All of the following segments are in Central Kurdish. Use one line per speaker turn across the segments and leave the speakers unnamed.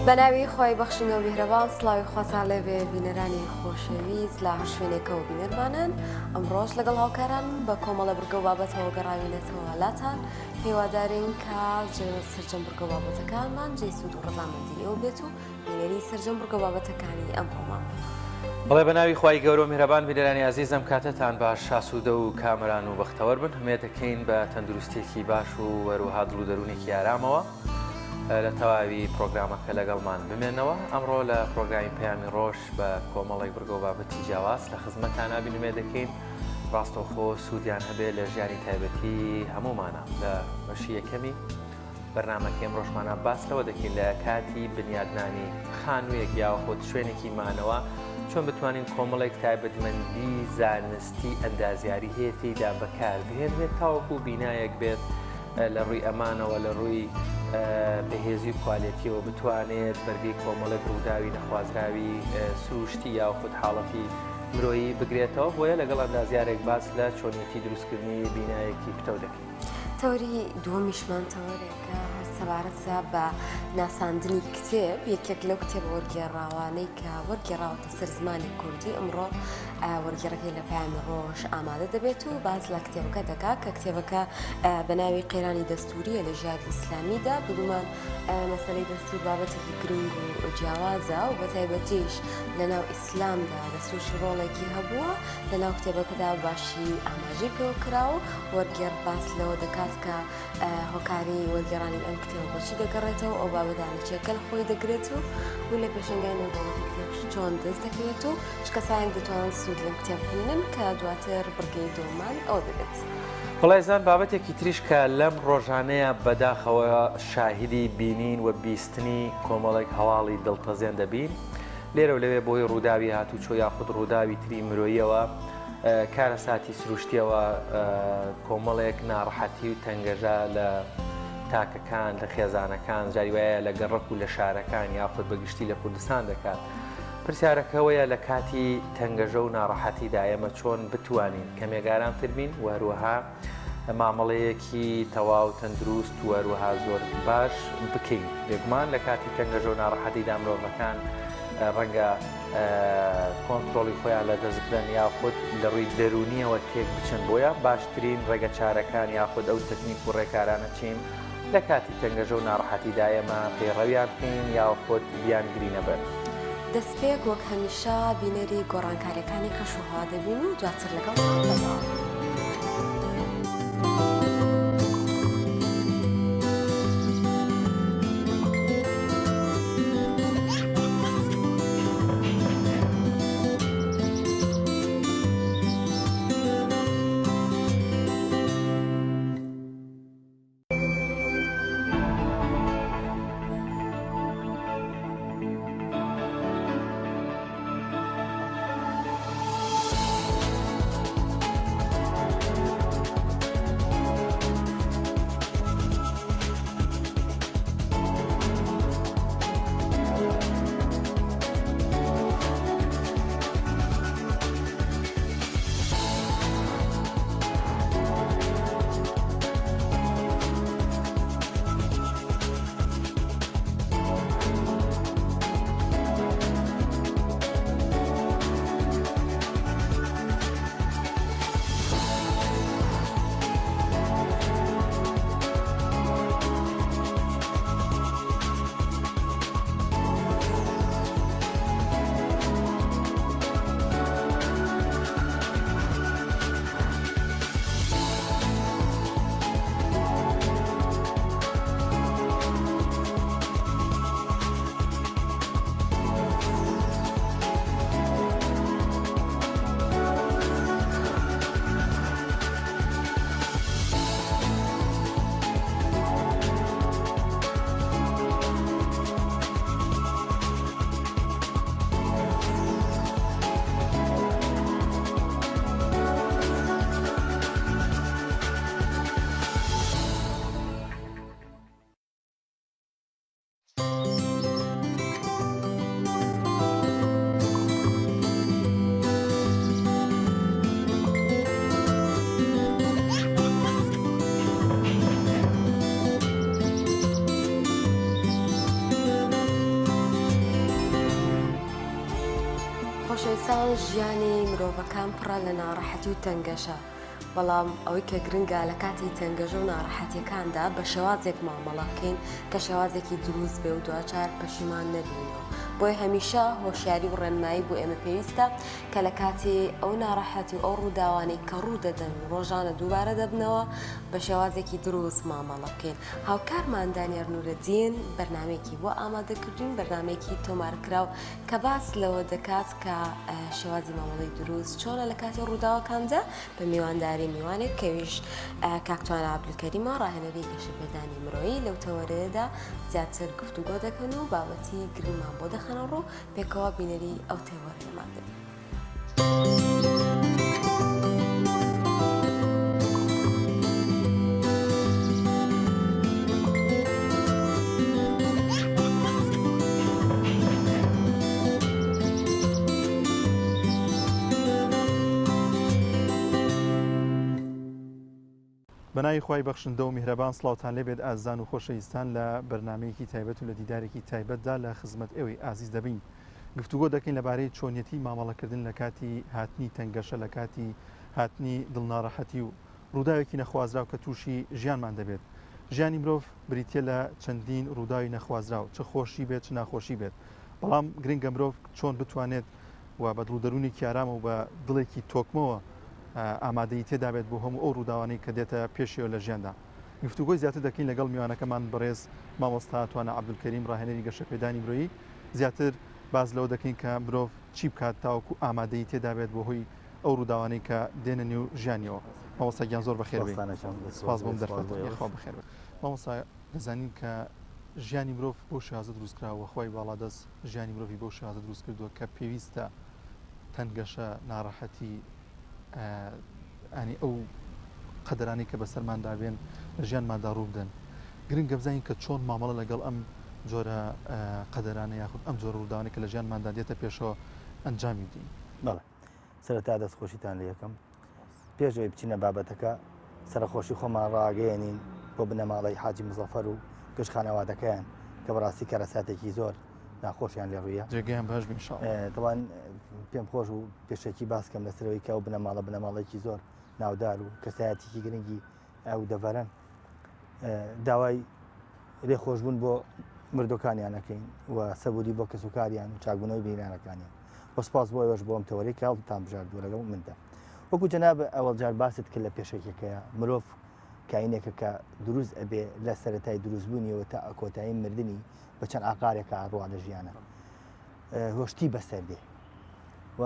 بەناوی خوای بەخشندە و میهرەبان سڵاوی خواتان لێبێ بینەرانی خۆشەویست لە هەر شوێنێکەوە بینەرمانن ئەمڕۆش لەگەڵ هاوکاران بە کۆمەڵە بڕگە و بابەتەوە گەڕاوینەتەوە لاتان هیوادارین کە سەرجەم بڕگە و بابەتەکانمان جێی سوود و ڕەزامەندی ئێوە بێت و بینەری سەرجەم بڕگە و بابەتەکانی ئەمڕۆمان بن.
بەڵێ بەناوی خوای گەورە و میهرەبان بینەرانی ئازیز ئەم کاتەتان باش ئاسوودە و کامەران و بەختەوەر بن ئومێد دەکەین بە تەندروستیەکی باش و هەروەها دڵ و دەروونێکی ئارامەوە لە تەواوی پرۆگرامەکە لەگەڵمان بمێنەوە ئەمڕۆ لە پرۆگرامی پەیامی ڕۆژ بە کۆمەڵێک بڕگە و بابەتی جیاواز لە خزمەتان نابین ئومێد دەکەین ڕاستەوخۆ سوودیان هەبێ لە ژیانی تایبەتی هەموومانە لە بەشی یەکەمی بەرنامەکەی ئەمڕۆشمانە باس لەوە دەکەین لە کاتی بنیادنانی خانوویەک یاخود شوێنێکی مانەوە چۆن بتوانین کۆمەڵێک تایبەتمەندی زانستی ئەندازیاری هەیە تێیدا بەکار بهێنرێت تاوەکو بینایەک بێت لە ڕووی ئەمانەوە لە ڕووی بەهێزی و کوالێتیەوە بتوانێت بەرگەی کۆمەڵێک ڕووداوی نەخوازراوی سروشتی یاخود حاڵەتی مرۆیی بگرێتەوە بۆیە لەگەڵ ئەندازیارێک باس لە چۆنیەتی دروستکردنی بینایەکی پتەو دەکەین.
تەوەری دووەمیشمان تەوەرێکە سەبارەتە بە ناساندنی کتێب، یەکێک لەو کتێبە وەرگێڕاوانەی کە وەرگێڕاوەتە سەر زمانی کوردی ئەمڕۆ وەرگێڕەکەی لە پەیامی ڕۆژ ئامادە دەبێت و باس لە کتێبەکە دەکات کە کتێبەکە بە ناوی قەیرانی دەستووریە لە ژیاری ئیسلامیدا بێگومان مەسەلەی دەستوور بابەتێکی گرنگ و جیاوازە و بەتایبەتیش لەناو ئیسلامدا دەستوور ڕۆڵێکی هەبووە لەناو کتێبەکەدا باشی ئاماژەی پێوە کراوە و وەرگێڕ باس لەوە دەکات کە هۆکاری وەرگێڕانی ئەم کتێبە بۆچی دەگەڕێتەوە ئەو بابەتانە چیە کە لە خۆی دەگرێت و و لە پێشەنگای نێودەوڵەتی کتێب چۆن دەست دەکەوێت و چ کەسانێک دەتوانن سوود لەم کتێب ببینن کە دواتر بڕگەی دووەممان ئەوە دەبێت.
بەڵێزان بابەتێکی تریش کە لەم ڕۆژانەیە بەداخەوە شاهیدی بینین و بیستنی کۆمەڵێک هەواڵی دڵتەزێن دەبین لێرە و لەوێ بۆی ڕووداوی هاتوچۆ یاخود ڕووداوی تری مرۆیەوە کارەساتی سروشتیەوە کۆمەڵێک ناڕەحەتی و تەنگەژە لە تاکەکان لە خێزانەکان جاری وایە لە گەڕەک و لە شارەکان یاخود بە گشتی لە کوردستان دەکات. پرسیارەکە ئەوەیە لە کاتی تەنگەژە و ناڕەحەتیدا ئێمە چۆن بتوانین کەمێک ئارامتر بین و هەروەها مامەڵەیەکی تەواو تەندروست و هەروەها زۆر باش بکەین. بێگومان لە کاتی تەنگەژە و ناڕەحەتیدا مرۆڤەکان ڕەنگە کۆنترۆڵی خۆیان لە دەست بدەن یاخود لە ڕووی دەروونیەوە تێک بچن بۆیە باشترین ڕێگە چارەکان یاخود ئەو تەکنیک و ڕێکارانە چین لە کاتی تەنگەژە و ناڕەحەتیدا ئێمە پەیڕەویان بکەین یاخود بیانگرینە بەر.
دەستپێک وەک هەمیشە بینەری گۆڕانکاریەکانی کەش و هەوا دەبین و دواتر لەگەڵتان بەردەوام دەبین. دیسان ژیانی مرۆڤەکان پڕە لە ناڕەحەتی و تەنگەشە، بەڵام ئەوەی کە گرنگە لە کاتی تەنگەژە و ناڕەحەتیەکاندا بە شێوازێک مامەڵە بکەین کە شێوازێکی دروست بێ و دواجار پەشیمان نەبینەوە. بۆیە هەمیشە هۆشیاری و ڕێنمایی بۆ ئێمە پێویستە کە لە کاتی ئەو ناڕەحەتی و ئەو ڕووداوانەی کە ڕوو دەدەن و ڕۆژانە دووبارە دەبنەوە بە شێوازێکی دروست مامەڵە بکەین. هاوکارمان دانیار نورەدین بەرنامەیەکی بۆ ئامادە کردووین، بەرنامەیەکی تۆمارکراو کە باس لەوە دەکات کە شێوازی مامەڵەی دروست چۆنە لە کاتی ڕووداوەکاندا بە میوانداری میوانێک کەویش کاک توانا عەبدولکەریمە ڕاهێنەری گەشەپێدانی مرۆیی لەو تەوەرەیەدا زیاتر گفتوگۆ دەکەن و بابەتی گرنگمان بۆ دەخەنە ڕوو پێکەوە بینەری ئەو تەوەرەیەمان دەبین.
بەناوی خوای بەخشندە و میهرەبان سڵاوتان لێبێت ئازیزان و خۆشەویستان لە بەرنامەیەکی تایبەت و لە دیدارێکی تایبەتدا لە خزمەت ئێوەی ئازیز دەبین گفتوگۆ دەکەین لەبارەی چۆنیەتی مامەڵەکردن لە کاتی هاتنی تەنگەشە لە کاتی هاتنی دڵناڕەحەتی و ڕووداوێکی نەخوازراو کە تووشی ژیانمان دەبێت. ژیانی مرۆڤ بریتییە لە چەندین ڕووداوی نەخوازراو، چ خۆشی بێت چ ناخۆشی بێت، بەڵام گرنگە مرۆڤ چۆن بتوانێت و بە دڵ و دەروونێکی ئارامەوە و بە دڵێکی تۆکمەوە ئامادەیی تێدابێت بۆ هەموو ئەو ڕووداوانەی کە دێتە پێشیەوە لە ژیاندا. گفتوگۆی زیاتر دەکەین لەگەڵ میوانەکەمان بەڕێز مامۆستا توانا عەبدولکەریم ڕاهێنەری گەشەپێدانی مرۆیی، زیاتر باس لەوە دەکەین کە مرۆڤ چی بکات تاوەکو ئامادەیی تێدابێت بۆ هۆی ئەو ڕووداوانەی کە دێنە نێو ژیانیەوە. مامۆستا گیان زۆر بەخێر بێی. سپاس بۆ ئەم دەرفەتە. یاخوا بەخێر بێی. مامۆستا دەزانین کە ژیانی مرۆڤ بەو شێوازە دروست کراوە و خوای باڵادەست ژیانی مرۆڤی بەو شێوازە دروست کردووە کە پێویستە تەنگەشە، ناڕەحەتی، یانی ئەو قەدەرانەی کە بەسەرماندا بێن لە ژیانماندا ڕوو بدەن. گرنگە بزانین کە چۆن مامەڵە لەگەڵ ئەم جۆرە قەدەرانە یاخود ئەم جۆرە ڕووداوانەی کە لە ژیانماندا دێتە پێشەوە ئەنجامی بدەین.
بەڵێ سەرەتا دەستخۆشیتان لێ یەکەم پێش ئەوەی بچینە بابەتەکە سەرەخۆشی خۆمان ڕاگەیەنین بۆ بنەماڵەی حاجی مزەفەر و گشت خانەوادەکەیان کە بەڕاستی کارەساتێکی زۆر ناخۆشیان لێ ڕوویە
جێگەیان باش بێ ئینشاڵڵا.
تەوان پێم خۆش و پێشەکی باس کەم لەسەرەوەی کە ئەو بنەماڵە بنەماڵەیەکی زۆر ناودار و کەسایەتیکی گرنگی ئەو دەڤەرەن داوای لێخۆشبوون بۆ مردوەکانیان ئەەکەین و سەبوری بۆ کەسوکاریان و چاکبوونەوەی بینانەکانیان و سپاس بۆ ئێوەش بۆم تەوەری کە هەڵتان بژاردووە لەگەڵ مندا وەکو جەناب ئەوەڵ جار باست کرد لە پێشەکیەکەیە مرۆڤ کاینێکە کە دروست ئەبێ لە سەتای دروستبوونیەوە تا کۆتایی مردنی بە چەند ئاقارێکە ئاڕوا لە ژیانە هۆشتی بەسەر دێ و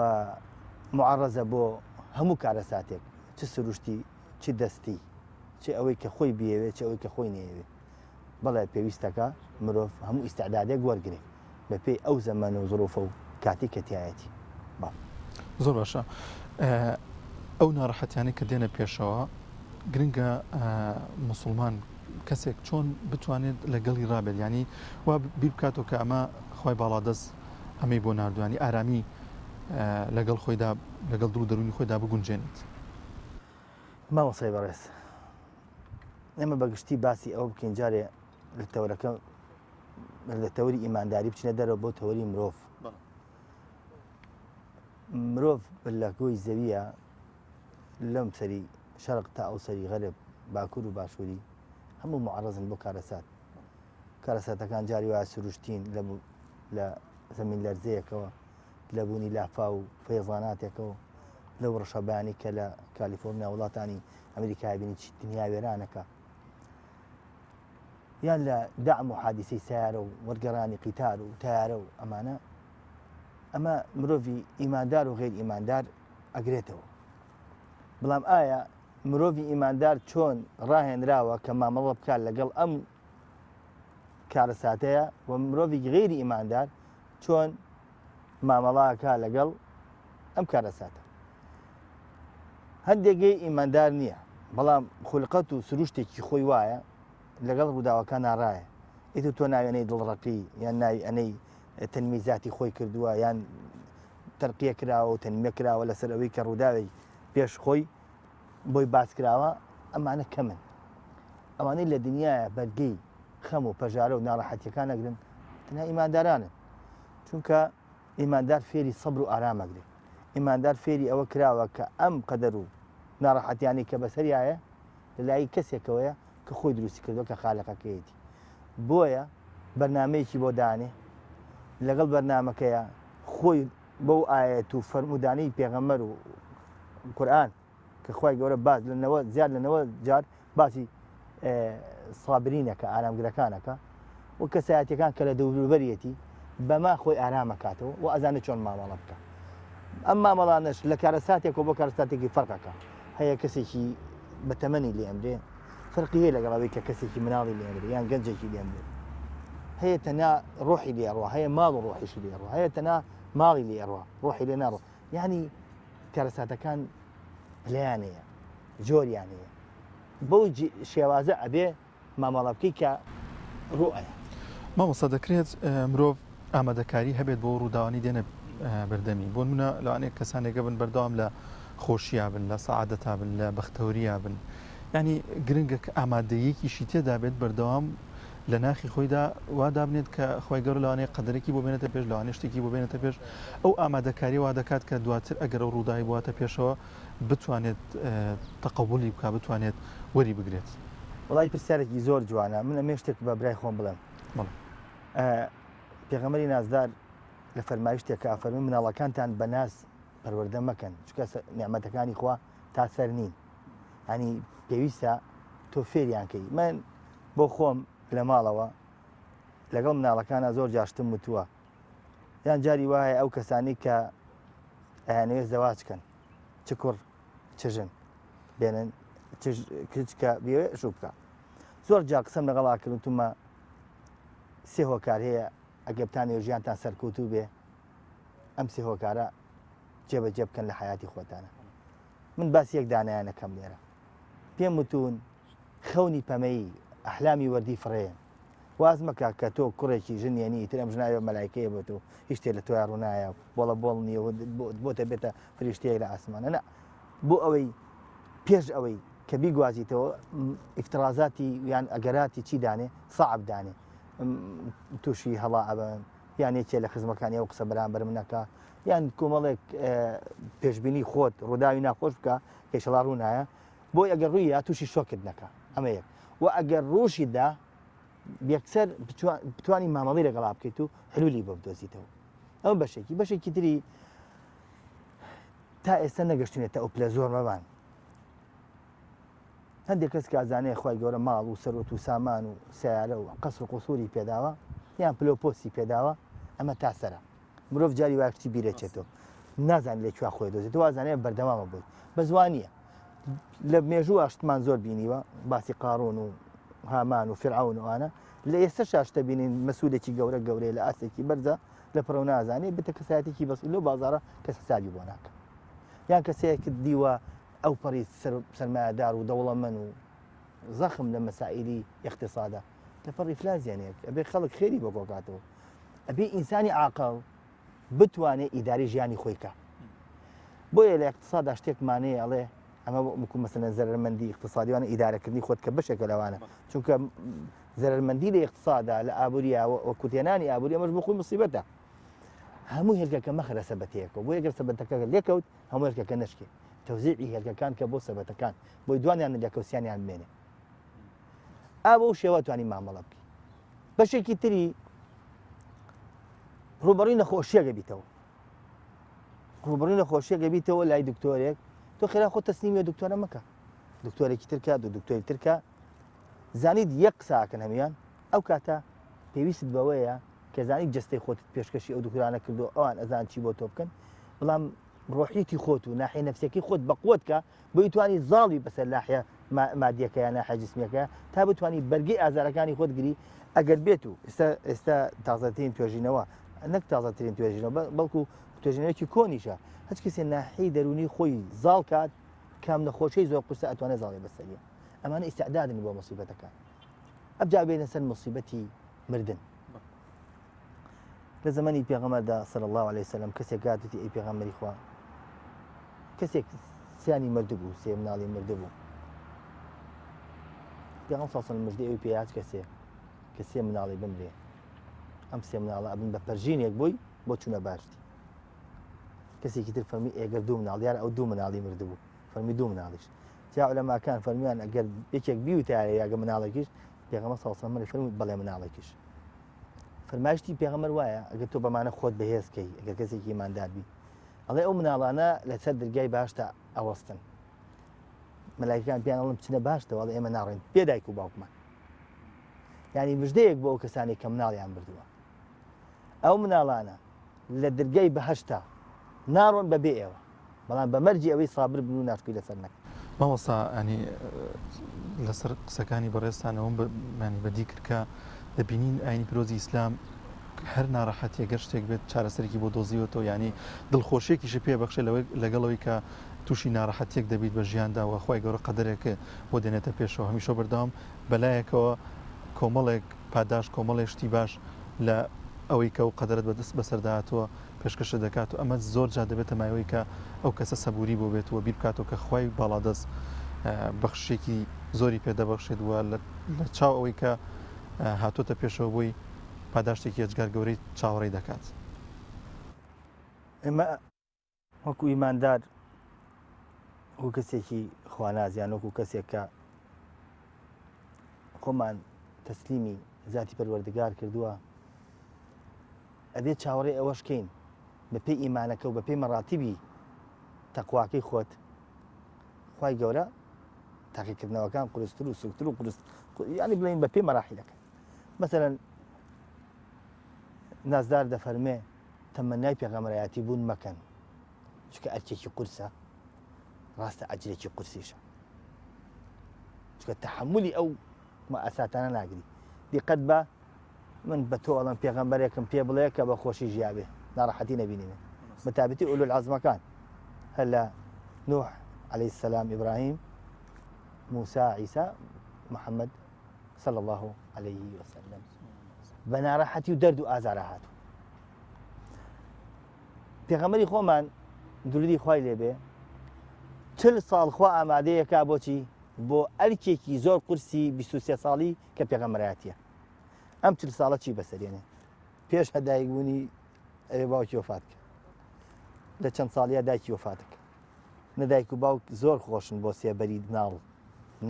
معڕزە بۆ هەموو کارەساتێک چ سروشتی چ دەستی چ ئەوەی کە خۆی بیەوێ چ ئەوەی کە خۆی نەیەوێ بەڵێ پێویستەکە مرۆڤ هەموو ئیستعدادێک وەرگێ بەپێی ئەو زەمەن و زروفە و کاتی کە تیایەتی بەڵێ.
زۆر باشە ئەو ناڕەحەتیانەی کە دێنە پێشەوە گرنگە موسڵمان کەسێک چۆن بتوانێت لەگەڵی ڕابێت یانی وا بیر بکاتەوە کە ئەمە خوای باڵادەست ئەمەی بۆ ناردووە یانی ئارامی لەگەڵ خۆیدا لەگەڵ دڵ و دەروونی خۆیدا بگونجێنێت.
مامۆستای بەڕێز ئێمە بەگشتی باسی ئەوە بکەین جارێ لە تەوەرەکە لە تەوەری ئیمانداری بچینە دەرەوە بۆ تەوەری مرۆڤ مرۆڤ لە گۆی زەویە لەم سەری شەرق تا ئەو سەری غەرب باکوور و باشووری هەموو معرەزن بۆ کارەسات کارەساتەکان جاری وایە سروشتین لە لە زەمین لەرزەیەکەوە لە بوونی لافاو و فەیزاناتێکەوە لەو ڕەشەبانی کە لە کالیفۆرنیا وڵاتانی ئەمریکای بینی چی دنیا وێرانەکە یان لە دەعم و حادیسەی سیارە و وەرگەڕانی قیتار و تیارە و ئەمانە ئەمە مرۆڤی ئیماندار و غیر ئیماندار ئەگرێتەوە بەڵام ئایا مرۆڤی ئیماندار چۆن ڕاهێنراوە کە مامەڵە بکات لەگەڵ ئەم کارەساتەیە و مرۆڤی غیری ئیماندار چۆن مامەڵاکە لەگەڵ ئەم کارەساتە هەندێک گەی ئیماندار نییە بەڵام خولقەت و سروشتێکی خۆی وایە لەگەڵ ڕووداوەکان ناڕایە ئیتر تۆ ناوی ئەنەی دڵڕەقی یان ناوی ئەنەی تەنمی زاتی خۆی کردووە یان تەرقیە کراوە و تەنمیە کراوە لەسەر ئەوەی کە ڕووداوێک پێش خۆی بۆی باس کراوە ئەمانە کەمن ئەوانەی لە دنیاە بەرگەی خەم و پەژارە و ناڕەحەتیەکان ئەگرن تەنها ئیماندارانن چونکە ئیماندار فێری سەبر و ئارام ئەگرێ. ئیماندار فێری ئەوە کراوە کە ئەم قەدەر و ناڕەحەتیانەی کە بەسەریایە لەلای کەسێکەوەیە کە خۆی دروستی کردووە کە خالقەکەیەتی بۆیە بەرنامەیەکی بۆ دانێ لەگەڵ بەرنامەکەیە خۆی بەو ئایەت و فەرموودانەی پێغەمبەر و قورئان کە خوای گەورە باس لە نەوە زیاد لە نەوە جار باسی سابرینەکە ئارامگرەکانەکە و کەسایەتەکان کە لە دەوروبەرەتی بەما خۆی ئارامەکاتەوە و ئەزانێت چۆن مامەڵە بکە ئەم مامەڵانەش لە کارەساتێکەوە بۆ کارەساتێکی فەرقەکە هەیە کەسێکی بەتەمەنی لێ ئەمرێ فەرقی هەیە لەگەڵ ئەوەی کە کەسێکی مناڵی لێ ئەمرێ یان گەنجێکی لێ ئەمرێ هەیە تەنها ڕۆحی لێ ئەڕوا هەیە ماڵ و ڕۆحیشی لێ ئەڕوا هەیە تەنها ماڵی لێ ئەڕوا ڕۆحی لێ ناڕۆ یعنی کارەساتەکان پلەیان هەیە جۆریان هەیە بەو شێوازە ئەبێ مامەڵە بکەی کە ڕوو ئەیات.
مامۆستا دەکرێت مرۆڤ ئامادەکاری هەبێت بۆ ڕووداوانی دێنە بەردەمی بۆ نمونە لەوانەیە کەسانێک هەبن بەردەوام لە خۆشیا بن لە سەعادەتا بن لە بەختەوەریا بن یعنی گرنگە کە ئامادەیەکیشی تێدا بێت بەردەوام لە ناخی خۆیدا وا دابنێت کە خوای گەورە لەوانەیە قەدەرێکی بۆ بێنێتە پێش لەوانەیە شتێکی بۆ بێنێتە پێش ئەو ئامادەکاریە وا دەکات کە دواتر ئەگەر ئەو ڕووداوی بواتە پێشەوە بتوانێت تەقەبولی بکا بتوانێت وەری بگرێت.
وەڵای پرسیارێکی زۆر جوانە من ئەمێ شتێک بە برای خۆم بڵێم
بەڵێ.
پێغەمبەری نازدار لە فەرمایشتێکا ئەفەرموێ مناڵەکانتان بە ناز پەروەردە مەکەن چونکە نیعمەتەکانی خوا تا سەر نین ینی پێویستە تۆ فێریان کەی من بۆ خۆم لە ماڵەوە لەگەڵ مناڵەکانە زۆر جاشتم وتووە یان جاری وایە ئەو کەسانی کە ئەیانەوێت زەواج کەن چ کوڕ چ ژن بێنن کچ کە بێ شوو بکە زۆر جا قسەم لەگەڵا کرد وتومە سێ هۆکار هەیە ئەگەر بتانەوێت ژیانتان سەرکەوتوو بێ ئەم سێ هۆکارە جێبەجێ بکەن لە حیاتی خۆتانە من باس یەک دانیانەکەم لێرە پێم وتون خەونی پەمەیی ئەحلامی وەردی فڕێن واز مەکە کە تۆ کوڕێکی ژن یەنی ئیتر ئەم ژناوێ مەلایکەیە بۆ تۆ هیچ شتێ لە تۆیا ڕوونایە و بۆڵە بۆڵ نییە و بۆتە بێتە فریشتەیەک لە ئاسمانە نا بۆ ئەوەی پێش ئەوەی کە بیگوازیتەوە ئیفترازاتی یان ئەگەراتی چی دانێ سەعب دانێ تووشی هەڵا ئەبن یان یەکێ لە خزمەکانی ئەو قسە بەرامبەر منەکە یان کۆمەڵێک پێشبینی خۆت ڕووداوی ناخۆش بکە کەیشەڵا ڕوونایە بۆی ئەگەر ڕووی یا تووشی شۆکت نەکا ئەمە یەک و ئەگەر ڕووشی دا یەکسەر بتوانی مامەڵی لەگەڵا بکەیت و حلولی بۆ بدۆزیتەوە ئەو بەشێکی بەشێکی تری تا ئێستا نەگەشتونێتە ئەو پلە زۆر مەبان هەندێک کەس کازانەیە خی گەورە ماڵ و سەرۆت و سامان و سیارە و قەسر و قوسوری پێداوە یان پلە و پۆستی پێداوە ئەمە تا سەرە مرۆڤ جاری وایە شتی بیرەچێتەوە نازانێت لە کوێ خۆی دۆزێتەوە وازانێت بەردەوامە بۆی بەس وا نییە لە مێژوو شتمان زۆر بینیوە باسی قارون و هامان و فرعون و ئەوانە لە ئێستا شاشتە بینین مەسوولێکی گەورە گەورەیە لە ئاستێکی بەرزە لە پڕە و نازانێت بتە کەسایەتێکی بەس لەو بازارە کەس حسابی بۆ ناکە یان کەسێک دیوە ئەو پەڕی سەرمایەدار و دەوڵەمەن و زەخم لە مەسائلی اقتصادە لە پەڕی فلازیانێک ئەبێ خەڵک خێری بۆ کۆکاتەوە ئەبێ ئینسانی عاقڵ بتوانێ ئیداری ژیانی خۆی کا بۆیە لە اقتصادا شتێکمان هەیە ئەڵێ ئەمە وەکو مەسەلەن زەرەرمەندی اقتصادیوانە ئیدارەکردنی خۆت کە بەشێکە لەوانە چونکە زەرەرمەندی لە اقتصادا لە ئابووریا و کوتێنانی ئابووری ئەمەش بۆ خۆی مصیبەتە هەموو هێلکەکە مەخەرە سەبەتەیەکەوە بۆ یەگەر سەبەتەکە لێکەوت هەموو هێلکەکە نشکێ تەوزیعی هێلکەکان کە بۆ سەبەتەکان بۆی دوانیان لەکەوسیانیان بمێنێ ئا بەو شێوە توانی مامەڵە بکەی بەشێکی تری ڕوبەڕووی نەخۆشیەکە بیتەوە ڕوبەڕووی نەخۆشیەکە بیتەوە لای دکتۆرێک تۆ خێرا خۆ تەسلیمی دکتۆرە مەکە دکتۆرێکی ترکە دو دکتۆری ترکە زانیت یەک قساکەن هەموان ئەو کاتە پێویست بەوەیە کە زانیت جستەی خۆتت پێشکەشی ئەو دکتۆرانە کردو ئەوان ئەزان چی بۆ تۆ بکەن بەڵام ڕۆحیتی خۆت و ناحیە نەفسیەکەی خۆت بەقوت کە بۆی توانی زاڵی بەسەر ناحیە مادیەکە یا ناحیە جسمیەکە تا بتوانی بەرگەی ئازارەکانی خۆت گری ئەگەر بێت و ئێستا ئێستا تازەترین توێژینەوە نەک تازەترین توێژینەوە بەڵکو توێژینەوەیەکی کۆنیشە هەچ کەسێ ناحیەی دەروونی خۆی زاڵ کات کام نەخۆشی زۆر قورسە ئەتوانێت زاڵی بەسەریە ئەمانە ئیستعدادن بۆ مصیبەتەکان ئەبجا بێنە سەر مصیبەتی مردن لە زەمەنی پێغەمبەردا صلی اللە علیە وسلم کەسێک هات وتی ئەی پێغەمبەری خوا کەسێک سیانی مردبوو سێ مناڵی مردبوو پێغەمبەر صلی اللە علیه وسلم مژدەی ئەوی پێ هات کەسێ کە سێ مناڵی بمرێ ئەم سێ مناڵە ئەبن بە پەرژینێک بۆی بۆ چوونە باشتی. کەسێکی تر فەرمی ئێگەر دوو مناڵ دیارە ئەو دوو مناڵی مردبوو فەرمی دوو مناڵیش جا عولەماکان فەرمیان ئەگەر یەکێک بیوتایە یاگە مناڵێکیش پێغەمبەر صلی الله علیه و فەرمی بەڵێ مناڵێکیش فەرمایشتی پێغەمبەر وایە ئەگەر تۆ بەمانە خۆت بەهێز کەی ئەگەر کەسێکی ئیماندار بی ئەڵێ ئەو مناڵانە لەسەر درگای باشتا ئەوەستن مەلایکان پیان ئەڵم بچنە باشتەوە ئەڵێ ئێمە ناڕۆین بێ دایک و باوکمان یعنی مژدەیەک بۆ ئەو کەسانێک کە مناڵیان بردووە ئەو مناڵانە لە درگای بەهەشتا ناڕۆن بە بێ ئێوە بەڵام بە مەرجی ئەوەی سابر بن و ناشکری لەسەر نەکەن.
مامۆستا ینی لەسەر قسەکانی بەڕێزتان ئەوەم ینی بەدی کرد کە دەبینین ئاینی پیرۆزی ئیسلام هەر ناڕەحەتیە گەر شتێک بێت چارەسەرێکی بۆ دۆزیوەتەوە ینی دڵخۆشیەکیشی پێ بەخشێ لەوەی لەگەڵەوەی کە تووشی ناڕەحەتیەک دەبیت بە ژیاندا و خوای گەورە قەدەرێک بۆ دێنێتە پێشەوە هەمیشە بەردەوام بەلایەکەوە کۆمەڵێک پاداشت کۆمەڵێک شتی باش لە ئەوەی کە ئەو قەدەرەت بەدەست بەسەردا هاتووە پێشکەشت دەکات و ئەمە زۆر جار دەبێتە مایەوەی کە ئەو کەسە سەبووری بۆ بێت و بیر بکاتەوە کە خوای باڵادەست بەخششێکی زۆری پێ دەبەخشێت و لە چاو ئەوەی کە هاتۆتە پێشەوە بۆی پاداشتێکی ئێجگار گەورەی چاوەڕێی دەکات.
ئێمە وەکو ئیماندار وەکو کەسێکی خواناز یان وەکو کەسێک کە خۆمان تەسلیمی زاتی پەروەردگار کردووە ئەبێ چاوەڕێ ئەوەش کەین بە پێی ئیمانەکە و بە پێی مەڕاتیبی تەقواکەی خۆت خوای گەورە تاقیکردنەوەکان قورستر و سوکتر و قورس ینی بڵین بە پێی مەراحیلەکە مەسەلەن نازدار دەفەرمێ تەمەنای پێغەمبەرایەتی بوون مەکەن چونکە ئەرکێکی قورسە ڕاستە ئەجرێکی قورسیشە چونکە تەحملی ئەو مەئاساتانە ناگری دیقەت بە من بە تۆ ئەڵم پێغەمبەرێکم پێ بڵێ کە بە خۆشی ژیابێ ناڕەحەتی نەبینی من بەتابەتی ئولو العەزمەکان هەر لە نوح عليه السلام ئیبراهیم موسا عیسا محەممەد صلى الله عليه وسلم بە ناڕەحەتی و دەرد و ئازارە هاتوو پێغەمبەری خۆمان درودی خوای لێبێ چل ساڵ خوا ئامادەیەکا بۆچی بۆ ئەرکێکی زۆر قورسی 23 ساڵی کە پێغەمبەرایەتیە ئەم چل ساڵە چی بەسەرێنێ پێش هەدایک بوونی ئەوێ باوکی وەفات کرد لە چەند ساڵیە دایکی وەفاتەکە نە دایک و باوک زۆر خۆشن بۆ سێبەری مناڵ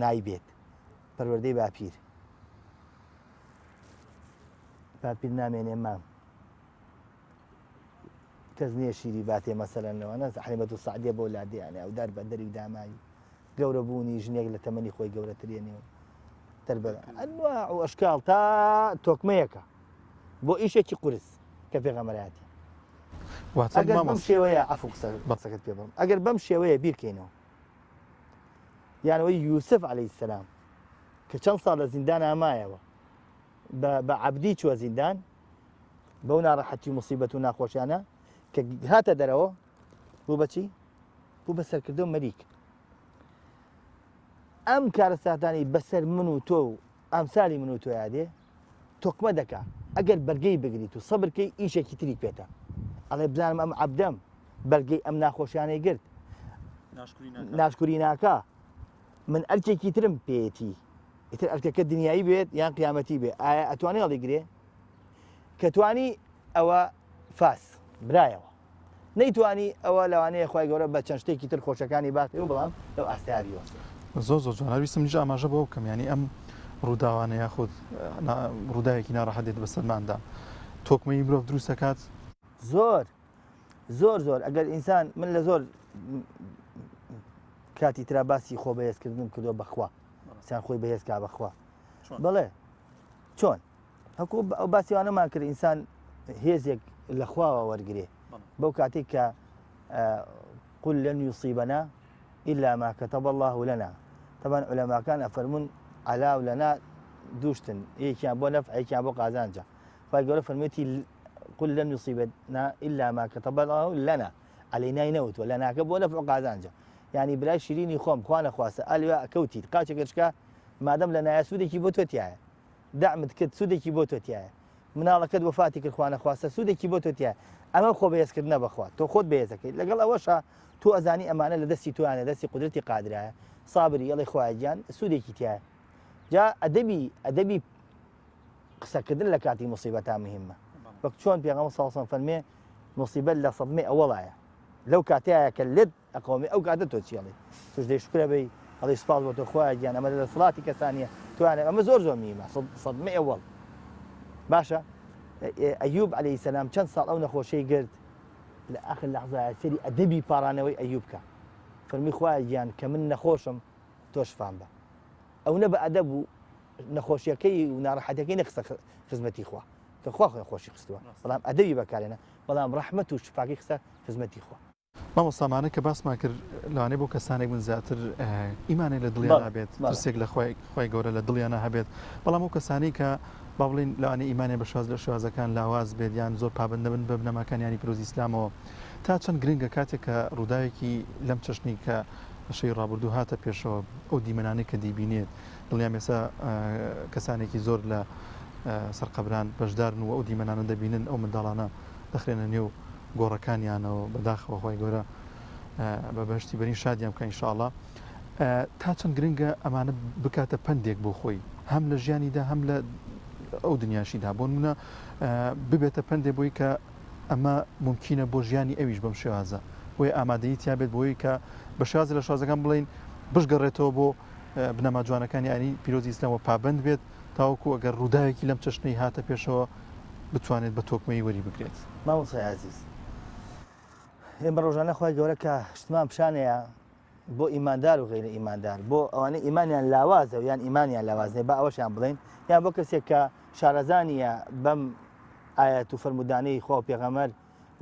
نایبێت پەروەردەی باپیر باپیر نامێنێ مام کەس نییە شیری باتێ مەسەلەن لەوانە حەلیمەت و سەعدیە بۆ لادێیانێ ئەو دار بە دەری و داماوی گەورە بوونی ژنێک لە تەمەنی خۆی گەورەترێنێ و دەربە ئەنواع و ئەشکال تا تۆکمەیەکە بۆ ئیشێکی قورس کە پێغەمەرایەتی ئەگەر بەم شێوەیە عەفو قسە بەقسەکەت پێ بڵێم ئەگەر بەم شێوەیە بیرکەینەوە یانەوەی یوسف عەلەیهی سەلام کە چەند ساڵ لە زیندانا مایەوە بە عەبدی چووە زیندان بەو ناڕەحەتی و مصیبەت و ناخۆشیانە کە هاتە دەرەوە بوو بەچی بوو بە سەرکردە و مەلیک ئەم کارەساتانی بەسەر من و تۆ و ئەمسالی من و تۆیا دێ تۆکمە دەکا ئەگەر بەرگەی بگریت و سەبرکەی ئیشێکی تری پێتە ئەڵێ بزانم ئەم عەبدەم بەرگەی ئەم ناخۆشیانەی گرت ناشکوری ناکا من ئەرکێکی ترم پێیەتی ئیتر ئەرکەکە دنیایی بێت یان قیامەتی بێ ئایا ئەتوانێ هەڵیگرێ کە توانی ئەوە فاس برایەوە نەیتوانی ئەوە لەوانەیە خوای گەورە بە چەند شتێکی تر خۆشەکانی باتێ و بەڵام لەو ئاستەیا بیوەستێ.
زۆر زۆر جوان هەر ویستم منیش ئاماژە بەوە بکەم یانی ئەم ڕووداوانە یاخود ڕووداوێکی ناڕەحەت دێت بەسەرماندا تۆکمەیی مرۆڤ دروست دەکات.
زۆر زۆر زۆر ئەگەر ئینسان من لە زۆر کاتی ترا باسی خۆ بەهێزکردنم کردووە بەخوا سیان خۆی بەهێز کا بەخوا بەڵێ چۆن هەکو ئەو باسی وانەمان کرد ئینسان هێزێک لە خواوە وەرگێ بەو کاتێک کە قل لن يصيبنا إلا ما كتب الله لنا طبعا علەماکان ئەفەرمونون علا و لەنا دووشتن یەکیان بۆ نەف یەکیان بۆ قازانجە خوای گەورە فەرموویەتی قل لن يصيبنا إلا ما كتب الله لنا علينا نەوتوە لەناکە بۆ نەفع و قازانجە یعنی برای شیرینی خۆم خوا نەخواستە ئەلوە کەوتیت قاچێکت شکا مادەم لە نایە سوودێکی بۆ تۆ تایە دەعمت کرد سوودێکی بۆ تۆ تایە مناڵەکەت وەفاتی کرد خوا نەخواستە سوودێکی بۆ تۆ تایە ئەمە خۆ بەهێزکردنە بەخوا تۆ خۆت بەهێزەکەیت لەگەڵ ئەوەشا تۆ ئەزانی ئەمانە لە دەستی تۆیانە دەستی قودرەتی قادرایە سابری ئەڵێ خوایە گیان سوودێکی تایە جا ئەدەبی ئەدەبی قسەکردن لە کاتی مصیبەتا مهمە وەک چۆن پێغەمبەر صلی الله علیه و سلم فەرمێ مصیبەت لە سەدمەی ئەوەڵایە. لەو کاتەیە کە لێت ئەقەومێ ئەو کاتە تۆ چی ئەڵێی تۆش دەی شوکرە بەی ئەڵێی سوپاس بۆ تۆ خوایە گیان ئەمە لە دەسەڵاتی کەسانیە توانە ئەمە زۆر زۆر میمە سەدمەی ئەوەڵ باشە ئەیوب عەلەیهی سەلام چەند ساڵ ئەو نەخۆشەی گرت لە ئاخر لەحزایە سەری ئەدەبی پاڕانەوەی ئەیوب کە فەرمی خوایە گیان کە من نەخۆشم تۆ شفام بە ئەو نە بە ئەدەب و نەخۆشیەکەی و ناڕەحەتەکەی نەخستە خزمەتی خوا کە خوا خۆی خۆشی خستووە بەڵام ئەدەبی بەکارێنە بەڵام ڕەحمەت و شفاکەی خستە خزمەتی خوا.
مامۆستا ئەمانە کە باسمان کرد لەوانەیە بۆ کەسانێک بن زیاتر ئیمانێک لە دڵیانا بێت ترسێک لە خوای خوای گەورە لە دڵیانا هەبێت بەڵام ئەو کەسانەی کە با بڵێین لەوانەیە ئیمانیان بە شێواز لە شێوازەکان لاواز بێت یان زۆر پابەند نەبن بە بنەماکانی ئایینی پیرۆزی ئیسلامەوە تا چەند گرنگە کاتێک کە ڕووداوێکی لەم چەشنەی کە لە شەوی ڕابردوو هاتە پێشەوە ئەو دیمەنانەی کە دەیبینێت دڵنیام ئێستا کەسانێکی زۆر لە سەر قەبران بەشدارن و ئەو دیمەنانە دەبینن ئەو منداڵانە دەخرێنە نێو گۆڕەکانیانەوە بەداخەوە خوای گەورە بە بەهەشتی بەرین شادیان بکا ان شاء اللە تا چەند گرنگە ئەمانە بکاتە پەندێک بۆ خۆی هەم لە ژیانیدا هەم لە ئەو دنیاشیدا بۆ نمونە ببێتە پەندێ بۆی کە ئەمە ممکنە بۆ ژیانی ئەویش بەم شێوازە بۆیە ئامادەیی تیا بێت بۆی کە بە شێوازە لە شێوازەکان بڵین بشگەڕێتەوە بۆ بنەما جوانەکانی ئاینی پیرۆزی ئیسلام و پابند بێت تاوەکو ئەگەر ڕووداوێکی لەم چەشنەی هاتە پێشەوە بتوانێت بە تۆکمەیی وەری بگرێت.
مامۆستای ئازیز ئێمە ڕۆژانە خوای گەورە کە شتمان پیشانەیە بۆ ئیماندار و غەیرە ئیماندار بۆ ئەوانەی ئیمانیان لاوازە و یان ئیمانیان لاواز نیە با ئەوەشیان بڵێین یان بۆ کەسێک کە شارەزا نییە بەم ئایەت و فەرموودانەی خوا و پێغەمبەر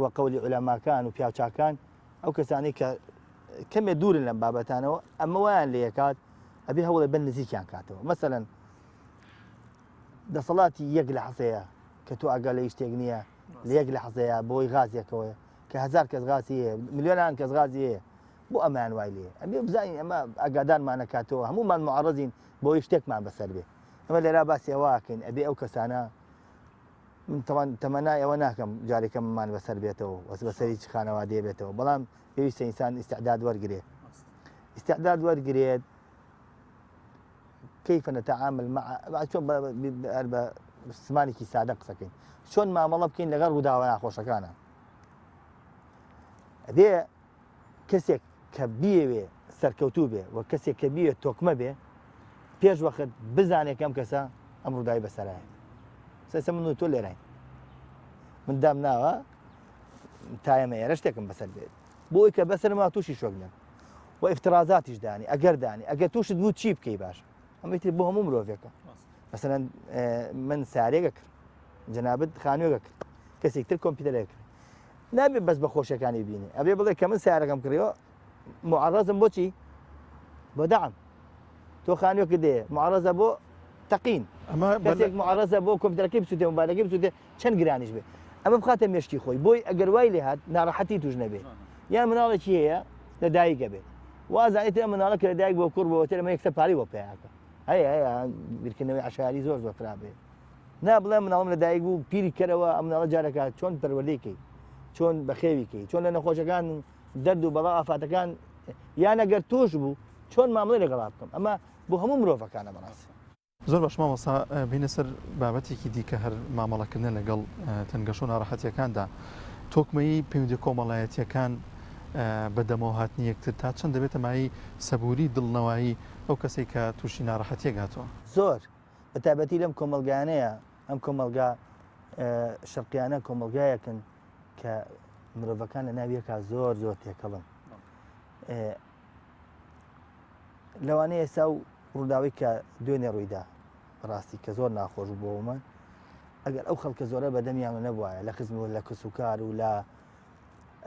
و قەولی عولەماکان و پیاوچاکان ئەو کەسانەی کە کەمێ دوورن لەم بابەتانەوە ئەمە وایان لێکات ئەبێ هەوڵێ بن نزیکیان کاتەوە مەسەلەن دەسەڵاتی یەک لەحزەیە کە تۆ ئاگا لە هیچ شتێک نییە لە یەک لەحزەیە بۆی غازێکەوەیە کە هەزار کەس غازی هەیە ملیۆنان کەس غازی هەیە بۆ ئەمان وای لێ ئەبێ بزانین ئەمە ئاگادارمانەکاتەوە هەمومان معڕزین بۆی شتێکمان بەسەر بێ ئەمە لێرا باسی ئەوەکەین ئەبێ ئەو کەسانە من تەوان تەمەنای ئەوە ناکەم جارێکەممان بەسەر بێتەوە وەس بەسەر هیچ خانەوادەیە بێتەوە بەڵام پێویستە ئینسان ئیستعداد وەرگێ ئیستعداد وەرگێت كيف نتعامل مع چۆن بە زمانێکی سادە قسەکەین چۆن مامەڵە بکەین لەگەڵ ڕووداوە ناخۆشەکانە ئەبێ کەسێک کە بیەوێ سەرکەوتوو بێ و کەسێک کە بیەوێ تۆکمە بێ پێش وەخت بزانێت کەم کەسە ئەم ڕووداوی بەسەرایە سەسە من و تۆ لێراین من دام ناوە تایەمە ئێرە شتێکم بەسەر بێت بۆی کە بەسەرما تووشی شۆک نەبم و ئیفترازاتیش دانی ئەگەر دانی ئەگەر تووشت بوو چی بکەی باش ئەمە تر بۆ هەموو مرۆڤێکە مەسەلەن من سارێکە کرد جەنابت خانوێکە کرد کەسێک تر کۆمپیوتەرێک کرد نابێ بەس بە خۆشیەکانی بینی ئەبێ بڵێ کە من سیارەکەم کڕیەوە معڕزم بۆچی بۆ دەعم تۆ خانوێکە دێ معڕزە بۆ تەقین ئەمە کەسێک معڕزە بۆ کۆمپیوتەرەکەی بسوتێ مۆبایلەکەی بسوتێ چەند گرانیش بێ ئەمە بخاتە مێشکی خۆی بۆی ئەگەر وای لێ هات ناڕەحەتی توش نەبێ یان مناڵێکی هەیە لە دایکە بێت وازانێت ئەم مناڵە کە لە دایک بۆ کوڕ بۆ تر ئەمە یەکسەر پارەی بۆ پیاکە هەیە هەیە بیرکردنەوەی عەشایەری زۆر زۆر خراپ بێ نا بڵێ مناڵم لە دایک بوو پیری کەرەوە ئەم مناڵە جارەکە چۆن پەروەردەی کەی چۆن بەخێوی کەی چۆن لە نەخۆشەکان دەرد و بەڵا ئافاتەکان یان ئەگەر توش بوو چۆن مامڵی لەگەڵا بکەم ئەمە بۆ هەموو مرۆڤەکانە بەڕاستی
زۆر باش مامۆستا بینە سەر بابەتێکی دیکە هەر مامەڵەکردنە لەگەڵ تەنگەشە و ناڕەحەتیەکاندا تۆکمەیی پەیوەندیە کۆمەڵایەتیەکان بە دەمەوە هاتنی یەکتر تا چەند دەبێتە مایەی سەبووری دڵنەوایی ئەو کەسەی کە تووشی ناڕەحەتیەک هاتووە؟
زۆر، بە تایبەتی لەم کۆمەڵگایانەیە، ئەم کۆمەڵگا شەرقیانە کۆمەڵگایەکن کە مرۆڤەکان لە ناو یەکا زۆر زۆر تێکەڵن. لەوانەیە ئێستا و ڕووداوی کە دوێنێ ڕوویدا ڕاستی کە زۆر ناخۆش بوو بۆمان ئەگەر ئەو خەڵکە زۆرە بەدەمیان نەبوایە لە خزم و لە کەسوکار و لە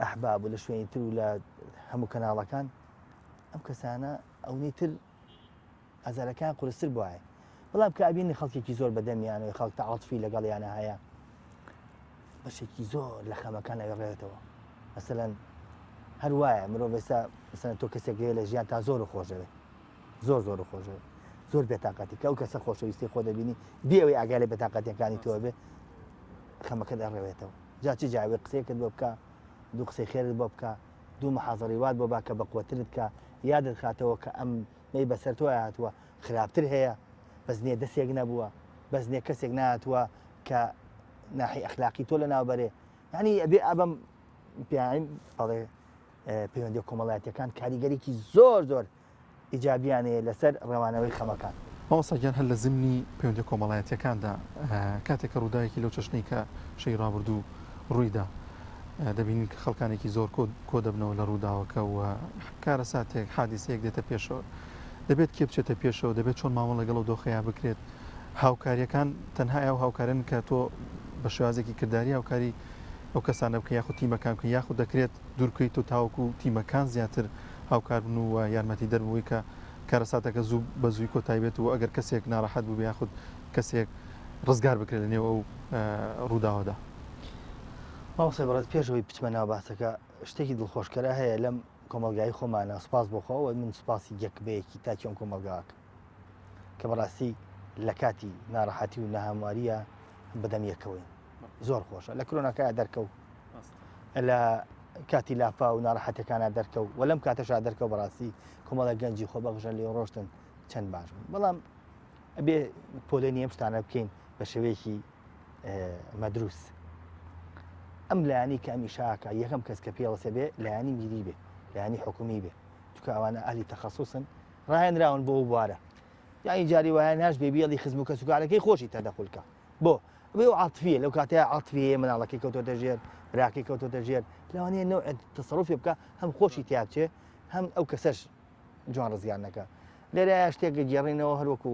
ئەحباب و لە شوێنی تر و لە هەموو کەناڵەکان ئەم کەسانە ئەونەی تر ئازارەکان قورستر بواە بەڵام کە ئەبینی خەڵکێکی زۆر بەدەمیانەوە خەڵک تەعاتفی لەگەڵیانە هەیە بەشێکی زۆر لە خەمەکان ئەگەڕێتەوە مەسەلەن هەر وایە مرۆڤ ئێستا مەسەلەن تۆ کەسێک هەیە لە ژیان تا زۆر خۆشەوێت زۆر زۆر خۆشەوێت زۆر بێتاقەتی کە ئەو کەسە خۆشەویستی خۆ دەبینی بێ ئەوەی ئاگای لە بێتاقەتیەکانی تۆ بێ خەمەکە دەڕەوێتەوە جا چ جاوێ قسەیەکت بۆ بکە دوو قسەی خێرت بۆ بکە دوو محازەڕی وات بۆ با کە بەقوەترت کە یادت خاتەوە کە ئەم مەی بەسەر تۆ هاتووە خراپتر هەیە بەس نییە دەسێک نەبووە بەس نییە کەسێک نهاتووە کە ناحی ئەخلاقی تۆ لە ناوبەرێ یعنی ئەبێ ئابم پیاین بەڵێ. پەیوەندیە کۆمەڵایەتیەکان کاریگەریکی زۆر زۆر ئیجابیان هەیە لەسەر ڕەوانەوەی خەمەکان.
مامۆستا گیان هەر لە زمنی پەیوەندیە کۆمەڵایەتیەکاندا کاتێک کە ڕووداوێکی لەو چەشنەی کە شەوی ڕابردوو ڕوویدا دەبینین کە خەڵکانێکی زۆر کۆ دەبنەوە لە ڕووداوەکە و کارەساتێک حادیسەیەک دێتە پێشەوە دەبێت کێ بچێتە پێشەوە دەبێت چۆن مامەڵە لەگەڵ ئەو دۆخەیا بکرێت هاوکاریەکان تەنها ئەو هاوکارن کە تۆ بە شێوازێکی کرداری هاوکاری ئەو کەسانە بکەن یاخود تیمەکان بکەن یاخود دەکرێت دووربکەویتەوە تاوەکو تیمەکان زیاتر هاوکار بن و یارمەتیدەر بن بۆی کە کارەساتەکە زوو بە زووی کۆتایی بێت و ئەگەر کەسێک ناڕەحەت بووبێ یاخود کەسێک ڕزگار بکرێت لە نێو ئەو ڕووداوەدا.
مامۆستای بەڕێز پێش ئەوەی بچمە ناو باسەکە شتێکی دڵخۆشکەرە هەیە لەم کۆمەڵگای خۆمانە سوپاس بۆ خوا و من سوپاسی یەک بە یەکی تاکی ئەم کۆمەڵگا ئەکەم کە بەڕاستی لە کاتی ناڕەحەتی و ناهەمواریە بەدەم یەکەوەین زۆر خۆشە لە کرۆناکە دەرکەوت لە کاتی لافا و ناڕەحەتەکانە دەرکەوت و لەم کاتەشا دەرکەوت بەڕاستی کۆمەڵە گەنجی خۆ بەخشن لێ ڕۆشتن چەند باش بوون بەڵام ئەبێ پۆلێنی ئەم شتانە بکەین بە شێوەیەکی مەدروس ئەم لایانی کە ئەمیشاکە یەکەم کەس کە پێڵسە بێ لایانی میری بێ لایانی حکومی بێ چونکە ئەوانە ئەهلی تەخەسوسن ڕاهێنراون بۆ بوارە یانی جاری وایە ناش بێ بیڵی خزم و کەسوکارەکەی خۆشی تەدەخولکە بۆ ئەوێ و عاتفیە لەو کاتەیە عاتفیە مناڵەکەی کەوتۆتە ژێر براکەی کەوتۆتە ژێر لەوانەیە نەوع تەسەروفێ بکە هەم خۆشی تیا بچێ هەم ئەو کەسەش جوان ڕزگار نەکە لێرە شتێک گەگێڕینەوە هەروەکو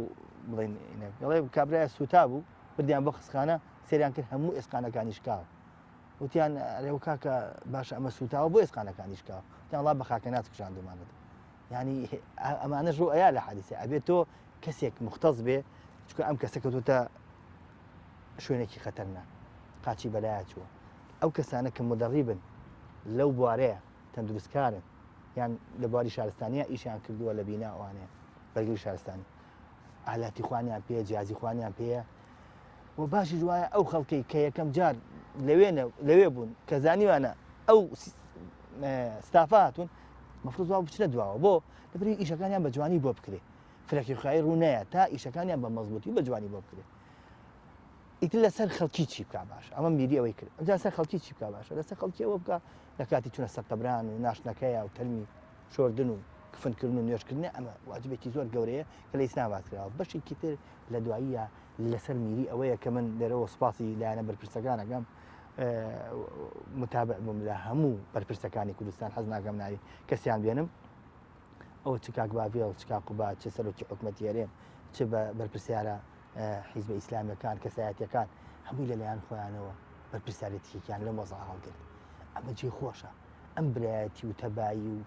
بڵێن دەڵێ کابرای سوتا بوو بردیان بۆ خستخانە سەریان کرد هەموو ئێسقانەکانی شکاوە وتیان ئەرێ و کاکە باشە ئەمە سوتاوە بۆ ئێسقانەکانی شکاوە وتیان وڵا بە خاکەناز کوژاندومانەت یعنی ئەمانەش ڕوو ئەیا لە حادیسە ئەبێت تۆ کەسێک مختص بێ چونکە ئەم کەسە کەوتوتە شوێنێکی خەتەرناک قاچی بەلایا چووە ئەو کەسانە کە مدەڕیبن لەو بوارەیە تەندروستکارن یان لە بواری شارستانیە ئیشیان کردووە لە بینا ئەوانەیە بەرگری شارستانی ئالاتی خوانیان پێ جیازی خوانیان پێیە و باشیش وایە ئەو خەڵکەی کە یەکەم جار لەوێ لەوێ بوون کە زانیوانە ئەو ستافە هاتوون مەفروض وا بچنە دواوە بۆ لەبری ئیشەکانیان بە جوانی بۆ بکرێ فرەکی خی ڕوونەیە تا ئیشەکانیان بە مەزبوطی و بە جوانی بۆ بکرێ ئیتر لەسەر خەڵکی چی بکا باش ئەمە میری ئەوەی کرد ئەمجا سەر خەڵکی چی بکا باشە لەسەر خەڵکی ئەوە بکە لە کاتی چونە سەر قەبران و ناشتنەکەیە و تەرمی شۆردن و کفنکردن و نوێژکردنە ئەمە واجبێکی زۆر گەورەیە کە لە ئیسلام باس کراوە بەشێکی تر لە دواییە لەسەر میری ئەوەیە کە من لێرەوە سوپاسی لایەنە بەرپرسەکان ئەکەم متابع بووم لە هەموو بەرپرسەکانی کوردستان حەز ناکەم ناوی کەسیان بێنم ئەوە چ کاک باڤێڵ چ کاک قوباد چ سەرۆکی حکومەتی هەرێم چ بە بەرپرسیارە حیزبە ئیسلامیەکان کەسایەتیەکان هەمووی لەلایەن خۆیانەوە بەرپرسیارێتیەکیان لەم وەزع هەڵگرت ئەمە جێ خۆشە ئەم برایەتی و تەبایی و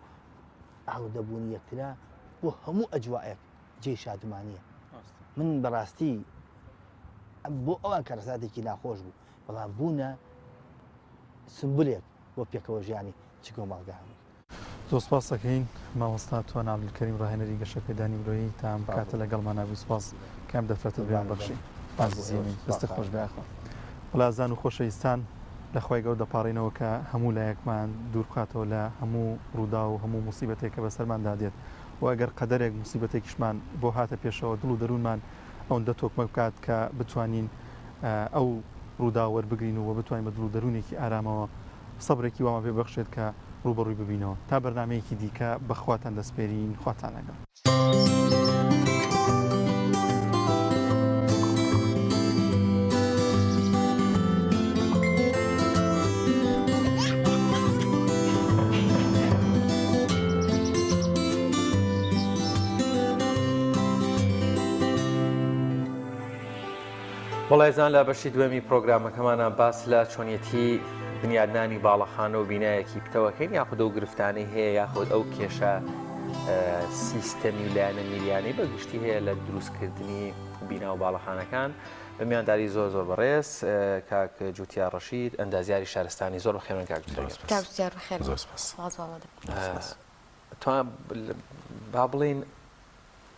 ئاڵودەبوونی یەکترە بۆ هەموو ئەجوائێک جێی شادومانیە من بەڕاستی بۆ ئەوان کارەساتێکی ناخۆش بوو بەڵام بوونە سمبولێک بۆ پێکەوە ژیانی چ کۆمەڵگا هەمووی.
زۆر سپاست ئەکەین مامۆستا توانا عەبدولکەریم ڕاهێنەری گەشەپێدانی مرۆیی تا ئەم کاتە لەگەڵمانا بووی سپاس کە ئەم دەرفەتەت پێمان بەخشی ئازیزی من دەستت خۆش بێ یاخوا. وەڵا ئازیزان و خۆشەویستان لە خوای گەورە دەپاڕێینەوە کە هەموو لایەکمان دوور بخاتەوە لە هەموو ڕووداو و هەموو موسیبەتێک کە بەسەرماندا دێت و ئەگەر قەدەرێک موسیبەتێکیشمان بۆ هاتە پێشەوە دڵ و دەروونمان ئەوەندە تۆکمە بکات کە بتوانین ئەو ڕووداوە وەربگرین و بتوانین بە دڵ و دەروونێکی ئارامەوە سەبرێکی وامان پێ ببەخشێت کە ڕووبەڕووی ببینەوە. تا بەرنامەیەکی دیکە بە خواتان دەسپێرین خواتان لەگەڵ.
بەڵێزان لە بەشی دووەمی پرۆگرامەکەمانە باس لە چۆنیەتی بنیادنانی باڵەخانە و بینایەکی پتەوەکەین یاخود ئەو گرفتانەی هەیە یاخود ئەو کێشە سیستەمی و لایەنە میریانەی بە گشتی هەیە لە دروستکردنی بینا و باڵەخانەکان بە میوانداری زۆر زۆر بەڕێز کاک جوتیار ڕەشید ئەندازیاری شارستانی زۆر بەخێربێن کاک جوتیار گیان.
کاک جوتیار بەخێربێن.
زۆر سپاس.
سپاس بۆ ئامادەبوونت.
تۆ با بڵێین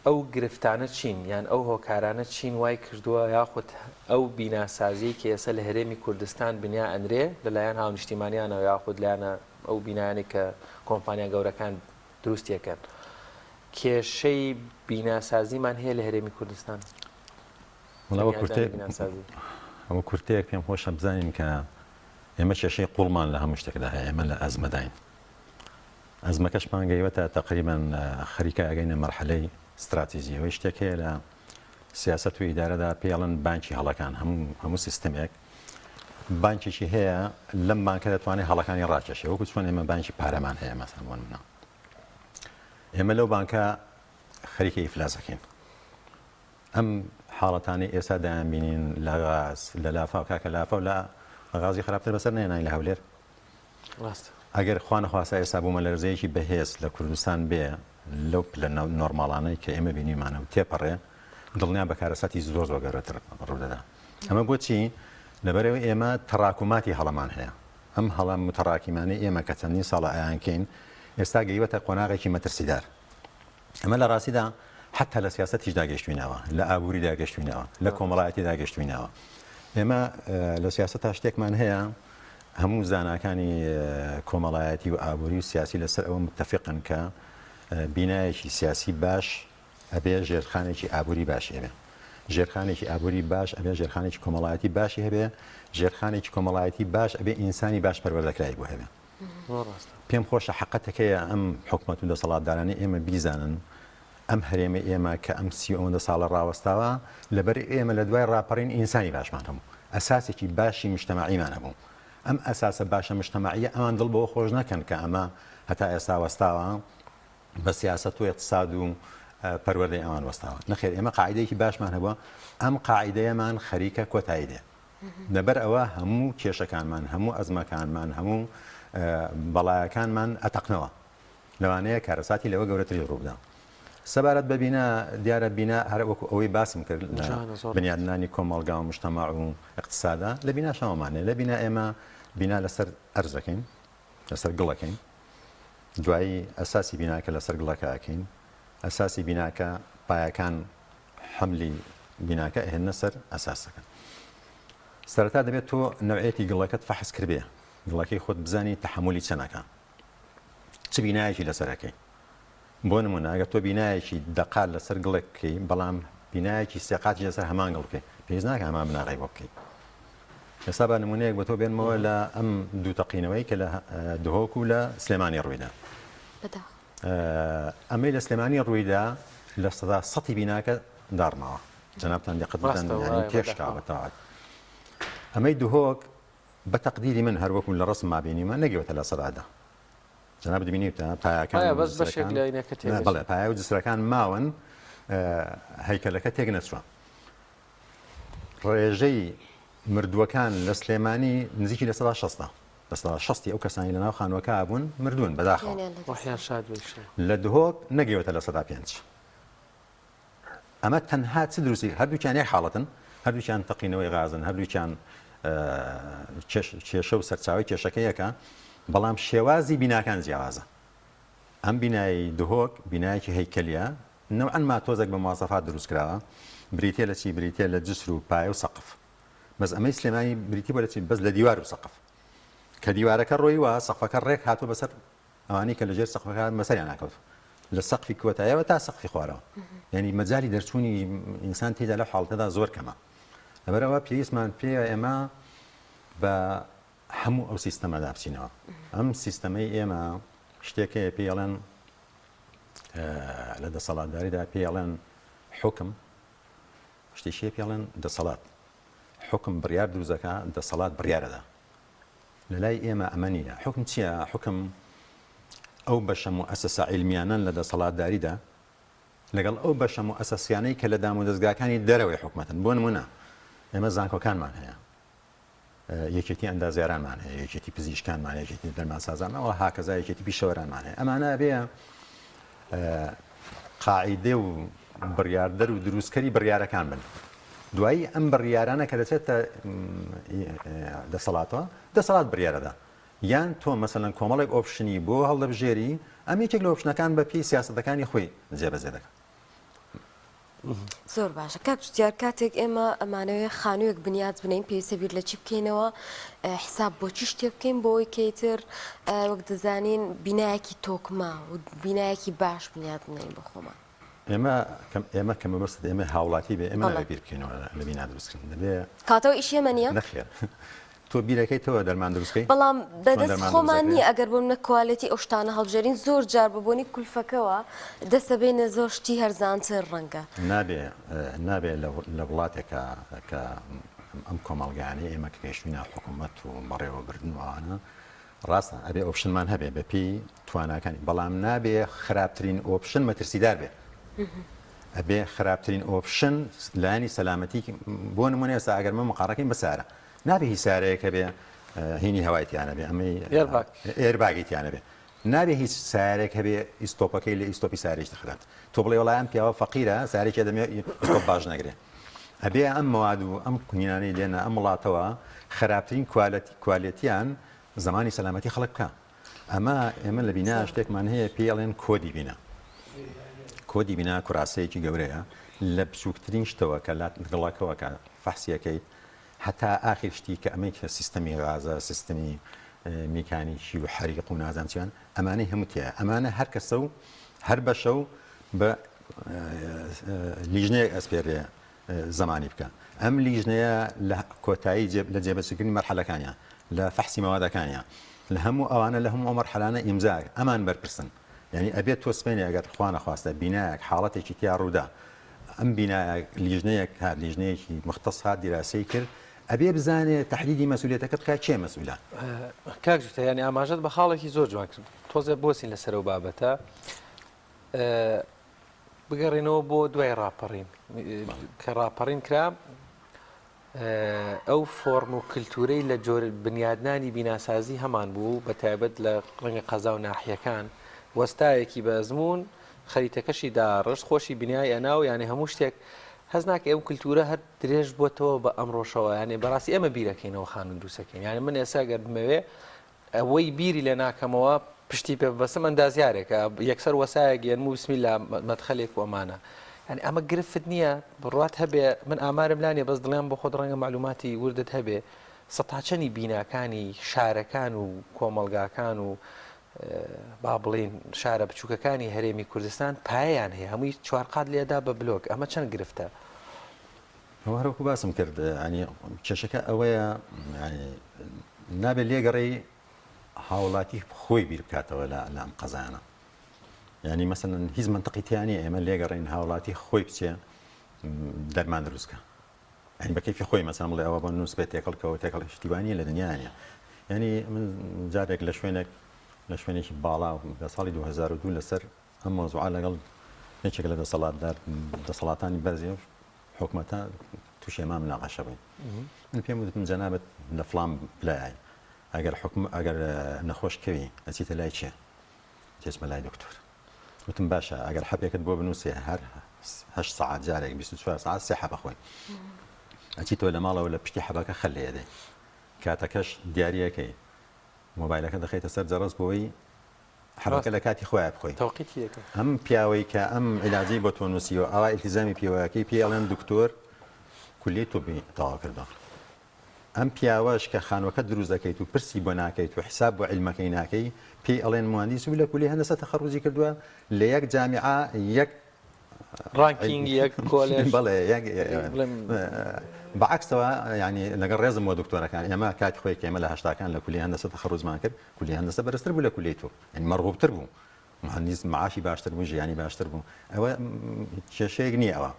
ئەو گرفتانە چین یان ئەو هۆکارانە چین وای کردووە یاخود ئەو بیناسازیەی کە ئێستا لە هەرێمی کوردستان بنیا ئەنرێ لەلایەن هاونیشتیمانیانەوە یاخود لایەنە ئەو بینایانەی کە کۆمپانیا گەورەکان دروستیەکەن کێشەی بیناسازیمان هەیە لە هەرێمی کوردستان؟
وەڵا ئەوە کورتەیەک پێم خۆشە بزانین کە ئێمە کێشەی قوڵمان لە هەموو شتێکدا هەیە ئێمە لە ئەزمەداین. ئەزمەکەشمان گەیوەتە تەقریبەن خەریکە ئەگەینە مەرحەلەی ستراتیجی. ئەوەی شتێک هەیە لە سیاسەت و ئیدارەدا پێی ئەڵێن بانکی هەڵەکان. هەموو هەموو سیستمێک بانکێکی هەیە لەم بانکە دەتوانێت هەڵەکانی ڕاکێشێ وەکو چۆن ئێمە بانکی پارەمان هەیە مەسەن بۆ نمونە ئێمە لەو بانکە خەریکە ئیفلاسەکەین ئەم حاڵەتانەی ئێستا دەیانبینین لە غاز، لە لافاو، کاکە لافاو لە غازی خراپتر بەسەر نەهێناین لە هەولێر.
ڕاستە.
ئەگەر خوا نەخواستە ئێستا بوومەلەرزەیەکی بەهێز لە کوردستان بێ لەو پلە نۆرماڵانەی کە ئێمە بینیمانە و تێپەڕێ دڵنیام بە کارەساتی زۆر زۆر گەورەتر ڕوودەدا. ئەمە بۆچی؟ لەبەرئەوەی ئێمە تەڕاکوماتی هەڵەمان هەیە. ئەم هەڵە متەڕاکیمانەی ئێمە کە چەندین ساڵە ئەیانکەین ئێستا گەیوەتە قۆناغێکی مەترسیدار. ئەمە لە ڕاستیدا حتا لە سیاسەتیشدا گەشتوینەوە، لە ئابووریدا گەشتوینەوە، لە کۆمەڵایەتیدا گەشتوینەوە. ئێمە لە سیاسەتا شتێکمان هەیە هەموو زاناکانی کۆمەڵایەتی و ئابووری و سیاسی لەسەر ئەوە متفقن کە بینایەکی سیاسی باش ئەبێ ژێرخانێکی ئابووری باشی هەبێ. ژێرخانێکی ئابووری باش ئەبێ ژێرخانێکی کۆمەڵایەتی باشی هەبێ، ژێرخانێکی کۆمەڵایەتی باش ئەبێ ئینسانی باش پەروەردەکراوی بۆ هەبێ. پێم خۆشە حەقەتەکەیە ئەم حکومەت و دەسەڵاتدارانەی ئێمە بیزانن ئەم هەرێمەی ئێمە کە ئەم سی ئەوەندە ساڵە ڕاوەستاوە لەبەر ئێمە لە دوای ڕاپەڕین ئینسانی باشمان هەبوو ئەساسێکی باشی مشتەمەعیمان هەبوو ئەم ئەساسە باشە مشتەمەعیە ئەوان دڵ بەوە خۆش نەکەن کە ئەمە هەتا ئێستا وەستاوە بە سیاسەت و اقتصاد و پەروەردەی ئەوان وەستاوە نەخێر ئێمە قاعدەیەکی باشمان هەبووە ئەم قاعدەیەمان خەریکە کۆتایی دێ لەبەر ئەوە هەموو کێشەکانمان، هەموو ئەزمەکانمان، هەموو بەڵایەکانمان ئەتەقنەوە. لەوانەیە کارەساتی لەوە گەورەتریش ڕووبدا. سەبارەت بە بینا، دیارە بینا هەر وەکو ئەوەی باسم کرد لە بنیادنانی کۆمەڵگا و مجتەمەع و ئیقتسادا، لە بیناش هەموومان هەیە. لە بینا ئێمە بینا لەسەر ئەرزەکەین، لەسەر گڵەکەین. دوایی ئەساسی بیناکە لەسەر گڵەکە ئەکەین. ئەساسی بیناکە پایەکان حەملی بیناکە ئەهێننە سەر ئەساسەکە. سەرەتا دەبێت تۆ نەوعیەتی گڵەکەت فەحس کردبێ، گڵەکەی خۆت بزانی تەحەمولی چەنەکە، چ بینایەکی لەسەر ئەکەی. بۆ نمونە ئەگەر تۆ بینایەکی دەقات لەسەر گڵێک بکەی، بەڵام بینایەکی سێقاتیش لەسەر هەمان گڵ بکەی، پێویست ناکە هەمان بناغەی بۆ بکەی. ئێستا با نمونەیەک بە تۆ بێنمەوە لە ئەم دوو تەقینەوەی کە لە دهۆک و لە سلێمانی ڕوویدا.
بەداخەوە.
ئەمەی لە سلێمانی ڕوویدا لە سەدا سەتی بیناکە داڕماوە جەنابتان دقت بدەن یانی تێکشکاوە بە تەواوەت ئەمەی دهۆک بە تەقدیری من هەر وەکو لە ڕسم ما بینیمە نەگەوتە لە سەدا دە جەنابت بینیوتە پایەکان
بەس بەشێک لە ئینەکە تێک
بەڵێ پایە و جسرەکان ماون هەیکەلەکە تێک نەچووە ڕێژەی مردووەکان لە سلێمانی نزیکی لە سەدا شەستە لە سەدا شەستی ئەو کەسانی لەناو خانووەکە بوون مردوون بەداخەوە.
ڕۆحیان شاد بێ ئیشەڵا.
لە دهۆک نەگەیوەتە 5%. ئەمە تەنها چ دروستی هەردووکیان یەک حاڵەتن هەردووکیان تەقینەوەی غازن هەردووکیان کێشە و سەرچاوی کێشەکە یەکە بەڵام شێوازی بیناکان جیاوازە ئەم بینایی دهۆک بینایەکی هەیکەلیە نەوعەن ما تۆزێک بە مواسەفات دروست کراوە بریتە لە چی بریتە لە جسر و پایە و سەقف بەس ئەمەی سلێمانی بریتی بووە لە چی؟ بەس لە دیوار و سەقف. کە دیوارەکە ڕۆیوە سەقفەکە ڕێک هاتووە بەسەر ئەوانەی کە لەژێر سەقفەکە بەسەریان ناکەوت لە سەقفی کۆتایەوە تا سەقفی خوارەوە یعنی مەجای دەرچوونی ئینسان تێدا لە حاڵتەدا زۆر کەمە لەبەرەوە پێویستمان پێ ئێمە بە هەموو ئەو سیستەمەدا بچینەوە ئەم سیستەمەی ئێمە شتێکەیە پێڵێن لە دەسەڵاتداریدا پێڵێن حکم شتێکی هەیە پێڵێن دەسەڵات حوکم بڕیار دروست دەکا دەسەڵات بڕیار ئەدا لە لای ئێمە ئەمە نییە حوکم چییە حوکم ئەو بەشە موئەسەسە عیلمیانەن لە دەسەڵاتداریدا لەگەڵ ئەو بەشە موئەسەسیانەی کە لە دامودەزگاکانی دەرەوەی حکومەتن بۆ نمونە ئێمە زانکۆکانمان هەیە یەکێتی ئەندازیارانمان هەیە، یەکێتی پزیشکانمان هەیە، یەکێتی دەرمانسازانمان و هاکەزا یەکێتی پیشەوەرانمان هەیە. ئەمانە ئەبێ قاعیدە و بڕیاردەر و دروستکەری بڕیارەکان بن. دوایی ئەم بڕیارانە کە دەچێتە دەسەڵاتەوە، دەسەڵات بڕیارەدا. یان تۆ مەسەلەن کۆمەڵێک option ی بۆ هەڵدەبژێری، ئەم یەکێک لە option ەکان بە پێی سیاسەتەکانی خۆی جێبەجێ دەکات.
زۆر باشە کاک جوتیار کاتێک ئێمە ئەمانەوێ خانوویەک بنیات بنین پێویستە بیر لە چی بکەینەوە حساب بۆ چی شتێ بکەین بۆ ئەوەی کەیتر وەک دەزانین بینایەکی تۆکمە و بینایەکی باش بنیات بنین بۆ خۆمان
ئێمە ئێمە کە مەبەست ئێمە هاوڵاتی بێ ئێمە نابێ بیر بکەینەوە لە بینا دروستکردن دەبێ
کاتەوە ئیشی ئێمە نییە
نەخێر. تۆ بیرەکەیتەوە دەرمان دروست کەی؟
بەڵام
چۆن
بەدەست
دەرمان دروست
خۆمان
دەکرێ؟
نییە ئەگەر بۆ منە quality ئەو شتانە هەڵبژێرین زۆر جار بە بۆنی کولفەکەوە دەسەبینە زۆر شتی هەرزانتر ڕەنگە.
نابێ نابێ لە وڵاتێکا کە ئەم کۆمەڵگایانەی ئێمە کە گەیشتوینە حکوومەت و بەڕێوەبردن و ئەوانە ڕاستە ئەبێ option مان هەبێ بەپێی تواناکانی بەڵام نابێ خراپترین option مەترسیدار بێ ئەبێ خراپترین option لایەنی سەلامەتی بۆ نمونە ئێستا ئەگەر مە مقاڕەکەین بە سارە نابێ هیچ سارەیەک هەبێ هینی هەوای تیانە بێ ئەمەی
airbag
airbag ی تیانە بێ نابێ هیچ سارێک هەبێ ئیستۆپەکەی لە ئیستۆپی سارێکی خراپ تۆ بڵێ وڵای ئەم پیاوە فەقیرە سارێکی دەمێ ئیستۆپ باش نەگرێ ئەبێ ئەم مواد و ئەم هینانەی دێنە ئەم وڵاتەوە خراپترین quality quality یان زەمانی سەلامەتی خەڵک بکە ئەمە ئێمە لە بینا شتێکمان هەیە پێی ئەڵێن کۆدی بینا. کۆدی بینا کوراسەیەکی گەورەیە لە بچووکترین شتەوە کە لە گڵەکەوە کە فەحسیەکەیت هەتا ئاخیر شتی کە ئەمەی کە سیستەمی غازە سیستەمی میکانیکی و حەریق و نازانم چیان ئەمانەی هەموو تیایە ئەمانە هەر کەسە و هەر بەشە و بە لیژنەیەک ئەسپێرێ زەمانی بکە. ئەم لیژنەیە لە کۆتایی لە جێبەجێکردنی مەرحەلەکانیان، لە فەحسی مەوادەکانیان، لە هەموو ئەوانە لە هەموو ئەو مەرحەلانە ئیمزا ئەمان بەرپرسن. یانی ئەبێت تۆ سبەینێ ئەگەر خوا نەخواستە بینایەک حاڵەتێکی تیا ڕوودا، ئەم بینایە لیژنەیەک هات، لیژنەیەکی موختەس هات دیراسەی کرد، ئەبێ بزانێ تەحدیدی مەسئولیەتەکە بکا کێ مەسئولە.
کاک جوتە یانی ئاماژەت بە خاڵێکی زۆر جوان کرد، تۆزێ بوەستین لەسەر ئەو بابەتە. بگەڕێنەوە بۆ دوای ڕاپەڕین کە ڕاپەڕین کرا ئەو فۆرم و کللتورەی لە جۆر بنیادنانی بیناسازی هەمان بوو بە تایبەت لە ڕەنگە قەزا و ناحیەکان وەستایەکی بە ئەزمون خەریتەکەشی داڕشت خۆشی بنیای ئەنا و یانێ هەموو شتێک هەز ناکە ئەم کللتورە هەر درێژ بۆتەوە بە ئەمڕۆشەوە یانێ بەڕاستی ئێمە بیرەکەینەوە خانوو دروستەکەین یانە من ئێستا گەر بمەوێ ئەوەی بیری لێ ناکەمەوە پشتی پێ ببەستم ئەندازیارێکە یەکسەر وەسایەک یەنم و بسم اللە مەدخەلێک و ئەمانە یانی ئەمە گرفت نییە بڕوات هەبێ من ئامارم لا نییە بەس دڵیان بۆ خۆت ڕەنگە معلوماتی وردت هەبێ سەتاچەنی بیناکانی شارەکان و کۆمەڵگاکان و با بڵین شارە بچووکەکانی هەرێمی کوردستان پایەیان هەیە هەمووی چوارقات لێدا بە بلۆک ئەمە چەند گرفتە
ئەوە هەر وەکو باسم کرد ینی کێشەکە ئەوەیە نابێت لێگەڕێی هاوڵاتی خۆی بیر بکاتەوە لە ئەم قەزانە ینی مەسەن هیچ منطقی تیانە ئێمە لێگەڕین هاوڵاتی خۆی بچێ دەرمان دروستکە ئەین بە کەیفی خۆی مەسەن بڵێ ئەوە بۆ نووس بێت تێکەڵکەوە تێکەڵ شتیوانە لە دنیاە ینی من جارێک لە شوێنێک لە شوێنێکی باڵا لە ساڵی 2002 لەسەر ئەم مەوزوعە لەگەڵ یەکێک لە دەسەڵاتدار دەسەڵاتانی بەرزی حکومەتە تووشی ئەمان مناقەشە بووین من پێم وتم جەنابت لە فڵان پلای ئەگەر حکم ئەگەر نەخۆش کەوی ئەچیتە لای کێ تێچمە لای دکتۆر وتم باشە ئەگەر حەپێکت بۆ بنووسێ هەر هەشت سەعات جارێک 24 سەعات سێ حەبە خۆی ئەچیتەوە لە ماڵەوە لە پشتی حەبەکە خەل لێدەی کاتەکەش دیاریەکەی مۆبایلەکە دەخەیتە سەر جەڕەس بۆی حەبەکە لە کاتی خۆیا بخۆی.
تەوقیتی دەکەی.
ئەم پیاوەی کە ئەم عیلاجەی بۆ تۆ نووسیوە ئاوا ئیلتیزامی پێوەکەی پێی ئەڵێن دکتۆر کولیەی طبی تەواو کردووە. ئەم پیاوەش کە خانوەکە دروست دەکەیت و پرسی بۆ ناکەیت و حیساب بۆ عیلمەکەی ناکەی پێی ئەڵێن موهەندیس و لە کولیەی هەندەسە تەخەڕوجی کردووە لە یەک جامیعە یەک
ranking یەک کۆلێژ
بەڵێ یەک بەعەکسەوە یانی لەگەڵ ڕێزم بۆ دکتۆرەکان ئێمە کاتی خۆی کە ئێمە لە هەشتاکان لە کولیەی هەندەسە تەخەڕوجمان کرد کولیەی هەندەسە بەرزتر بوو لە کولیەی تۆ یانی مەرغوبتر بوو مهندس معاشی باشتر بوو ژیانی باشتر بوو ئەوە کێشەیەک نییە ئەوە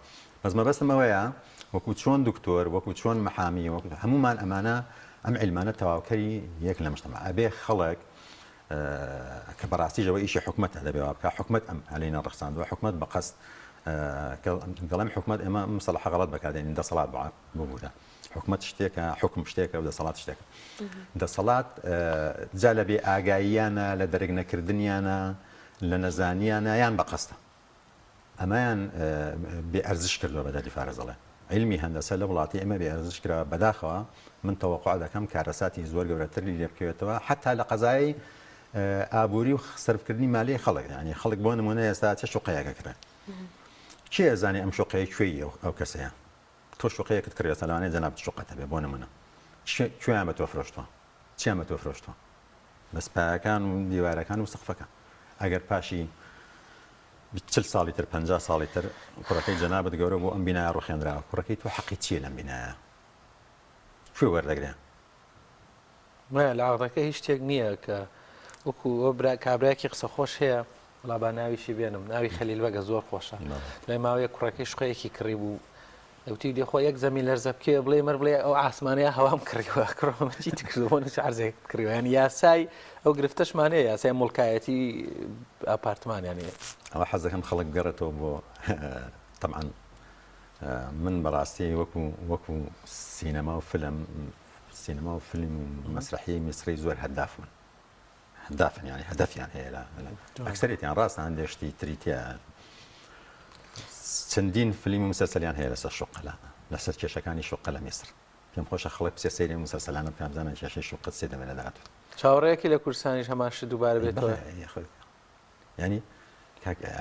بەس مەبەستم ئەوەیە وەکو چۆن دکتۆر وەکو چۆن محامی وەکو هەمومان ئەمانە ئەم عیلمانە تەواوکەری یەک لە مجتمع ئەبێ خەڵک کە بەڕاستیش ئەوە ئیشی حکومەتە دەبێ وا بکا حکومەت ئەم هەلینە ڕەخساندووە حکومەت بە قەست کە دەڵێم حکومەت ئێمە مستەڵەحە غەڵەت بەکاردێنین دەسەڵات ببوورە حکومەت شتێکە حکم شتێکە و دەسەڵات شتێکە دەسەڵات جا لە بێ ئاگاییانە لە دەرک نەکردنیانە لە نەزانیانە یان بە قەستە ئەمەیان بێ ئەرزش کردووە بە دەردی فارس دەڵێ عیلمی هەندەسە لە وڵاتی ئێمە بێ ئەرزش کراوە بەداخەوە من تەوەقوع دەکەم کارەساتی زۆر گەورەتری لێ بکەوێتەوە حتا لە قەزای ئابووری و سەرفکردنی مالی خەڵک یعنی خەڵک بۆ نمونە ئێستا چه شوقەیەکە کرێ کێ ئەزانێ ئەم شوقەیە کوێی ئەو کەسەیە تۆ شوقەیەکت کڕی ئێستا لەوانەیە جەنابت شوقەت هەبێ بۆ نمونە کوێیان بە تۆ فرۆشتووە چیان بە تۆ فرۆشتووە بەس پایەکان و دیوارەکان و سەقفەکە ئەگەر پاشی چل ساڵی تر 50 ساڵی تر کوڕەکەی جەنابت گەورە بۆ ئەم بینایە ڕوخێنراوە کوڕەکەی تۆ حەقی چییە لەم بینایە کوێ وەردەگرێ؟
وایە لە عەقدەکە هیچ شتێک نییە کە وەکو ئەو برا کابرایەکی قسە خۆش هەیە وەڵا با ناویشی بێنم ناوی خەلیل بەگە زۆر خۆشە دوای ماوەیە کوڕەکەی شوقەیەکی کڕی بوو دەوتی دێ خۆ یەک زەمین لەرزە بکێ بڵێ مەر بڵێ ئەو ئاسمانەیە هەوام کڕیوە کڕۆ چی کردو بۆ نووسی عەرزێک کڕیوە یانی یاسای ئەو گرفتەشمان هەیە یاسای موڵکایەتی ئاپارتمان یانی
ئەوە حەز دەکەم خەڵک بگەڕێتەوە بۆ تەبعەن من بەڕاستی وەکو وەکو سینەما و فیلم سینەما و فیلم و مەسرحیەی میسری زۆر هەدافن هەدافن یانی هەدەفیان هەیە لە ئەکسەرێتیان ڕاستە هەندێک شتی تری تیا چەندین فیلم و مسەسەلیان هەیە لەسەر شوقە لەسەر کێشەکانی شوقە لە میسر پێم خۆشە خەڵک بچێ سەیری مسەسەلانە بکات بزانن کێشەی شوقە چێ دەبێت لە داهاتوو
چاوەڕێکی لە کوردستانیش هەمان شت دووبارە بێتەوە
ینی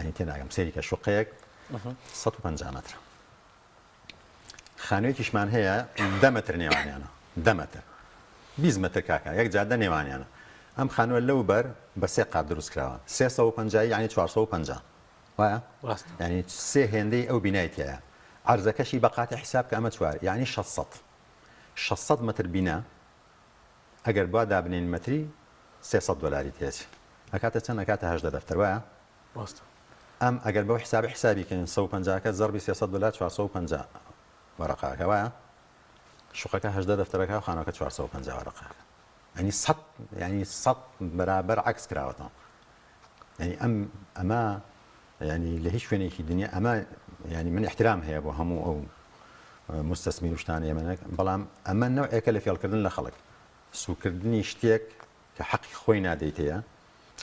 ینی تێناگەم سەیری کە شوقەیەک 150 مەترە خانوویەکیشمان هەیە دە مەتر نێوانیانە دە مەتر 20 مەتر کاکە یەک جادە نێوانیانە ئەم خانووە لەو بەر بە سێ قات دروست کراوە 350 یعنی 450 وایە یعنی سێ هێندەی ئەو بینای تایە عەرزەکەشی بە قاتی حیساب کە ئەمە چوار یعنی 600 600 مەتر بینا ئەگەر با دابنین مەتری 300 دلاری تێچ ئەکاتە چەند ئەکاتە 18 دەفتەر وایە
ڕاستە.
ئەم ئەگەر بەو حیسابە حیسابی کەین 150 کە زەربی 300 دۆلار 450 وەرەقەکە وایە شوقەکە 18 دەفتەرەکە و خانەکە 450 وەرەقەکە ینی سەد ینی سەد بەرابەر عکس کراوەتەوە ینی ئەم ئەمە ینی لە هیچ شوێنێکی دنیا ئەمە ینی من احترام هەیە بۆ هەموو ئەو مستەسمیر و شتانە ئێمە بەڵام ئەمە نەوعێکە لە فێڵکردن لە خەڵک سوکردنی شتێک کە حەقی خۆی نادەیتەیە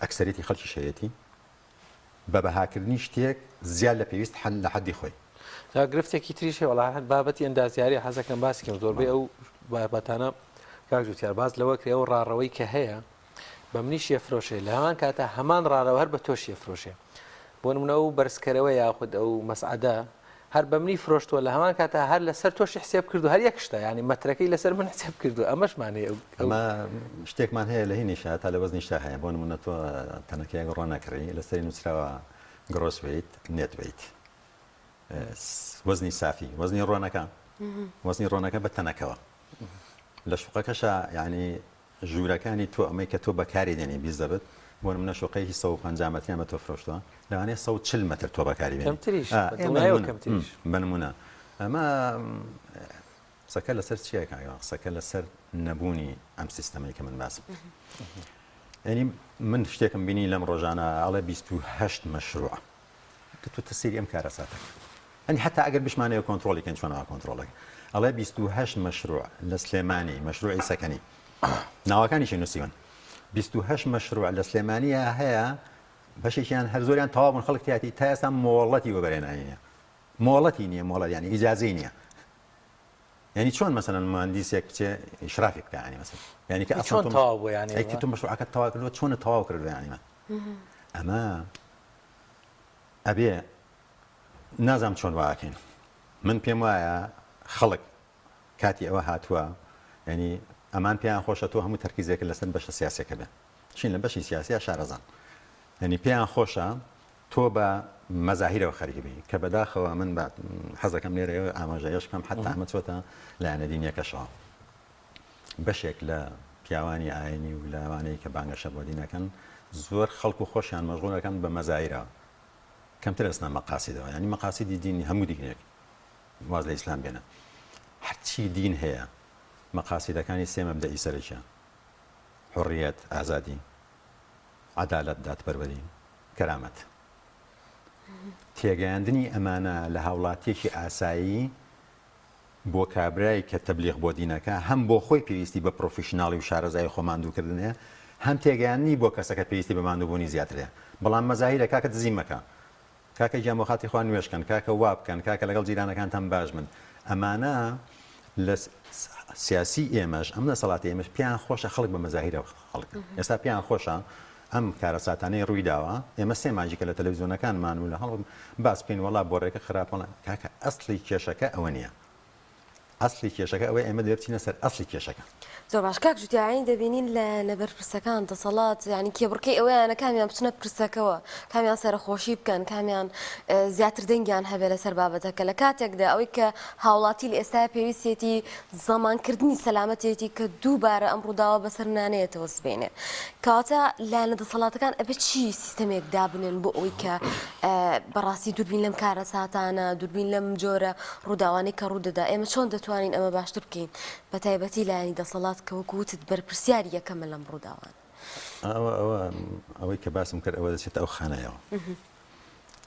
ئەکسەریەتی خەڵکیش هەیەتی بە بەهاکردنی شتێک زیاد لە پێویست حەد لە حەدی خۆی.
جا گرفتێکی تریش هەیە وەڵا هەر بابەتی ئەندازیاری حەزەکەم باسی کەم زۆربەی ئەو بابەتانە کاک جوتیار باس لەوە کرێ ئەو ڕاڕەوەی کە هەیە بە منیش یەفرۆشێ لە هەمان کاتە هەمان ڕاڕەوە هەر بە تۆش یەفرۆشێ بۆ نمونە ئەو بەرزکەرەوە یاخود ئەو مەسعەدە هەر بە منی فرۆشتووە لە هەمان کاتا هەر لەسەر تۆشی حسێب کردو هەر یەک شتە یانی مەترەکەی لەسەر من حسێب کردو ئەمەشمان هەیە
ئەمە شتێکمان هەیە لە هینیشا تا لە وەزنیشتا هەیە بۆ نمونە تۆ تەنەکەیەک ڕۆ نەکڕی لەسەری نووسراوە gross weight net weight وەزنی سافی وەزنی ڕۆنەکە وەزنی ڕۆنەکە بە تەنەکەوە لە شوقەکەشا یعنی ژوورەکانی تۆ ئەمەی کە تۆ بەکاری دێنی بیزەبت بۆ نمونە شوقەیەکی 150 مەتریان بە تۆ فرۆشتووە لەوانەیە 140 مەتر تۆ بەکاری بێنی
کەمتریش بە دڵنیایەوە کەمتریش
بە نمونە ئەمە قسەکە لەسەر چییە کاک قسەکە لەسەر نەبوونی ئەم سیستەمەی کە من باسم یعنی من شتێکم بینی لەم ڕۆژانە ئەڵێ 28 مەشروع کە تۆ تەسیری ئەم کارەساتەکە ئەنی حتا ئەگەر بشمانەوە کۆنترۆڵی کەین چۆن ئاوا کۆنترۆڵەکە ئەڵێ 28 مەشروع لە سلێمانی مەشروعی سەکەنی ناوەکانیشی نووسیون 28 مەشروع لە سلێمانیە هەیە بەشێکیان هەر زۆریان تەواو بوون خەڵک تیاتی تا ئێستا مۆڵەتی وەبەرهێنانی نییە مۆڵەتی نییە مۆڵەت یعنی ئیجازەی نییە یعنی چۆن مەسەلەن مهندسێک بچێ ئیشرافی بکە یعنی مەسەلەن یعنی کە
چۆن تەواو بوو یعنی
ئەی کە تۆ مەشروعەکەت تەواو کردووە چۆن تەواو کردووە یعنی من ئەمە ئەبێ نازانم چۆن واکەین من پێم وایە خەڵک کاتی ئەوە هاتووە ینی ئەمان پێیان خۆشە تۆ هەموو تەرکیزێکە لەسەر بەشە سیاسەکە بێ چین لە بەشی سیاسیا شارەزان ینی پێیان خۆشە تۆ بە مەزاهیرەوە خەریک بی کە بەداخەوە من بە حەزەکەم لێرە ئاماژەیەش بکەم حتا ئەمە چۆتە لایەنە دینیەکەشەوە بەشێک لە پیاوانی ئاینی و لەوانەی کە بانگەشە بۆ دینەکەن زۆر خەڵک و خۆشیان مەشغولەکەن بە مەزایرەوە کەمتر ئەچنە مەقاسیدەوە یانی مەقاسیدی دین هەموو دینێک واز لە ئیسلام بێنە هەرچی دین هەیە مەقاسیدەکانی سێ مەبدەئی سەرەکیە حڕیەت ئازادی عەدالەت دادپەروەری کەرامەت تێگەیاندنی ئەمانە لە هاوڵاتیەکی ئاسایی بۆ کابرای کە تەبلیغ بۆ دینەکە هەم بۆ خۆی پێویستی بە پرۆفیشناڵی و شارەزایی خۆ ماندووکردن هەیە، هەم تێگەیاندنی بۆ کەسەکە پێویستی بە ماندووبوونی زیاتر هەیە. بەڵام مەزاهیرە کاکە دزی مەکە، کاکە گیان بۆ خاتری خوا نوێژ کەن، کاکە وا بکەن، کاکە لەگەڵ جیرانەکانتان باش بن، ئەمانە لە سیاسی ئێمەش ئەم دەسەڵاتی ئێمەش پێیان خۆشە خەڵک بە مەزاهیرەوە خەڵک ئێستا پێیان خۆشە ئەم کارەساتانەی ڕوویداوە ئێمە سێ مانگی کە لە تەلەڤیزیۆنەکانمان و لە هەڵ باس بکەین وەڵا بۆڕێکە خراپە کاکە ئەسڵی کێشەکە ئەوە نییە. ئەسلی کێشەکە ئەوەیە ئێمە دەبێ بچینە سەر ئەسلی کێشەکە.
زۆر باش کاک جوتیار یانی دەبینین لایەنە بەرپرسەکان دەسەڵات یانی کێبڕکێی ئەوەیانە کامیان بچنە پرسەکەوە کامیان سەرەخۆشی بکەن کامیان زیاتر دەنگیان هەبێ لەسەر بابەتەکە لە کاتێکدا ئەوەی کە هاوڵاتی لە ئێستایا پێویستیەتی زەمانکردنی سەلامەتێتی کە دووبارە ئەم ڕووداوە بەسەر نانەیەتەوە سبەینێ کەواتە لایەنە دەسەڵاتەکان ئەبێ چی سیستەمێک دابنێن بۆ ئەوەی کە بەڕاستی دووربین لەم کارەساتانە دووربین لەم جۆرە ڕووداوانەی کە ڕوودەدا ئێمە چۆن دەتوانین ئەمە باشتر بکەین بە تایبەتی لایەنی دەسەڵات کە وەکو وتت بەرپرسیاری یەکەمە لەم ڕووداوانە؟
ئەوە ئەوە ئەوەی کە باسم کرد ئەوە دەچێتە ئەو خانەیەوە.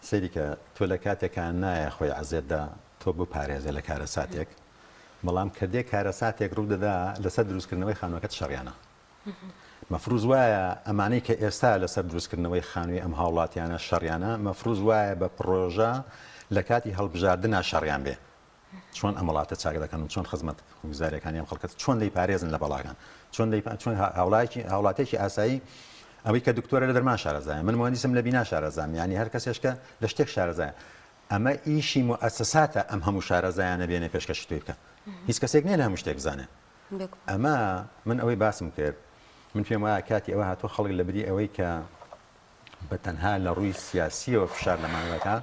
سەیری کە تۆ لە کاتێکا نایە خۆی عەزێت دا تۆ بپارێزێ لە کارەساتێک بەڵام کە دێ کارەساتێک ڕوو دەدا لەسەر دروستکردنەوەی خانووەکەت شەڕیانە. مەفروز وایە ئەمانەی کە ئێستا لەسەر دروستکردنەوەی خانووی ئەم هاوڵاتیانە شەڕیانە، مەفروز وایە بە پڕۆژە لە کاتی هەڵبژاردنا شەڕیان بێ. چۆن ئەم وڵاتە چاک دەکەن و چۆن خزمەتگوزاریەکانی ئەم خەڵکە چۆن دەیپارێزن لە بەڵاکان، چۆن دەی چۆن هاوڵایەکی هاوڵاتێکی ئاسایی ئەوەی کە دکتۆرە لە دەرمان شارەزایە، من موهەندیسم لە بینا شارەزام، یانی هەر کەسێش کە لە شتێک شارەزایە. ئەمە ئیشی موئەسەساتە ئەم هەموو شارەزایانە بێنێ پێشکەشی تۆی بکا. هیچ کەسێک نییە لە هەموو شتێک بزانێ. ئەمە من ئەوەی باسم کرد من پێم وایە کاتی ئەوە هاتووە خەڵک لە بری ئەوەی کە بە تەنها لە ڕووی سیاسیەوە فشار لەمانە دەکا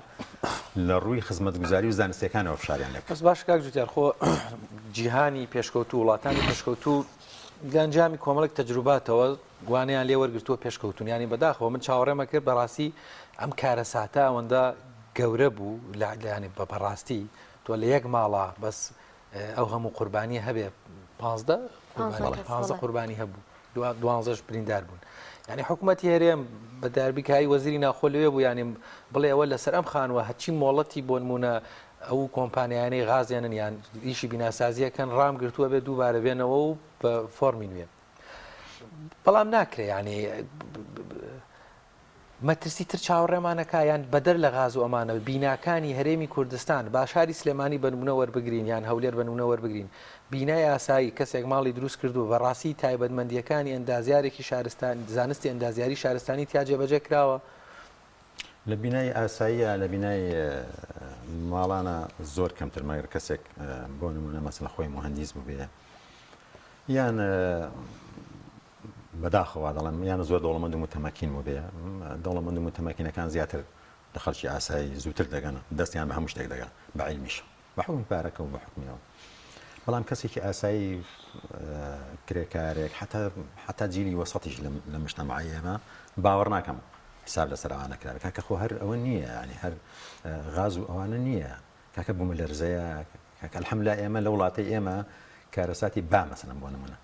لە ڕووی خزمەتگوزاری و زانستیەکانەوە فشاریان لێ
بەس باش کاک جوتیار خۆ جیهانی پێشکەوتوو وڵاتانی پێشکەوتوو لە ئەنجامی کۆمەڵێک تەجروباتەوە وانەیان لێ وەرگرتووە پێشکەوتون ینی بەداخەوە من چاوەڕێمە کرد بەڕاستی ئەم کارەساتە ئەوەندە گەورە بوو لە ینی بە بەڕاستی تۆ لە یەک ماڵە بەس ئەو هەموو قوربانیە هەبێ 15 قوربانی قوربانی هەبوو دوانزەش بریندار بوون یعنی حکوومەتی هەرێم بە داربیکایی وەزیری ناخۆ لەوێ بوو یانیم بڵێ ئەوە لەسەر ئەم خانووە هەچی مۆڵەتی بۆنمونە ئەو کۆمپانیانەی غازێنن یان ئیشی بیناسازیەکەن ڕام گرتووە بێ دووبارە بێنەوە و بە فۆرمی نوێ بەڵام ناکرێ یعنی مەترسی تر چاوەڕێمان ئەکا یان بەدەر لە غاز و ئەمانە بیناکانی هەرێمی کوردستان با شاری سلێمانی بە نمونە وەربگرین یان هەولێر بە نمونە وەربگرین بینای ئاسایی کەسێک ماڵی دروست کردووە بەڕاستی تایبەتمەندییەکانی ئەندازیارێکی شارستان زانستی ئەندازیاری شارستانی تیا جێبەجێ کراوە؟
لە بینای ئاساییە لە بینای ماڵانە زۆر کەمتر مەگەر کەسێک بۆ نمونە مەسەلەن خۆی موهەندیس بووبێ یان بەداخەوە دەڵێم یان زۆر دەوڵەمەند و متەمەکین بووبێ، دەوڵەمەند و متەمەکینەکان زیاتر لە خەڵکی ئاسایی زووتر دەگەن، دەستیان بە هەموو شتێک دەگا، بە عیلمیش، بە حوکمی پارەکە و بە حوکمی ئەوە. بەڵام کەسێکی ئاسایی کرێکارێک حتا حتا جیلی وەسەتیش لە مجتەمەعی ئێمە باوەڕ ناکەم حساب لەسەر ئەوانە کرابێ. کاکە خۆ هەر ئەوە نییە، یانی هەر غاز و ئەوانە نییە، کاکە بوومەلەرزەیە، کاکە الحمدلله ئێمە لە وڵاتەی ئێمە کارەساتی با مەسەلەن بۆ نمونە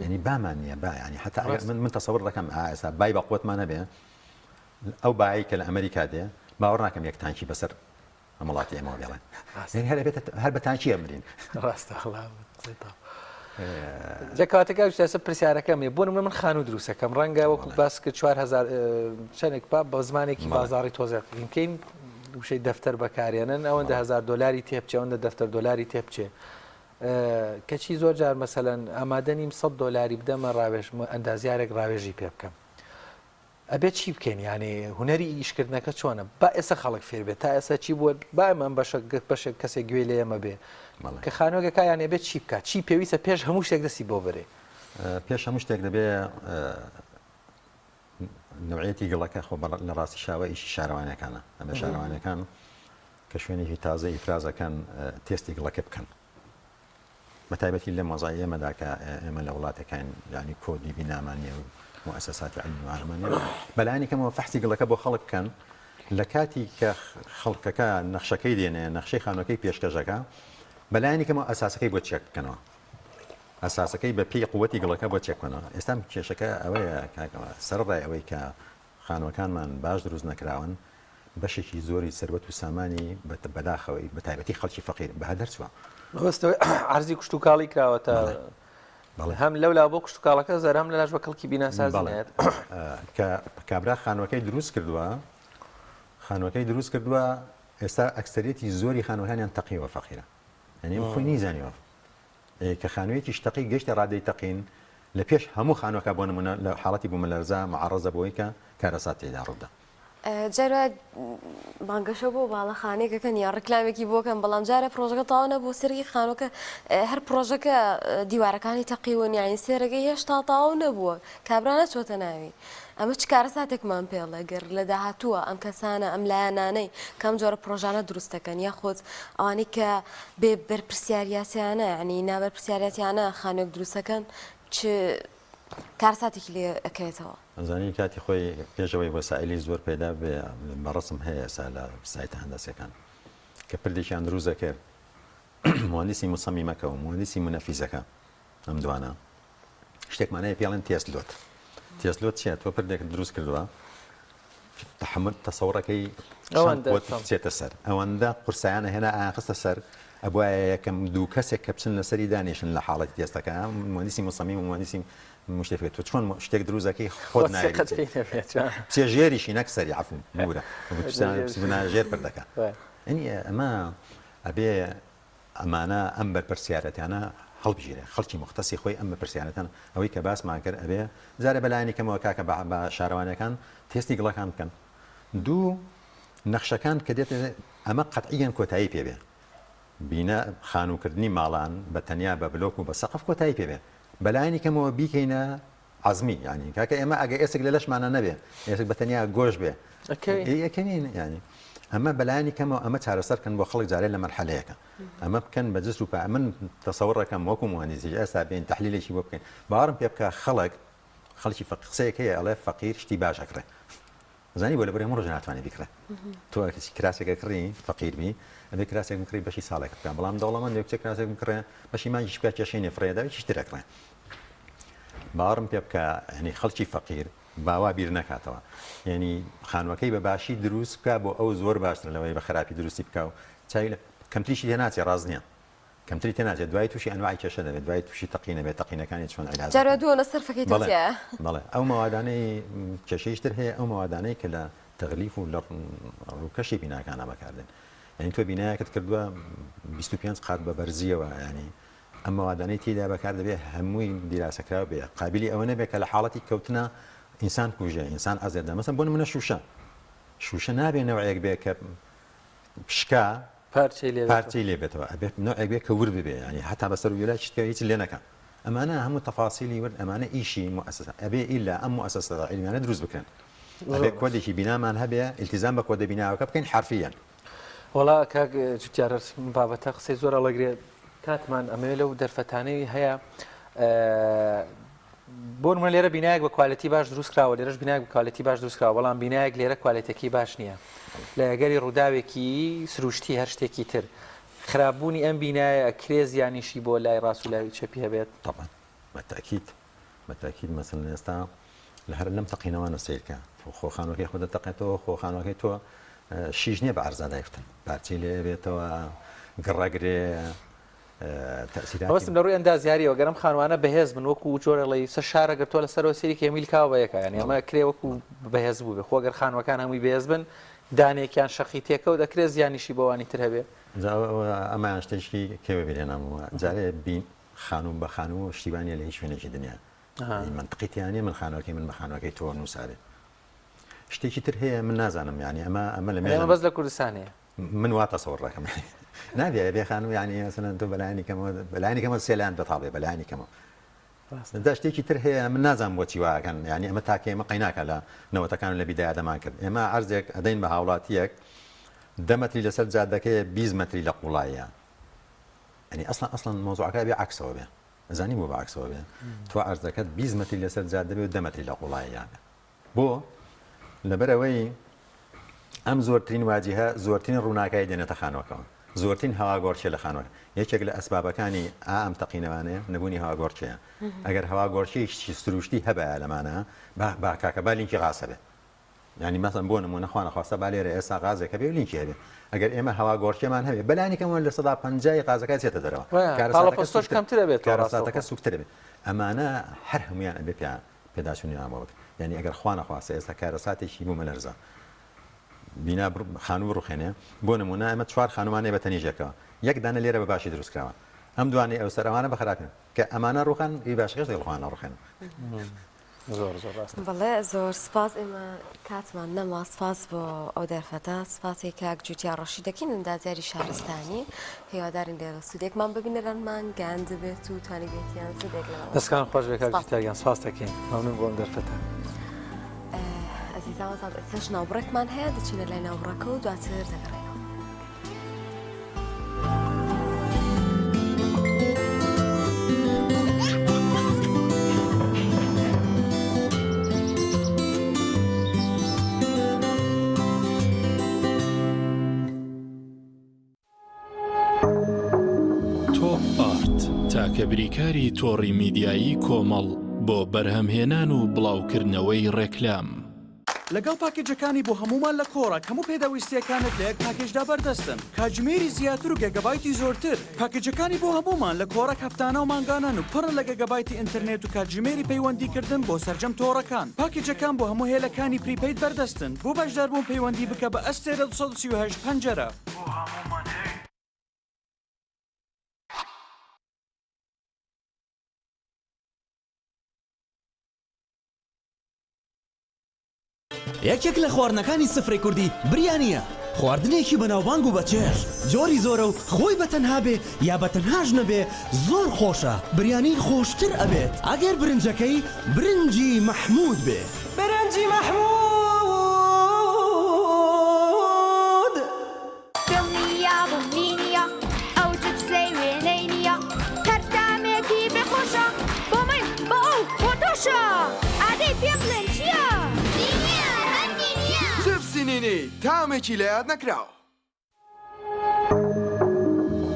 یعنی بامان نییە با یعنی حتا ئەگەر من من تەسەور دەکەم ئا ئێستا بای بە قوتمان هەبێ ئەو بایی کە لە ئەمریکا دێ باوەڕ ناکەم یەک تانکی بەسەر ئەم وڵاتی ئێمەوە بێڵێن یعنی هەر ئەبێتە هەر بە تانکی ئەمرین
ڕاستە جا کەواتە کاک جوتیار پرسیارەکەم بۆ نمونە من خانوو دروستەکەم ڕەنگە وەکو باس کرد 4000 چەندێک با بە زمانێکی بازاڕی تۆزێک بکەین وشەی دەفتەر بەکارێنن ئەوەندە هزار دۆلاری تێبچێ ئەوەندە دەفتەر دۆلاری تێبچێ کەچی زۆر جار مەسەلەن ئامادە نیم سەد دۆلاری بدەمە ڕاوێژ ئەندازیارێک ڕاوێژی پێ بکەم ئەبێت چی بکەین یعنی هونەری ئیشکردنەکە چۆنە با ئێستا خەڵک فێر بێت تا ئێستا چی بووە با ئەم ئەم بەشە بەشێک کەسێک گوێ لێ ئێمە بێ کە خانووەکە یان ئەبێت چی بکات چی پێویستە پێش هەموو شتێک دەستی بۆ بەرێ
پێش هەموو شتێک دەبێ نوعیەتی گڵەکە خۆ لە ڕاستی شاوە ئیشی شارەوانەکانە ئەمە شارەوانەکان کە شوێنێکی تازە ئیفرازەکەن تێستی گڵەکە بکەن بە تایبەتی لەم وەزعی ئێمەدا کە ئێمە لە وڵاتەکان ینی کۆدی بینامان نیە و موسساتی علمی وانەمان نیە بەلایەنی کەمەوە فەحسی گڵەکە بۆ خەڵک بکەن لە کاتی کە خەڵکەکە نەخشەکەی دێنێ نەخشەی خانوەکەی پێشکەشەکە بەلایەنی کەمەوە ئەساسەکەی بۆ چێک بکەنەوە ئەساسەکەی بە پێی قوتی گڵەکە بۆ چێک بکەنەوە ئێستا کێشەکە ئەوەیە کاکەوە سەرڕای ئەوەی کە خانوەکانمان باش دروست نەکراون بەشێکی زۆری سەروەت و سامانی بەداخەوەی بە تایبەتی خەڵکی فەقیر بە هەدەر چووە.
مەبەست ئەوەی عەرزی کشتوکاڵی کراوەتە هەم لەولا بۆ کشتوکاڵەکە زەرەر هەم لەلاش بە کەڵکی بیناسازی نایەت.
کە کابرا خانوەکەی دروست کردووە خانوەکەی دروست کردووە ئێستا ئەکسەریەتی زۆری خانوەکانیان تەقیوە فەقیرە یعنی خۆی نیزانیوە کە خانوویەکیش تەقی گەیشتە ڕادەی تەقین لە پێش هەموو خانووەکە بۆ نموونە لە حاڵەتی بوومەلەرزە معەڕەزە بۆی کە کارەسات تێیدا ڕووبدا.
جار وایە بانگەشە بۆ باڵەخانەیەک ئەکەن یا ڕیکلامێکی بۆ کەن بەڵام جارێ پڕۆژەکە تەواو نەبوو سەرەکی خانووەکە هەر پڕۆژەکە دیوارەکانی تەقیون یانی سێرەکەی هێشتا تەواو نەبووە کابرا نەچۆتە ناوی ئەمە چ کارەساتێکمان پێڵێ گەر لە داهاتووە ئەم کەسانە ئەم لایەنانەی کە ئەم جۆرە پڕۆژانە دروست دەکەن یاخود ئەوانەی کە بێ بەرپرسیاریاتیانە یعنی نابەرپرسیاریاتیانە خانووێک دروست دەکەن چ کارەساتێکی لێ ئەکەوێتەوە.
ئەزانی کاتی خۆی پێش ئەوەی وەسائیلی زۆر پەیدا ببێ بە ڕەسم هەیە ئێستا لە سایتە هەندەسیەکان کە پردێکیان دروست دەکرد موهەندیسی موسەمیمەکە و موهەندیسی مونەفیزەکە ئەم دوانە شتێکمان هەیە پێڵێن test load test load چییە تۆ پردێکت دروست کردووە تحمل تەسەوڕەکەی
ئەوەندە
بچێتە سەر ئەوەندە قورسایانە هێنا ئایان خستە سەر ئەبوایە یەکەم دوو کەسێک کە بچن لەسەری دانیشن لە حاڵەتی تێستەکە موهەندیسی موسەمیم و موهەندیسی مشتێک تۆ چۆن شتێک دروست دەکەی خۆت بچێ ژێریشی نەک سەری عەفوو بورە ژێر پردەکە یعنی ئەمە ئەبێ ئەمانە ئەم بەرپرسیارەتیانە هەڵبژێرێ خەڵکی موختەسی خۆی ئەم بەرپرسیارەتان ئەوەی کە باسمان کرد ئەبێ جارێ بەلایەنی کەمەوە کاکە بە شارەوانیەکان تێستی گڵەکان بکەن دوو نەخشەکان کە دێت ئەمە قەتعیەن کۆتایی پێ بێ بینا خانووکردنی ماڵان بە تەنیا بە بلۆک و بە سەقف کۆتایی پێ بێ بەلایەنی کەمەوە بیکەینە عەزمی یانی کاکە ئێمە ئەگە ئێسک لە لەشمانە نەبێ ئێسک بە تەنیا گۆش بێ ئەکەوین ینی ئەمە بەلایانی کەمەوە ئەمە چارەسەر کەن بۆ خەڵک جارێ لە مەرحەلەیەکە ئەمە بکەن بە جس و پا من تەسەوڕەکەم وەکو موهەندیسیش ئێستا بێن تەحلیلێکی بۆ بکەین باوەڕم پێ بکە خەڵک خەڵکی فەقیر قسەیەک هەیە ئەڵێ فەقیر شتی باش ئەکڕێ زانی بۆ لەبەر هەموو ڕۆژ ناتوانێت بیکڕێ تۆ کەسی کراسێکە کڕی فەقیر بی ئەبێ کراسێک بکڕی بەشی ساڵێک بکە بەڵام دەوڵەمەند یەک کراسێک بکڕێ بەشی مانگیش بکە کێشەی نیە فڕێدا یەکیش تر ئەکڕێ باوەڕم پێ بکە یعنی خەڵکی فەقیر باوا بیر نەکاتەوە یعنی خانوەکەی بە باشی دروست بکە بۆ ئەو زۆر باشتر لەوەی بە خراپی دروستی بکە و چاوی لە کەمتریشی لێ ناچێ ڕاست نییە کەمتری تێ ناچێت دوای تووشی ئەنواعی کێشە دەبێت دوای تووشی تەقینە بێت تەقینەکانی چۆن عیلاج
جارە دووە لە سەرفەکەی تۆ تیایە.
بەڵێ ئەو مەوادانەی کێشەیش تر هەیە ئەو مەوادانەی کە لە تەغلیف و لە ڕووکەشی بیناکانە بەکاردێن یعنی تۆ بینایەکت کردووە 25 قات بە بەرزیەوە ینی ئەم مەوادانەی تێدا بەکار دەبێت هەمووی دیراسەکراو بێ قابلی ئەوە نەبێت کە لە حاڵەتی کەوتنە ئینسان کوژێ ئینسان ئەزێت دە مەسەن بۆ نمونە شوشە شوشە نابێ نەوعێک بێ کە شکا
پارچەی لێ
پارچەی لێ بێتەوە ئەبێت نەوعێک بێ کە ورد ببێ یانی هەتا بەسەر ویلای شتێ هیچ لێ نەکا ئەمانە هەموو تەفاسیلی ورد ئەمانە ئیشی موئەسەسە ئەبێ ئیلا ئەم موئەسەسە عیلمیانە دروست بکرێن ئەبێ کۆدێکی بینامان هەبێ ئیلتیزام بە کۆدە بیناوەکە بکەین حرفیەن
وەڵا کاک جوتیار بابەتە قسەی زۆر ئەڵەگرێ کاتمان ئەمەوێ لەو دەرفەتانەی هەیە بۆ نمونە لێرە بینایەک بە quality باش دروست کراوە لێرەش بینایەک بە quality باش دروست کراوە بەڵام بینایەک لێرە quality ەکەی باش نییە لە ئەگەری ڕووداوێکی سروشتی هەر شتێکی تر خراپبوونی ئەم بینایە ئەکرێ زیانیشی بۆ لای ڕاست و لای چەپی هەبێت؟
طبعا بە تاکید بە تاکید مەسەلەن ئێستا لە هەر لەم تەقینەوانە سەیرکە تۆ خۆ خانوەکەی خۆ دەتەقێتەوە خۆ خانوەکەی تۆ شیش نییە بە عەرزا دایکوتن پارچەی لێ بێتەوە گڕەگرێ تەئسیراتی.
مەبەستم لە ڕووی ئەندازیاریەوە گەر ئەم خانوانە بەهێز بن وەکو جۆرە ڵێی سە شارە گرتووە لەسەرەوە سەیری کە ئەمی لکاوە بە یەکا یانی ئەمە کرێ وەکو بەهێز بوو بێ خۆ گەر خانوەکان هەمووی بەهێز بن دانێکیان شەقی تێکەوت ئەکرێ زیانیشی بۆ ئەوانی تر هەبێ.
جا ئەمەیان شتێکی کێ بەبیر هێنامەوە جارێ بین خانوو بە خانوو شتی وا نیە لە هیچ شوێنێکی دنیا مەنتقی تیا نیە من خانوەکەی من بە خانوەکەی تۆ نووسابێ شتێکی تر هەیە من نازانم یانی ئەمە ئەمە لە
مێژە بەس لە کوردستان هەیە
من وا تەسەوڕ دەکەم نابێ بێ خانم یانی مەسەلەن تۆ بەلایەنی کەمەوە بەلایەنی کەمەوە سێ لایەن بەتاڵ بێ بەلایەنی کەمەوە دا شتێکی تر هەیە من نازانم بۆچی واکەن یانی ئەمە تاکە ئێمە قەیناکە لە نەوەتەکان لە بیدایە دەمان کرد ئێمە عەرزێک ئەدەین بە هاوڵاتیەک دە مەتری لەسەر جادەکەیە 20 مەتری لە قوڵاییە یعنی ئەسڵەن ئەسڵەن مۆزوعەکە بێ عەکسەوە بێ زانی بۆ بە عەکسەوە بێ تۆ عەرزەکەت 20 مەتری لەسەر جادە بێ و دە مەتری لە قوڵاییە بێ بۆ؟ لەبەرئەوەی ئەم زۆرترین واجیهە زۆرترین ڕووناکایی دێنێتە خانووەکەوە، زۆرترین هەواگۆڕکێ لە خانووەکە، یەکێک لە ئەسبابەکانی ئا ئەم تەقینەوانەیە نەبوونی هەواگۆڕکێیە، ئەگەر هەواگۆڕکێیەکی سروشتی هەبایە لەمانە با با کاکە با لینکی غاز هەبێ یانی مەسەن بۆ نموونە خوا نەخواستە با لێرە ئێستا غازێک هەبێ و لینکی هەبێ ئەگەر ئێمە هەواگۆڕکێمان هەبێ بەلانی کەمەوە 50% غازەکە چێتە دەرەوە
کارەساتەکە سووکتر کەمتر ئەبێت
کارەساتەکە سووکتر ئەبێ ئەمانە هەر هەموویان ئەبێ پێیان پێداچوونیان بۆ بکرێت یانی ئەگەر خوا نەخواستە ئێستا کارەساتێکی بوومەلەرزە بینا خانوو بڕوخێنێ بۆ نمونە ئەمە چوار خانومان هەیە بە تەنیژێکەوە یەک دانە لێرە بە باشی دروست کراوە ئەم دوانەی ئەو سەر ئەوانە بە خراپین کە ئەمانە ڕوخان ئی باشەکەش لەگەڵ خۆیان ناڕوخێنن.
زۆر زۆر ڕاستە.
بەڵێ زۆر سپاس ئێمە کاتمان نەما سپاس بۆ ئەو دەرفەتە سپاسی کاک جوتیار ڕەشید دەکەین ئەندازیاری شارستانی هیوادارین لێرە سوودێکمان بە بینەرانمان گەیاندبێت و توانیبێتیان سوودێک لەمە
دەستکان خۆش بێ کاک
سپاس.
جوتیار گیان سپاس دەکەین مەمنون بۆ ئەم دەرفەتە.
ئەزیزان وەزان ئێستاش ناوبڕێکمان هەیە دەچینە لای ناوبڕەکە و دواتر دەگەڕێینەوە.
تۆپ ئارت، تاکە بریکاری تۆڕی میدیایی کۆمەڵ بۆ بەرهەمهێنان و بڵاوکردنەوەی ڕێکلام.
لەگەڵ پاکێجەکانی بۆ هەموومان لە کۆڕەک هەموو پێداویستییەکانت لە یەک پاکێجدا بەردەستن، کاتژمێری زیاتر و گێگابایتی زۆرتر. پاکێجەکانی بۆ هەموومان لە کۆڕەک هەفتانە و مانگانەن و پڕن لە گێگابایتی ئینتەرنێت و کاتژمێری پەیوەندیکردن بۆ سەرجەم تۆڕەکان. پاکێجەکان بۆ هەموو هێلەکانی prepaid بەردەستن. بۆ بەشداربوون پەیوەندی بکە بە ئەستێرە 238 پەنجەرە. بۆ هەموومان هەیە.
یەکێک لە خواردنەکانی سفرەی کوردی بریانییە، خواردنێکی بەناوبانگ و بەچێژ، جۆری زۆرە و خۆی بە تەنها بێ یا بە تەنهاش نەبێ زۆر خۆشە، بریانی خۆشتر ئەبێت ئەگەر برنجەکەی برنجی مەحموود بێ.
برنجی مەحموود.
دڵنیابم نینیە ئەو جپسەی وێنەی نییە هەر تامێکی بێ خۆشە بۆ من بۆ ئەو بۆ تۆشە ئادەی پێم بڵێن چییە؟ نینیە هەر نینیە.
جپسی نینی تامێکی لەیاد نەکراو.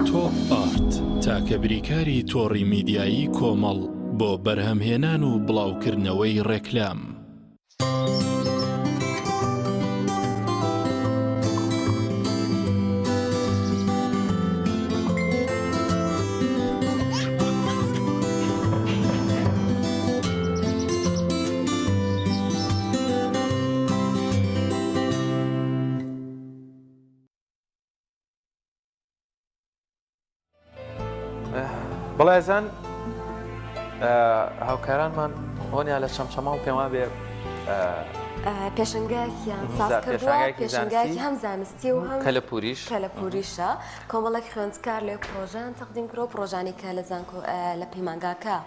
تۆپ ئارت، تاکە بریکاری تۆڕی میدیایی کۆمەڵ بۆ بەرهەمهێنان و بڵاوکردنەوەی ڕێکلام.
بەڵێزان هاوکارانمان هۆنیا لە چەمچەماڵ پێم وابێ
پێشنگایەکیان ساز کردووە پێشنگایەکی هەم زانستی و هەم
کەلەپوریش
کەلەپوریشە کۆمەڵێک خوێندکار لێ پرۆژان تەقدیم کرۆ پرۆژانی کە لە زانکۆ لە پەیمانگاکە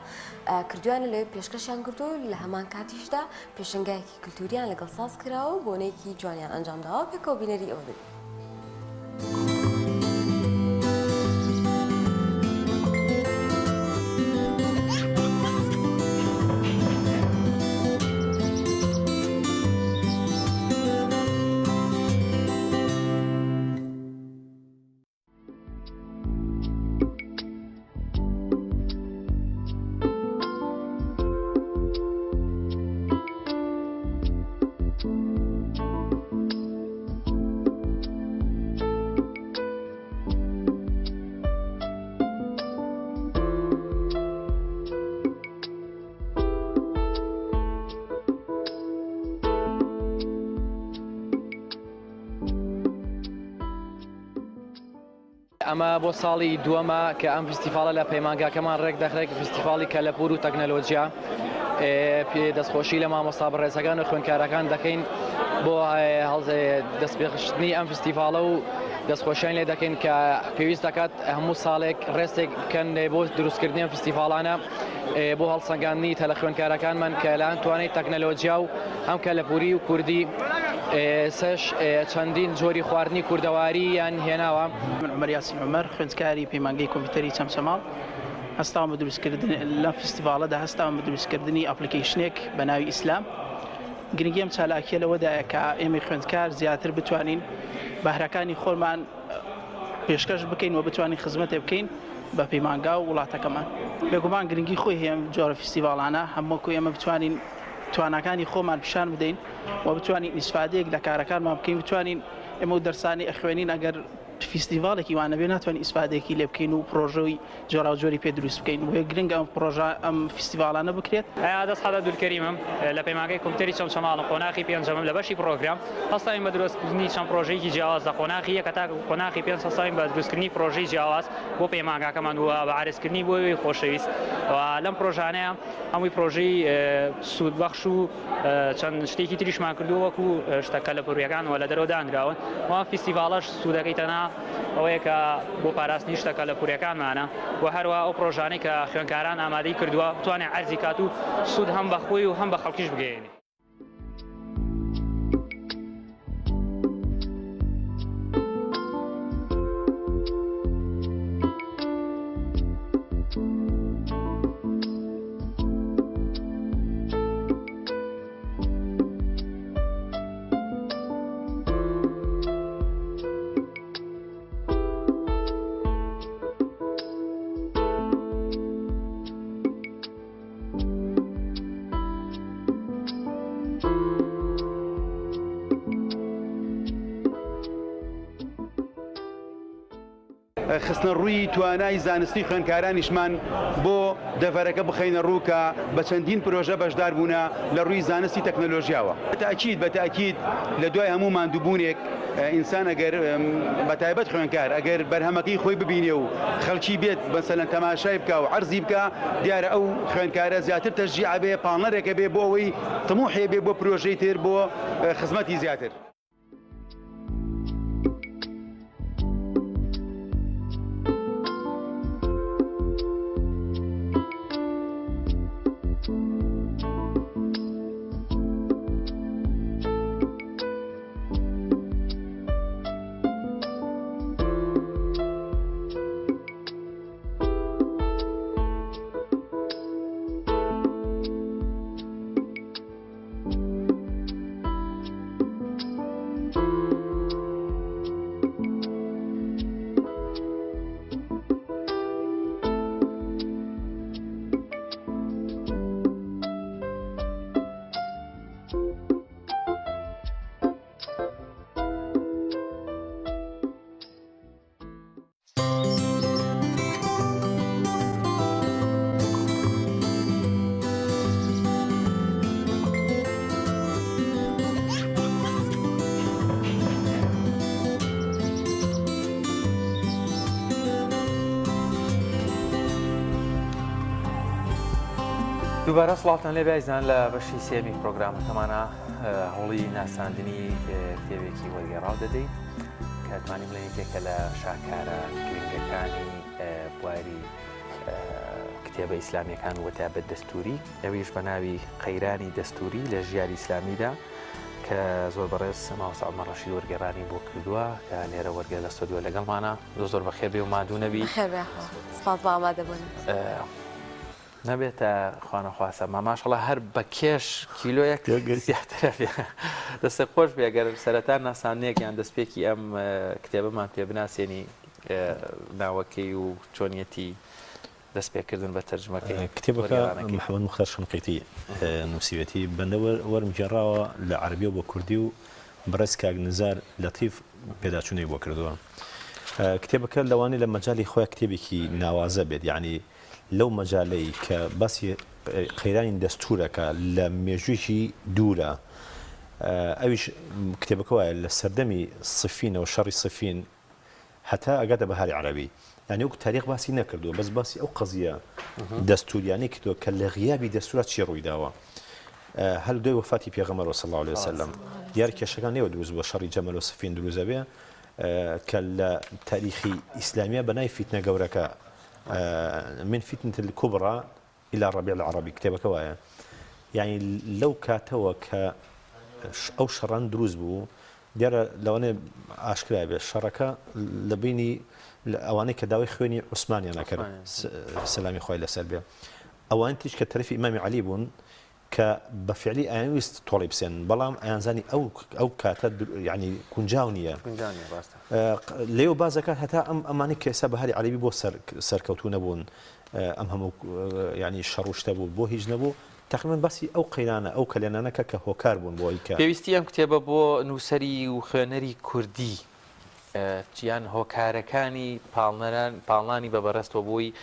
کردویانە لەوێ پێشکەشیان کردو لە هەمان کاتیشدا پێشنگایەکی کلتوریان لەگەڵ ساز کراوە و بۆنەیەکی جوانیان ئەنجام داوە پێکەوە بینەری ئەوە دەبین.
ئەمە بۆ ساڵی دووەمە کە ئەم فیستیڤاڵە لە پەیمانگاکەمان ڕێک دەخرێت، فیستیڤاڵی کەلەپوور و تەکنەلۆجیا. دەستخۆشی لە مامۆستا بەڕێزەکان و خوێندکارەکان دەکەین بۆ دەستپێخستنی ئەم فیستیڤاڵە و دەستخۆشیان لێ دەکەین کە پێویست دەکات هەموو ساڵێک ڕێستێک بکەن بۆ دروستکردنی ئەم فیستیڤاڵانە بۆ هەڵسەنگاندنی تەلە خوێندکارەکانمان کە لە توانای تەکنەلۆجیا و هەم کەلەپوری و کوردی سەش چەندین جۆری خواردنی کوردەواری یان هێناوە.
من عومەر یاسین عومەر، خوێندکاری پەیمانگەی کۆمپیوتەری چەمچەماڵ، هەستاوم بە دروستکردن لەم فیستیڤاڵەدا هەستاوم بە دروستکردنی application ێک بە ناوی ئیسلام. گرنگی ئەم چالاکییە لەوەدایە کە ئێمەی خوێندکار زیاتر بتوانین بەهرەکانی خۆمان پێشکەش بکەین و بتوانین خزمەتێ بکەین بە پەیمانگا و وڵاتەکەمان. بێگومان گرنگی خۆی هەیە ئەم جۆرە فیستیڤاڵانە، هەم وەکو ئێمە بتوانین تواناکانی خۆمان پیشان بدەین و بتوانین ئیسفادەیەک لە کارەکانمان بکەین، بتوانین ئێمە و دەرسانی ئەخوێنین ئەگەر. فیستیڤاڵێکی وا نەبێ ناتوانین ئیسفادەیەکی لێ بکەین و پڕۆژەی جۆراوجۆری پێ دروست بکەین، بۆیە گرنگە ئەم پڕۆژە ئەم فیستیڤاڵانە بکرێت.
دەستحەد عەبدولکەریمم، لە پەیمانگای کۆمپیوتەری چەمچەماڵم، قۆناخی پێنجەمم لە بەشی پڕۆگرام، هەستاوین بە دروستکردنی چەند پڕۆژەیەکی جیاواز لە قۆناخی یەک هەتا قۆناخی پێنج هەستاوین بە دروستکردنی پڕۆژەی جیاواز بۆ پەیمانگاکەمان و بە عەرزکردنی بۆ ئێوەی خۆشەویست و لەم پڕۆژانەیە هەمووی پڕۆژەی سوودبەخش و چەند شتێکی تریشمان کردووە وەکو شتە کەلەپوریەکان و لە دەرەوە دانراون و ئەم فیستیڤاڵەش سوودەکەی تەنها ئەوەیە کە بۆ پاراستنی شتە کەلەپوریەکانمانە و هەروەها ئەو پڕۆژانەی کە خوێندکاران ئامادەی کردووە بتوانێت عەرزی کات و سوود هەم بە خۆی و هەم بە خەڵکیش بگەیەنێ.
خستنەڕووی توانای زانستی خوێندکارانیشمان بۆ دەڤەرەکە بخەینە ڕوو کە بە چەندین پرۆژە بەشدار بوونە لە ڕووی زانستی تەکنەلۆژیاوە. بە تەئکید بە تەئکید لە دوای هەموو ماندووبوونێک ئینسان ئەگەر بە تایبەت خوێندکار ئەگەر بەرهەمەکەی خۆی ببینێ و خەڵکی بێت مەسەلەن تەماشای بکا و عەرزی بکا دیارە ئەو خوێندکارە زیاتر تەشجیع ئەبێ پاڵنەرێک ئەبێ بۆ ئەوەی تموحێ بێ بۆ پرۆژەی تر بۆ خزمەتی زیاتر.
دووبارە سڵاوتان لێ بایزان لە بەشی سێمی پرۆگرامەکەمانە هەوڵی ناساندنی کتێبێکی وەرگێڕاو دەدەین کە توانیم بڵێین یەکێکە لە شاکارە گرنگەکانی بواری کتێبە ئیسلامیەکان و تایبەت دەستوری ئەویش بە ناوی قەیرانی دەستوری لە ژیاری ئیسلامیدا کە زۆر بەڕێز مامۆستا عومەر ڕەشید وەرگێڕانی بۆ کردووە کە لێرە وەرگێر لە ستۆدیۆ لەگەڵمانە زۆر زۆر بەخێر بێ و مادوو نەبی
سپاس بۆ ئامادەبوون.
نەبێتە خوانەخواستە ما ماشەڵا هەر بە کێش کیلۆیەک زیاترە بێ دەستت خۆش بێ گەر سەرەتا ناساندنێک یان دەستپێکی ئەم کتێبەمان پێ بناسێنی ناوەکەی و چۆنیەتی دەستپێکردن بە تەرجمەکەی
کتێبەکە محەممەد مختار شنقیتی نووسیوێتی بەندە وەرمگێڕاوە لە عەربیەوە بۆ کوردی و بەڕێز کاک نزار لەتیف پێداچوونەی بۆ کردووە کتێبەکە لەوانەیە لە مەجالی خۆی کتێبێکی ناوازە بێت یعنی لەو مەجالەی کە باسی قەیرانی دەستوورەکە لە مێژوویەکی دوورە ئەویش کتێبەکە وایە لە سەردەمی سفینەوە شەڕی سفین هەتا ئەگاتە بەهاری عەرەبی یانی وەک تاریخ باسی نەکردووە بەس باسی ئەو قەزیە دەستوریانەی کردووە کە لە غیابی دەستورا چی ڕوویداوە هەر دوای وەفاتی پێغەمبەر صلی الله علیه وسلم دیار کێشەکان نێوە دروست بووە شەڕی جەمەل و سفین دروست دەبێ کە لە تاریخی ئیسلامیە بە ناوی فیتنە گەورەکە من فتنە الکبرى الى الربيع العربی کتێبەکە وایە یعنی لەو کاتەوە کە ئەو شەڕان دروست بوو دیارە لەوانەیە ئاشکرا بێت شەڕەکە لە بینی ئەوانەی کە داوای خوێنی عوسمانیان ئەکرد سەلامی خوای لەسەر بێ ئەوان تیش کە تەرەفی ئیمامی عەلی بوون کە بە فعلی ئەیانویست تۆڵەی بسێنن بەڵام ئەیانزانی ئەو ئەو کاتە یعنی گونجاو نییە لێو باز دەکات هەتا ئەم ئەمانەی کە ئێستا بەهاری عەرەبی بۆ سەرکەوتوو نەبوون ئەم هەموو یعنی شەڕ و شتە بوو بۆ هیچ نەبوو تقریبا باسی ئەو قەیرانە ئەو کەلێنانە کە کە هۆکار بوون بۆ ئەوی کە
پێویستی ئەم کتێبە بۆ نووسەری و خوێنەری کوردی. یان هۆکارەکانی پاڵنەران پاڵنانی بە بەڕێزتەوە بۆی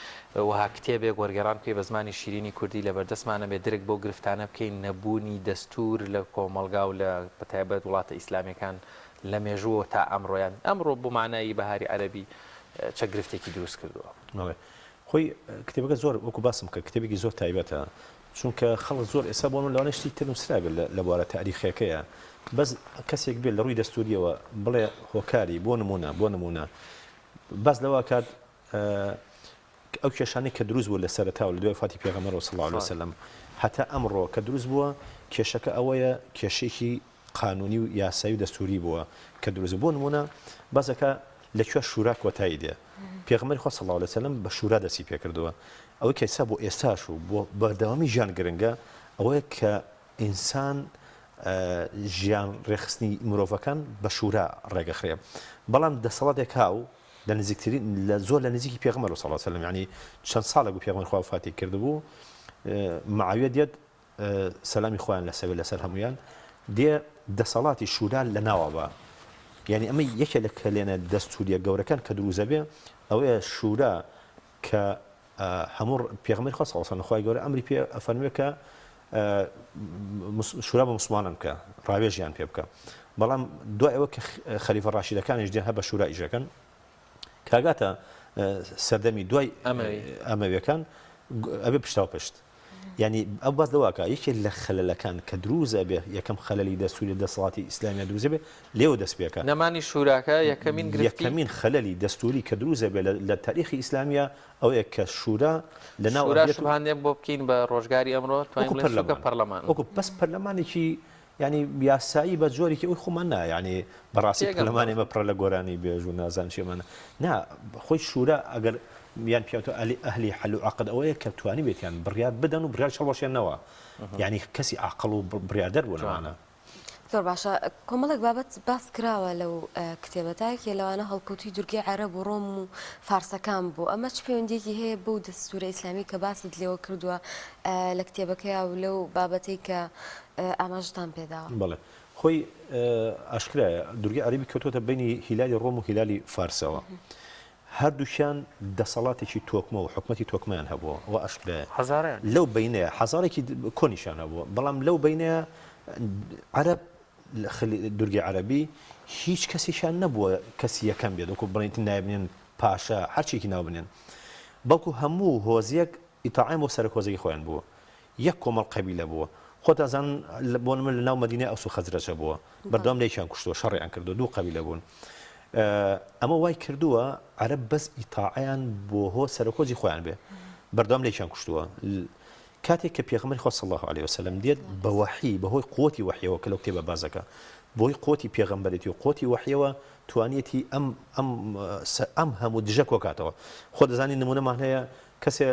وەها کتێبێک وەرگێڕان بکەی بە زمانی شیرینی کوردی لە بەردەستمانە بێ درک بەو گرفتانە بکەین نەبوونی دەستوور لە کۆمەڵگا و لە بەتایبەت وڵاتە ئیسلامیەکان لە مێژووەوە تا ئەمڕۆ یان ئەمڕۆ بۆ مانای بەهاری عەرەبی چە گرفتێکی دروست کردووە؟
بەڵێ خۆی کتێبەکە زۆر وەکو باسم کرد کتێبێکی زۆر تایبەتە چونکە خەڵک زۆر ئێستا بۆ من لەوانەیە شتی تر نووسرابێت لە بوارە تاریخیەکەیە بەس کەسێک بێت لە ڕووی دەستوریەوە بڵێ هۆکاری بۆ نمونە بۆ نمونە باس لەوە کات ئەو کێشانەی کە دروست بوو لە سەرەتا و لە دوای وەفاتی پێغەمبەرەوە صلی اللە علیه وسلم هەتا ئەمڕۆ کە دروست بووە کێشەکە ئەوەیە کێشەیەکی قانونی و یاسایی و دەستوری بووە کە دروست بوو بۆ نمونە باسەکە لە کوێ شورا کۆتایی دێ پێغەمبەری خوا صلی اللە علیه وسلم بە شورا دەستی پێکردووە ئەوەی کە ئێستا بۆ ئێستاش و بۆ بەردەوامی ژیان گرنگە ئەوەیە کە ئینسان ژیان ڕێکخستنی مرۆڤەکان بە شورا ڕێگەخرێ بەڵام دەسەڵاتێک هاو لە نزیکترین لە زۆر لە نزیکی پێغەمبەر صلی اللە علیه وسلم یعنی چەند ساڵێک بوو پێغەمبەر خوا وەفاتی کردبوو معاویە دێت سەلامی خوایان لەسەر بێت لەسەر هەموویان دێ دەسەڵاتی شورا لە ناوە بە یعنی ئەمە یەکێ لە کەلێنە دەستوریە گەورەکان کە دروزە بێ ئەوەیە شورا کە هەموو پێغەمبەری خوا صلی اللە علیه وسلم خوای گەورە ئەمری پێ ئەفەرموێ کە شورا بە موسڵمانان بکە ڕاوێژیان پێ بکە بەڵام دوای ئەوە کە خەلیفە ڕاشیدەکانیش دێن هەر بە شورا ئیشەکەن کاگاتە سەردەمی دوای ئەمەویەکان ئەبێ پشتاو پشت یانی ئەو باس لەوە ئەکا یەکێ لە خەلەلەکان کە دروست ئەبێ یەکەم خەلەلی دەستوری دەسەڵاتی ئیسلامیە دروست ئەبێ لێوە دەست پێکا.
نەمانی شوراکە یەکەمین گرفتی.
یەکەمین خەلەلی دەستوری کە دروست ئەبێ لە تاریخی ئیسلامیە ئەوەیە کە شورا لە ناو
شورا شوبهاندێک بۆ بکەین بە ڕۆژگاری ئەمڕۆ توانین بڵێین سوکە پەرلەمان.
وەکو بەس پەرلەمانێکی یانی یاسایی بە جۆرێکی ئەوی خۆمان نا یانی بەڕاستی پەرلەمان ئێمە پڕە لە گۆرانی بێژ و نازانم چی ئەمانە نا خۆی شورا ئەگەر یان پیاوتە ئەلی ئەهلی حەل و عەقد ئەوەیە کە توانی بێتیان بڕیار بدەن و بڕیار هەڵوەشێنەوە یانی کەسی عاقڵ و بڕیاردەر بوون ئەمانە.
زۆر باشە کۆمەڵێک بابەت باس کراوە لەو کتێبە تا یەکێ لەوانە هەڵکەوتوی دورگەی عەرەب و ڕۆم و فارسەکان بوو ئەمە چ پەیوەندیەکی هەیە بەو دەستورە ئیسلامی کە باست لێوە کردووە لە کتێبەکەیا و لەو بابەتەی کە ئاماژەتان پێداوە؟
بەڵێ خۆی ئاشکرایە دورگەی عەرەبی کەوتووەتە بەینی هیلالی ڕۆم و هیلالی فارسەوە هەردووکیان دەسەڵاتێکی تۆکمە و حکومەتی تۆکمەیان هەبووە ئەوە ئاشکرایە
حەزارەیان
لەو بەینەیە حەزارێکی کۆنیشیان هەبووە بەڵام لەو بەینەیە عەرەب دورگەی عەرەبی هیچ کەسێکیان نەبووە کەسی یەکەم بێت وەکو بڵێن نایبنێن پاشا هەرچێکی ناو بنێن بەڵکو هەموو هۆزیەک ئیتاعەیان بۆ سەرەک هۆزەکەی خۆیان بووە یەک کۆمەڵ قەبیلە بووە خۆت ئەزانن بۆ نمونە لە ناو مەدینەی ئەوس و خەزرەج هەبووە بەردەوام لە یەکیان کوشتووە شەڕیان کردووە دوو قەبیلە بوون ئەمە وای کردووە عەرەب بەس ئیتاعەیان بۆ هۆ سەرەک هۆزی خۆیان بێ بەردەوام لە یەکیان کوشتووە کاتێک کە پێغەمبەری خوا صلی الله علیه وسلم دێت بە وەحی بەهۆی قوتی وەحیەوە کە لەو کتێبە بازەکە بۆی قوتی پێغەمبەرێتی و قوتی وەحیەوە توانیەتی ئەم ئەم ئەم هەموو دژە کۆکاتەوە خۆ دەزانی نمونەمان هەیە کەسێ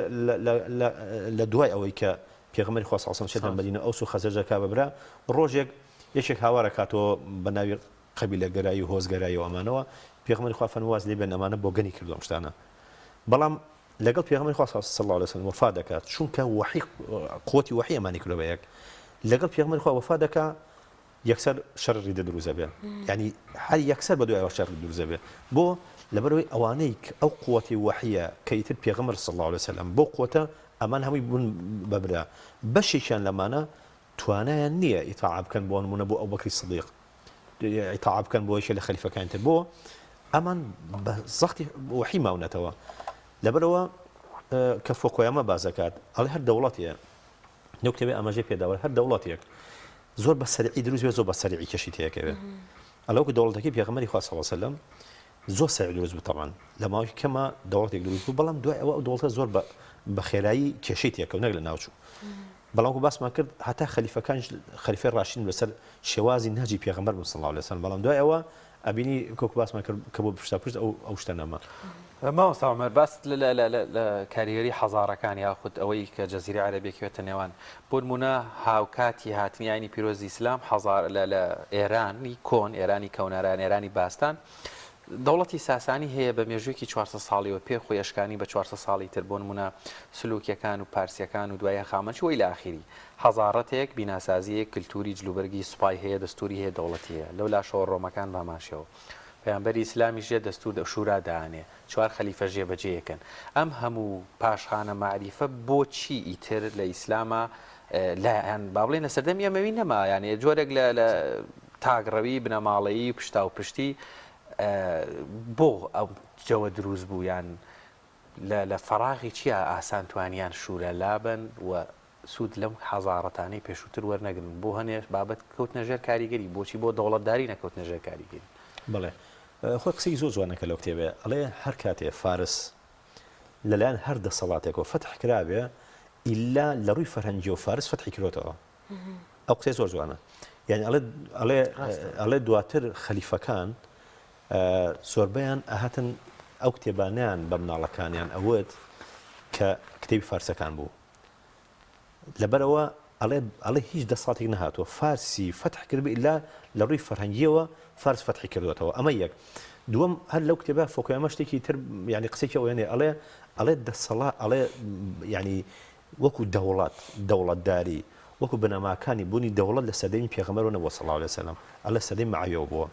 لە دوای ئەوەی کە پێغەمبەری خوا صلی اللە علیە و سلم چێتە مەدینە ئەوس و خەزرەج دەکا بە برا ڕۆژێک یەکێک هاوار ئەکاتەوە بە ناوی قەبیلەگەرایی و هۆزگەرایی و ئەمانەوە پێغەمبەری خوا فەرمووی واز لێ بێن ئەمانە بۆگەنی کردووە ئەم شتانە بەڵام لەگەڵ پێغەمبەری خوا صلی اللە علیه و سلم وەفا دەکات چونکە وەحی قوتی وەحی ئەمانی کردووە بە یەک لەگەڵ پێغەمبەری خوا وەفا دەکا یەکسەر شەڕی ڕیدە دروست ئەبێ یانی هەر یەکسەر بە دوایەوە شەڕی دروست ئەبێ بۆ لەبەرەوەی ئەوانەی ئەو قوتی وەحیە کە ئیتر پێغەمبەر صلی الله علیه وسلم بۆ قوتە ئەمان هەمووی بوون بە برا بەشێکیان لەمانە توانایان نییە ئیتاعە بکەن بۆ نمونە بۆ ئەوبەکری سدیق ئیتاعە بکەن بۆ یەکێ لە خەلیفەکانی تر بۆ ئەمان بە زەختی وەحی ماونەتەوە لەبەرەوە کە فۆکۆیامە باس دەکات ئەڵێ هەر دەوڵەتێ لەو کتێبەی ئاماژەی پێداوە هەر دەوڵەتێک زۆر بە سەریعی دروست بێت زۆر بە سەریعی کێشی تێکەوێت ئەلە وەکو دەوڵەتەکەی پێغەمبەری خوا صلی الله علیه وسلم زۆر سەریع دروست بوو تەبعەن لە ماوەی کەمە دەوڵەتێک دروست بوو بەڵام دوای ئەوە ئەو دەوڵەتە زۆر بە خێرایی کێشەی تێکەوت نەک لە ناوچوو بەڵام وەکو باسمان کرد هەتا خەلیفەکانیش خەلیفەی ڕاشدین لەسەر شێوازی نهجی پێغەمبەر بوون صلی الله علیه وسلم بەڵام دوای ئەوە ئەبینی کۆک باسمان کرد کە بۆ پشتا پشت ئەو ئەو شتە نەما.
مامۆستا عومەر باست لە لە لە لە کاریگەری حەزارەکان یاخود ئەوەی کە جەزیرەی عەرەبی ئەکەوێتە نێوان بۆ نموونە هاوکاتی هاتنی ئاینی پیرۆزی ئیسلام حەزار لە لە ئێرانی کۆن ئێرانی کەوناران ئێرانی باستان دەوڵەتی ساسانی هەیە بە مێژوویەکی 400 ساڵیەوە پێ خۆی ئەشکانی بە 400 ساڵی تر بۆ نموونە سلوکیەکان و پارسیەکان و دوای هەخامەنشی و ئیلی ئاخیری حەزاڕەتێک، بیناسازییەک، کلتوری جلوبەرگی سوپای هەیە، دەستوری هەیە، دەوڵەتی هەیە. لەو لاشەوە ڕۆمەکان بە هەمان شێوە. پەیامبەری ئیسلامیش یە دەستور شورا دانێ چوار خەلیفەش جێبەجێ یەکەن ئەم هەموو پاشخانە مەعریفە بۆچی ئیتر لە ئیسلاما لایان با بڵێین لە سەردەمی ئەمەوی نەما یانێ جۆرێک لە لە تاکڕەوی بنەماڵەیی پشتا و پشتی بۆ ئەو جەوە دروست بوو یان لە لە فەراغی چیا ئاسان توانیان شورا لابەن و سوود لەم حەزاڕەتانەی پێشووتر وەرنەگرن؟ بۆ هەنێ بابەت کەوتنە ژێر کاریگەری، بۆچی بۆ دەوڵەتداری نەکەوتنە ژێر کاریگەری؟
بەڵێ. خۆی قسەیەکی زۆر جوانە کە لەو کتێبەیە ئەڵێ هەر کاتێ فارس لەلایەن هەر دەسەڵاتێکەوە فەتح کرابێ ئیلا لە ڕووی فەرهەنگیەوە فارس فەتحی کرۆتەوە. ئەو قسەی زۆر جوانە. یانی ئەڵێ ئەڵێ ئەڵێ دواتر خەلیفەکان زۆربەیان ئەهاتن ئەو کتێبانەیان بە مناڵەکانیان ئەوت کە کتێبی فارسەکان بوو. لەبەرئەوە ئەڵێ ئەڵێ هیچ دەسەڵاتێک نەهاتووە فارسی فەتح کردبێ ئیلا لە ڕووی فەرهەنگییەوە فارس فەتحی کردووەتەوە ئەمە یەک دووەم هەر لەو کتێبە فۆکۆیامە شتێکی تر یعنی قسێکی ئەوێنێ ئەڵێ ئەڵێ دەسەڵا ئەڵێ یعنی وەکو دەوڵەت دەوڵەتداری وەکو بنەماکانی بوونی دەوڵەت لە سەردەمی پێغەمبەرەوە نەبووە صلی الله علیه وسلم ئەڵێ سەردەمی معاویەوە بووە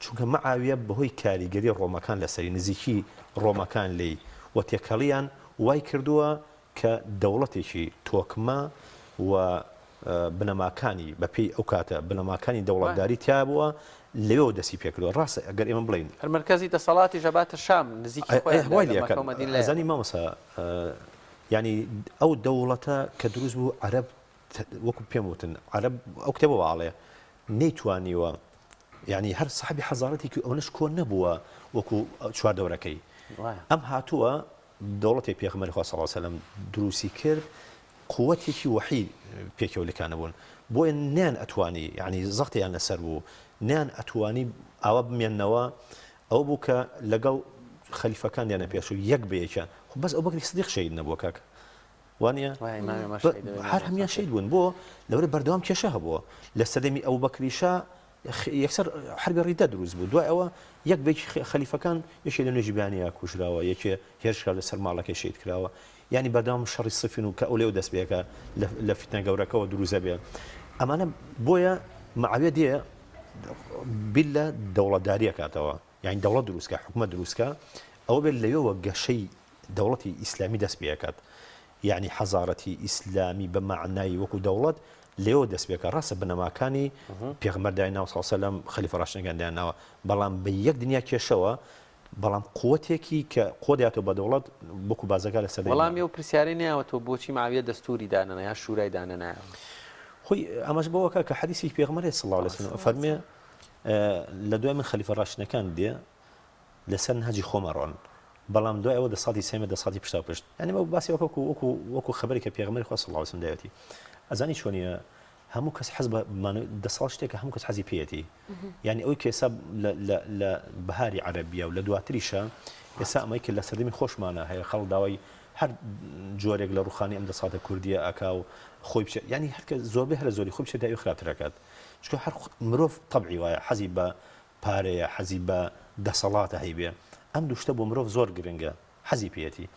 چونکە معاویە بەهۆی کاریگەری ڕۆمەکان لەسەری نزیکی ڕۆمەکان لێی و تێکەڵیان وای کردووە کە دەوڵەتێکی تۆکمە و بنەماکانی بە پێی ئەو کاتە بنەماکانی دەوڵەتداری تیا بووە لەوێوە دەستی پێکردووە ڕاستە ئەگەر ئێمە بڵێین
هەر مەرکەزی دەسەڵاتیش ئەباتە شام نزیکی خۆیان
وای لێ ئەکەن ئەزانی مامۆستا یانی ئەو دەوڵەتە کە دروست بوو عەرەب وەکو پێم وتن عەرەب ئەو کتێبە واڵێ نەیتوانیوە یعنی هەر سەحبی حەزارەتێکی ئەوەنەش کۆن نەبووە وەکو چواردەورەکەی ئەم هاتووە دەوڵەتێک پێغەمبەری خوا صلی اللە علیە وسلم دروستی کرد قوتێکی وەحی پێکەوە لکانە بوون بۆیە نیان ئەتوانی یعنی زەختیان لەسەر بوو نیان ئەتوانی ئاوا بمێنەوە ئەو بوو کە لەگەڵ خەلیفەکان دیانە پێش و یەک بە یەکیان خۆ بەس ئەو بەکری سدیق شەهید نەبووە کاک وانە هەر هەمیان شەهید بوون بۆ لەورە بەردەوام کێشە هەبووە لە سەردەمی ئەو بەکریشە یەکسەر حەربی ڕیدە دروست بوو دوای ئەوە یەک بە یەکی خەلیفەکان یەکێ لە نوێژی بەیانیا کوژراوە یەکێ هێرش کراوە لەسەر ماڵەکەی شەهید کراوە یانی بەردەوام شەڕی سفین و کە ئەو لێو دەست پێکە لە فیتنە گەورەکەوە دروست دەبێ ئەمانە بۆیە معاویە دێ بیر لە دەوڵەتداری ئەکاتەوە یانی دەوڵەت دروستکە حکومەت دروستکە ئەوە بێت لەوێوە گەشەی دەوڵەتی ئیسلامی دەست پێ ئەکات یەعنی حەزارەتی ئیسلامی بە مەعنای وەکو دەوڵەت لێوە دەست پێکا ڕاستە بنەماکانی پێغەمبەر دایناوە صلی اللە علیە وسلم خەلیفە ڕاشدەکان دایانناوە بەڵام بە یەک دنیا کێشەوە بەڵام قوتێکی کە قوت داتەوە بە دەوڵەت وەکو بازەکە لە سەدەی
وەڵامی ئەو پرسیارەی نەیاوەتەوە بۆچی معاویە دەستوری دانەنا یان شورای دانەنایەوە؟
خۆی ئاماژە بەوە کە کە حەدیسی پێغەمبەر صلی اللە علیە وسلم ئەفەرمێ لە دوای من خەلیفە ڕاشدەکان دێ لەسەر نهجی خۆم ئەڕۆن بەڵام دوای ئەوە دەسەڵاتی سێمە دەسەڵاتی پشتا پشت یعنی ئەو باسی وەکو وەکو وەکو خبری کە پێغەمبەری خوا صلی الله علیه و سلم داوێتی ئەزانی چۆنیە هەموو کەس حەز بە دەسەڵات شتێکە هەموو کەس حەزی پێیەتی یعنی ئەوی کە ئێستا لە بەهاری عەرەبیە و لە دواتریشە ئێستا ئەمەی کە لە سەردەمی خۆشمانە هەیە خەڵک داوای هەر جۆرێک لە ڕوخانی ئەم دەسەڵاتە کوردیە ئەکا و خۆی بچێت یعنی هەرکە زۆربەی هەرە زۆری خۆی بچێت داوی خراپتر ئەکات چونکە هەر مرۆڤ تەبعی وایە حەزی بە پارەیە حەزی بە دەسەڵاتە هەیبێ ئەم دوو شتە بۆ مرۆڤ زۆر گرنگە حەزی پێیەتی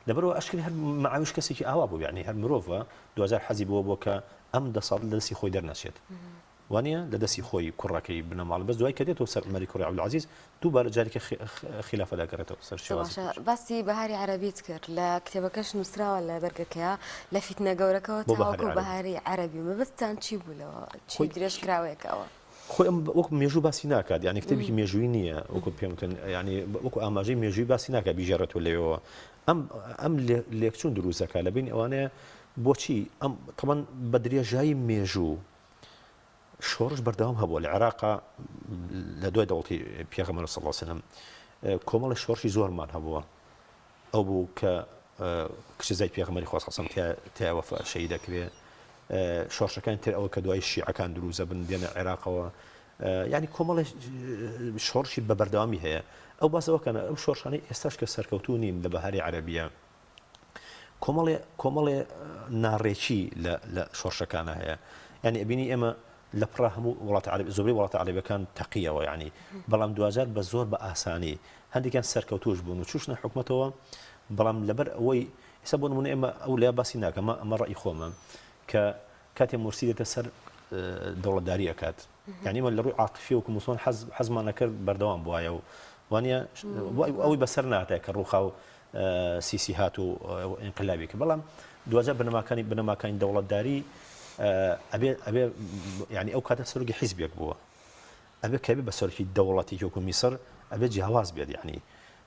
لەبەرئەوە ئەشکرێ هەر معاویش کەسێکی ئاوا بوو یعنی هەر مرۆڤە دواجار حەزی بەوە بووە کە ئەم دەسەڵات لە دەستی خۆی دەرنەچێت وانە لە دەستی خۆی کوڕەکەی بنەماڵە بەس دوای کە دێتەوە سەر عومەری کوڕی عەبدولعەزیز دووبارە جارێکی خیلافە دەگەڕێتەوە سەر شێوازی
باشە باسی بەهاری عەرەبیت کرد لە کتێبەکەش نووسراوە لە بەرگەکەیا لە فیتنە گەورەکەوە تاوەکو بەهاری عەرەبی مەبەستتان چی بوو لەوە چی درێژکراوەیەکەوە؟
خۆی ئەم وەکو مێژوو باسی ناکات یانی کتێبێکی مێژووی نییە وەکو پێم وتن یانی وەکو ئاماژەی مێژووی باسی ناکات بیگێڕێتەوە لەوێوە ئەم ئەم لێکچوون دروست دەکات لە بینی ئەوانەیە بۆچی ئەم تەمان بە درێژایی مێژوو شۆڕش بەردەوام هەبووە لە عێراقا لە دوای دەوڵەتی پێغەمبەر صلی الله علیه وسلم کۆمەڵی شۆڕشی زۆرمان هەبووە ئەو بوو کە کچەزای پێغەمبەری خوا صلی اللە علیه و سلم تیا وەفا شەهید ئەکرێ شۆڕشەکانی تر ئەوە کە دوای شیعەکان دروست ئەبن دێنە عێراقەوە یعنی کۆمەڵێ شۆڕشی بە بەردەوامی هەیە ئەو باس ئەوە کەنە ئەو شۆڕشانەی ئێستاش کە سەرکەوتوو نین لە بەهاری عەرەبیە کۆمەڵێ کۆمەڵێ ناڕێکی لە لە شۆڕشەکانە هەیە یعنی ئەبینی ئێمە لە پڕا هەموو وڵاتە عەرەبی زۆربەی وڵاتە عەرەبیەکان تەقیەوە یعنی بەڵام دواجار بە زۆر بە ئاسانی هەندێکیان سەرکەوتوش بوون و چوشنە حکومەتەوە بەڵام لەبەر ئەوەی ئێستا بۆ نمونە ئێمە ئەو لە باسی ناکەمە ئەمە ڕەئی خۆمە کە کاتێ مورسی دێتە سەر دەوڵەتداری ئەکات. یعنی ئێمە لە ڕووی عاتفی وەکو موسڵمان حەز حەزمان نەکرد بەردەوام بوایە و وانە ئەوەی بەسەر ناتە کە ڕووخا و سیسی هات و ئینقلابی کرد بەڵام دواجار بنەماکانی بنەماکانی دەوڵەتداری ئەبێ ئەبێ یعنی ئەو کاتە سەرۆکی حیزبێک بووە ئەبێ کە بێ بە سەرۆکی دەوڵەتێکی وەکو میسر ئەبێ جیاواز بێت یعنی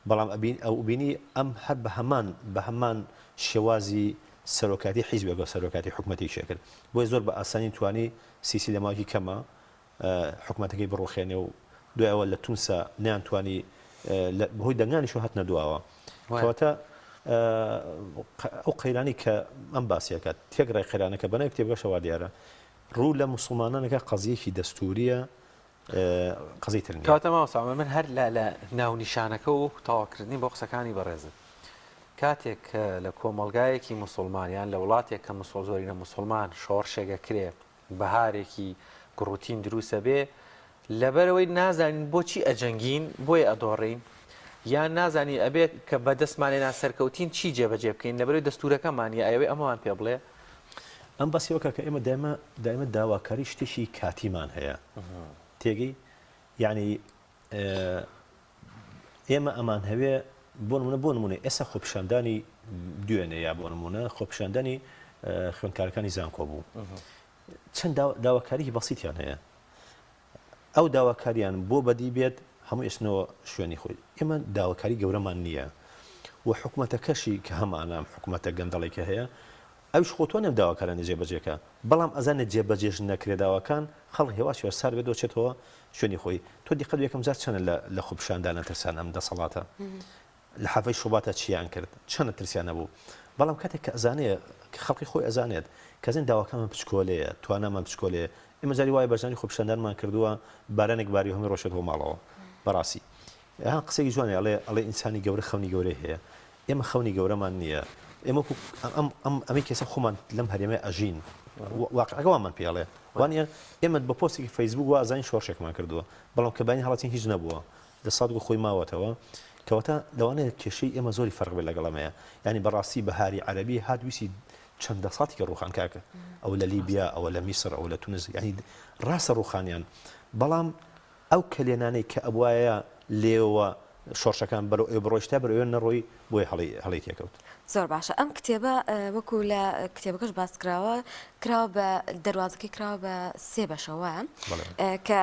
بەڵام ئەبین ئەو بینی ئەم هەر بە هەمان بە هەمان شێوازی سەرۆکاتی حیزبێک و سەرۆکاتی حکومەتێکی کرد بۆیە زۆر بە ئاسانی توانی سیسی لە ماوەیەکی کەمە حکومەتەکەی بڕوخێنێ و دوای ئەوە لە تونسا نەیانتوانی بەهۆی دەنگانیشەوە هاتنە دواوە. کەواتە ئەو قەیرانی کە ئەم باسیەکە تێکڕای قەیرانەکە بەناوی کتێبەکەشەوە وا دیارە ڕوو لە موسڵمانانەکە قەزیەکی دەستوریە قەزیەی تر نیە.
کەواتە مامۆستا عومەر من هەر لە لە ناونیشانەکە و تەواوکردنی بۆ قسەکانی بەڕێزت کاتێک کە لە کۆمەڵگایەکی موسڵمان یان لە وڵاتێک کە موسڵ زۆرینە موسڵمان شۆڕشێک ئەکرێ بەهارێکی گوڕوتین دروست ئەبێ لەبەرئەوەی نازانین بۆچی ئەجەنگین بۆیە ئەدۆڕێین یان نازانین ئەبێ کە بەدەستمان هێنا سەرکەوتین چی جێبەجێ بکەین لەبەرئەوەی دەستورەکەمان نیە ئەیەوێ ئەمەمان پێ بڵێ.
ئەم باسی ئەوە کە ئێمە دایمە دایمە داواکاری شتێکی کاتیمان هەیە تێگەی یعنی ئێمە ئەمانهەوێ بۆ نمونە بۆ نمونە ئێستا خۆپیشاندانی دوێنێ یا بۆ نمونە خۆپیشاندانی خوێندکارەکانی زانکۆ بوو چەند داواکاریی بەسیتیان هەیە ئەو داواکاریان بۆ بەدی بێت هەموو ئێستنەوە شوێنی خۆی ئێمە داواکاری گەورەمان نییە و حکوومەتەکەشی کە هەمانام حکوومەتە گەندەڵێکە هەیە ئەویش خۆ توانیم داواکارانی جێبەجێ کا بەڵام ئەزانێ جێبەجێش نەکرێ داواکان خەڵک هێواش هێواش سارد بێتەوە چێتەوە شوێنی خۆی تۆ دیقەت یەکەم جار چەنە لە لە خۆپیشاندانە ترسان ئەم دەسەڵاتە لە حەڤەی شوباتە چیان کرد چەنە ترسیان نەبوو بەڵام کاتێک کە ئەزانێ خەڵکی خۆی ئەزانێت کە زین داواکانمان پچکۆلەیە توانامان پچکۆلەیە ئێمە جاری وایە بەشداری خۆپیشاندانمان کردووە بارانێک باری هەمووی ڕۆشێتەوە ماڵەوە بەڕاستی ها قسەیەکی جوانە ئەڵێ ئەڵێ ئینسانی گەورە خەونی گەورەی هەیە ئێمە خەونی گەورەمان نییە ئێمە وەکو ئەم ئەم ئەمەی کەسە خۆمان لەم هەرێمە ئەژین واقعەکە وامان پێ ئەڵێ وانە ئێمە بە پۆستێکی فەیسبوک وا ئەزانین شۆڕشێکمان کردووە بەڵام کە بانی هەڵەتین هیچ نەبووە دەسەڵات گو خۆی ماوەتەوە کەواتە لەوانەیە کێشەی ئێمە زۆری فەرق بێت لەگەڵ ئەمەیە یعنی بەڕاستی بەهاری عەرەبی هات ویستی چەند دەسەڵاتێکی ڕوخان کاکە ئەوە لە لیبیا ئەوە لە میسر ئەوە لە تونس یعنی ڕاستە ڕوخانیان بەڵام ئەو کەلێنانەی کە ئەبوایە لێوە شۆڕشەکان بەرەو ئەوێ بڕۆیشتا بەرەو ئەوێ نەڕۆی بۆیە هەڵی هەڵەی تێکەوت.
زۆر باشە ئەم کتێبە وەکو لە کتێبەکەش باس کراوە کراوە بە دەروازەکەی کراوە بە سێ بەشەوە کە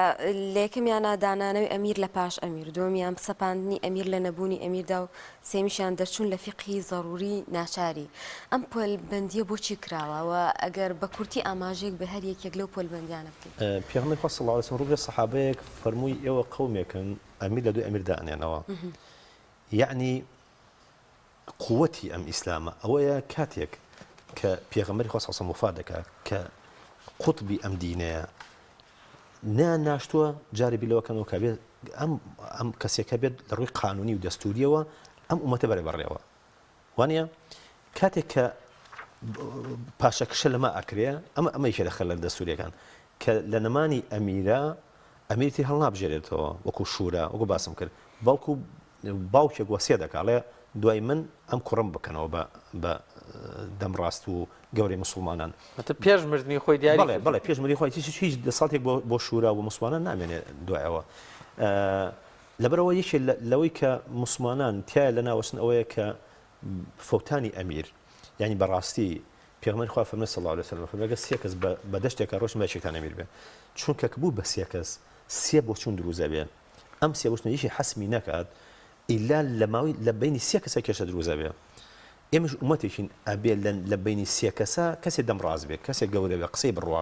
لە یەکەمیانە دانانەوەی ئەمیر لە پاش ئەمیر دووەمیان سەپاندنی ئەمیر لە نەبوونی ئەمیردا و سێمیشیان دەرچوون لە فیقهی زەڕوری ناچاری. ئەم پۆلبەندییە بۆچی کراوە و ئەگەر بە کورتی ئاماژەیەک بە هەر یەکێک لەو پۆلبەندیانە بکەیت؟
پێغەمبەری خوا صلی اللە علیە وسلم ڕوو لە سەحابەیەک فەرمووی ئێوە قەومێکن ئەمیر لە دوای ئەمیر دائەنێنەوە یەعنی قوەتی ئەم ئیسلامە ئەوەیە کاتێک کە پێغەمبەری خوا صلی اللە علیە وسلم وەفات دەکات کە قوتبی ئەم دینەیە نەیان ناشتووە جارێ بیر لەوە کەنەوە کە بێت ئەم ئەم کەسێکە بێت لە ڕووی قانونی و دەستوریەوە ئەم ئومەتە بەرێ بەڕێوە وانە کاتێک کە پاشەکشە لەمە ئەکرێ ئەمە ئەمە یەکێ لە خەلەل دەستوریەکان کە لە نەمانی ئەمیرە ئەمیرتی هەڵنابژێرێتەوە وەکو شورا وەکو باسم کرد بەڵکو باوکێک وەسیە دەکا ئەڵێ دوای من ئەم کوڕەم بکەنەوە بە بە دەم ڕاست و گەورەی موسڵمانان.
واتە پێش مردنی خۆی دیاری
بەڵێ بەڵێ پێش مردنی خۆی هیچ هیچ دەسەڵاتێک بۆ بۆ شورا و موسڵمانان نامێنێ دوای ئەوە. لەبەرئەوە یەکێ لەوەی کە موسڵمانان تیایا لەناوەچن ئەوەیە کە فەوتانی ئەمیر یانی بەڕاستی پێغەمبەری خوا فەرمووی صلی اللە علیە وسلم فەرمووی ئەگەر سێ کەس بە بە دەشتێکا ڕۆیشتن با یەکێکتان ئەمیر بێ چونکە کە بوو بە سێ کەس سێ بۆچوون دروست ئەبێ ئەم سێ وشتنە یەکی حەسمی نەکات ئیلا لە ماوەی لە بەینی سێ کەسە کێشە دروست ئەبێ ئێمەش ئومەتێکین ئەبێ لە لە بەینی سێ کەسە کەسێ دەم ڕاست بێ کەسێ گەورە بێ قسەی بڕوا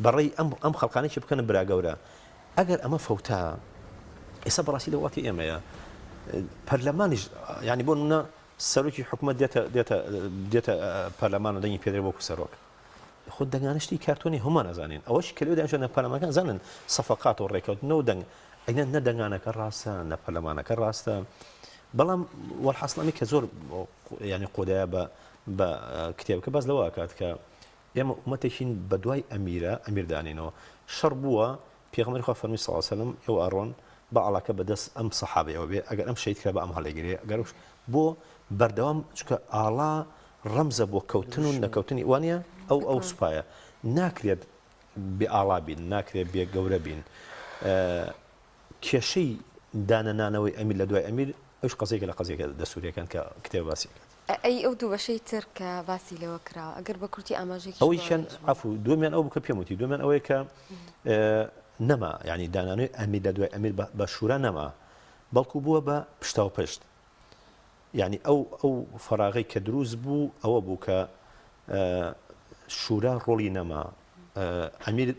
بەڕێی ئەم ئەم خەڵکانێکی بکەنە برا گەورە ئەگەر ئەمە فەوتا ئێستا بەڕاستی لە وڵاتی ئێمەیە پەرلەمانیش یعنی بۆ نمونە سەرۆکی حکومەت دێتە دێتە دێتە پەرلەمان و دەنگی پێدرێ وەکو سەرۆک خۆ دەنگانە شتی کارتۆنی هەموومان ئەزانین ئەوەش کە لەوێ دانیشتوون لە پەرلەمانەکان ئەزانن سەفەقات و ڕێکەوتنە و دەنگ ئەینا نە دەنگانەکە ڕاستە نە پەرلەمانەکە ڕاستە بەڵام وەلحاسڵ ئەمی کە زۆر ینی قۆدایە بە بە کتێبەکە باس لەوە ئەکات کە ئێمە ئومەتێکین بە دوای ئەمیرە ئەمیر دانینەوە شەڕ بووە پێغەمبەری خوا فەرمی صلی اللە علیه وسلم ئێوە ئەڕۆن با ئاڵاکە بە دەست ئەم سەحابەیەوە بێ ئەگەر ئەم شەهید کرا با ئەم هەڵیگرێ ئەگەر بۆ بەردەوام چونکە ئاڵا ڕەمزە بۆ کەوتن و نەکەوتنی وانە ئەو ئەو سوپایە ناکرێت.
بێ ئاڵا بین، ناکرێ بێ گەورە بین. کێشەی دانەنانەوەی ئەمیر لە دوای ئەمیر ئەویش قەزیەکە لە قەزیەکە دەستوریەکان کە کتێب باسی ئەکات.
ئەی ئەو دوو بەشەی تر کە باسی لێوە کراوە ئەگەر بە کورتی ئاماژەیەکیش بۆ
ئەوەیشیان
ئەوانیش بکەی.
عەفو دووەمیان ئەو بوو کە پێم وتی دووەمیان ئەوەیە کە نەما یانی دانانەوەی ئەمیر لە دوای ئەمیر بە شورا نەما بەڵکو بووە بە پشتاوپشت یانی ئەو ئەو فەراغەی کە دروست بوو ئەوە بوو کە شورا ڕۆڵی نەما ئەمیر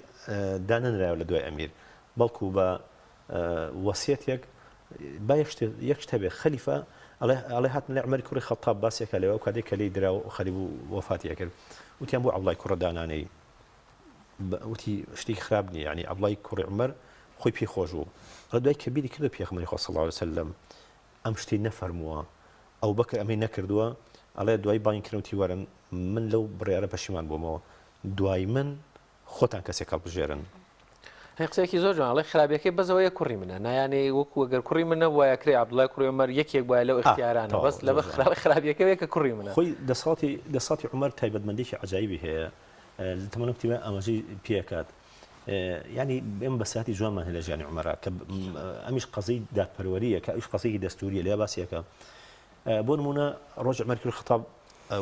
دانەنرایەوە لە دوای ئەمیر بەڵکو بە وەسیەتێک با یەک شت یەک شت هەبێ خەلیفە ئەڵێ ئەڵێ هاتن لە عومەری کوڕی خەتاب باسێکە لەوێ ئەو کاتێک کە لێی درا و خەریک بوو وەفاتی ئەکرد وتیان بۆ عەبدوڵای کوڕە دانانێی وتی شتێکی خراپ نییە یعنی عەبدوڵای کوڕی عومەر خۆی پێی خۆش بوو ئەڵێ دوای کە بیری کردەوە پێغەمبەری خوا صلی اللە علیه وسلم ئەم شتەی نەفەرمووە ئەوبەکر ئەمەی نەکردووە ئەڵێ دوای بانگی کردم وتی وەرن من لەو بڕیارە پەشیمان بوومەوە دوای من خۆتان کەسێک هەڵبژێرن.
هەی قسەیەکی زۆر جوان ئەڵێ خراپیەکەی بەس ئەوەیە کوڕی منە نایانێ وەکو ئەگەر کوڕی من نەبوایە کرێ عەبدوڵای کوڕی عومەر یەکێک بوایە لەو ئیختیارانە بەس لەبەر خراپ خراپیەکەی ئەوەیە کە کوڕی منە.
خۆی دەسەڵاتی دەسەڵاتی عومەر تایبەتمەندیەکی عەجایبی هەیە لە تەمەنم کتێبە ئاماژەی پێکات یانی ئێمە بەساتی جوانمان هەیە لە ژیانی عومەرا کە ئەمیش قەزیی دادپەروەریە کە ئەویش قەزیەکی دەستوریە لێ باسیەکە بۆ نمونە ڕۆژ عومەر کوڕی خەتاب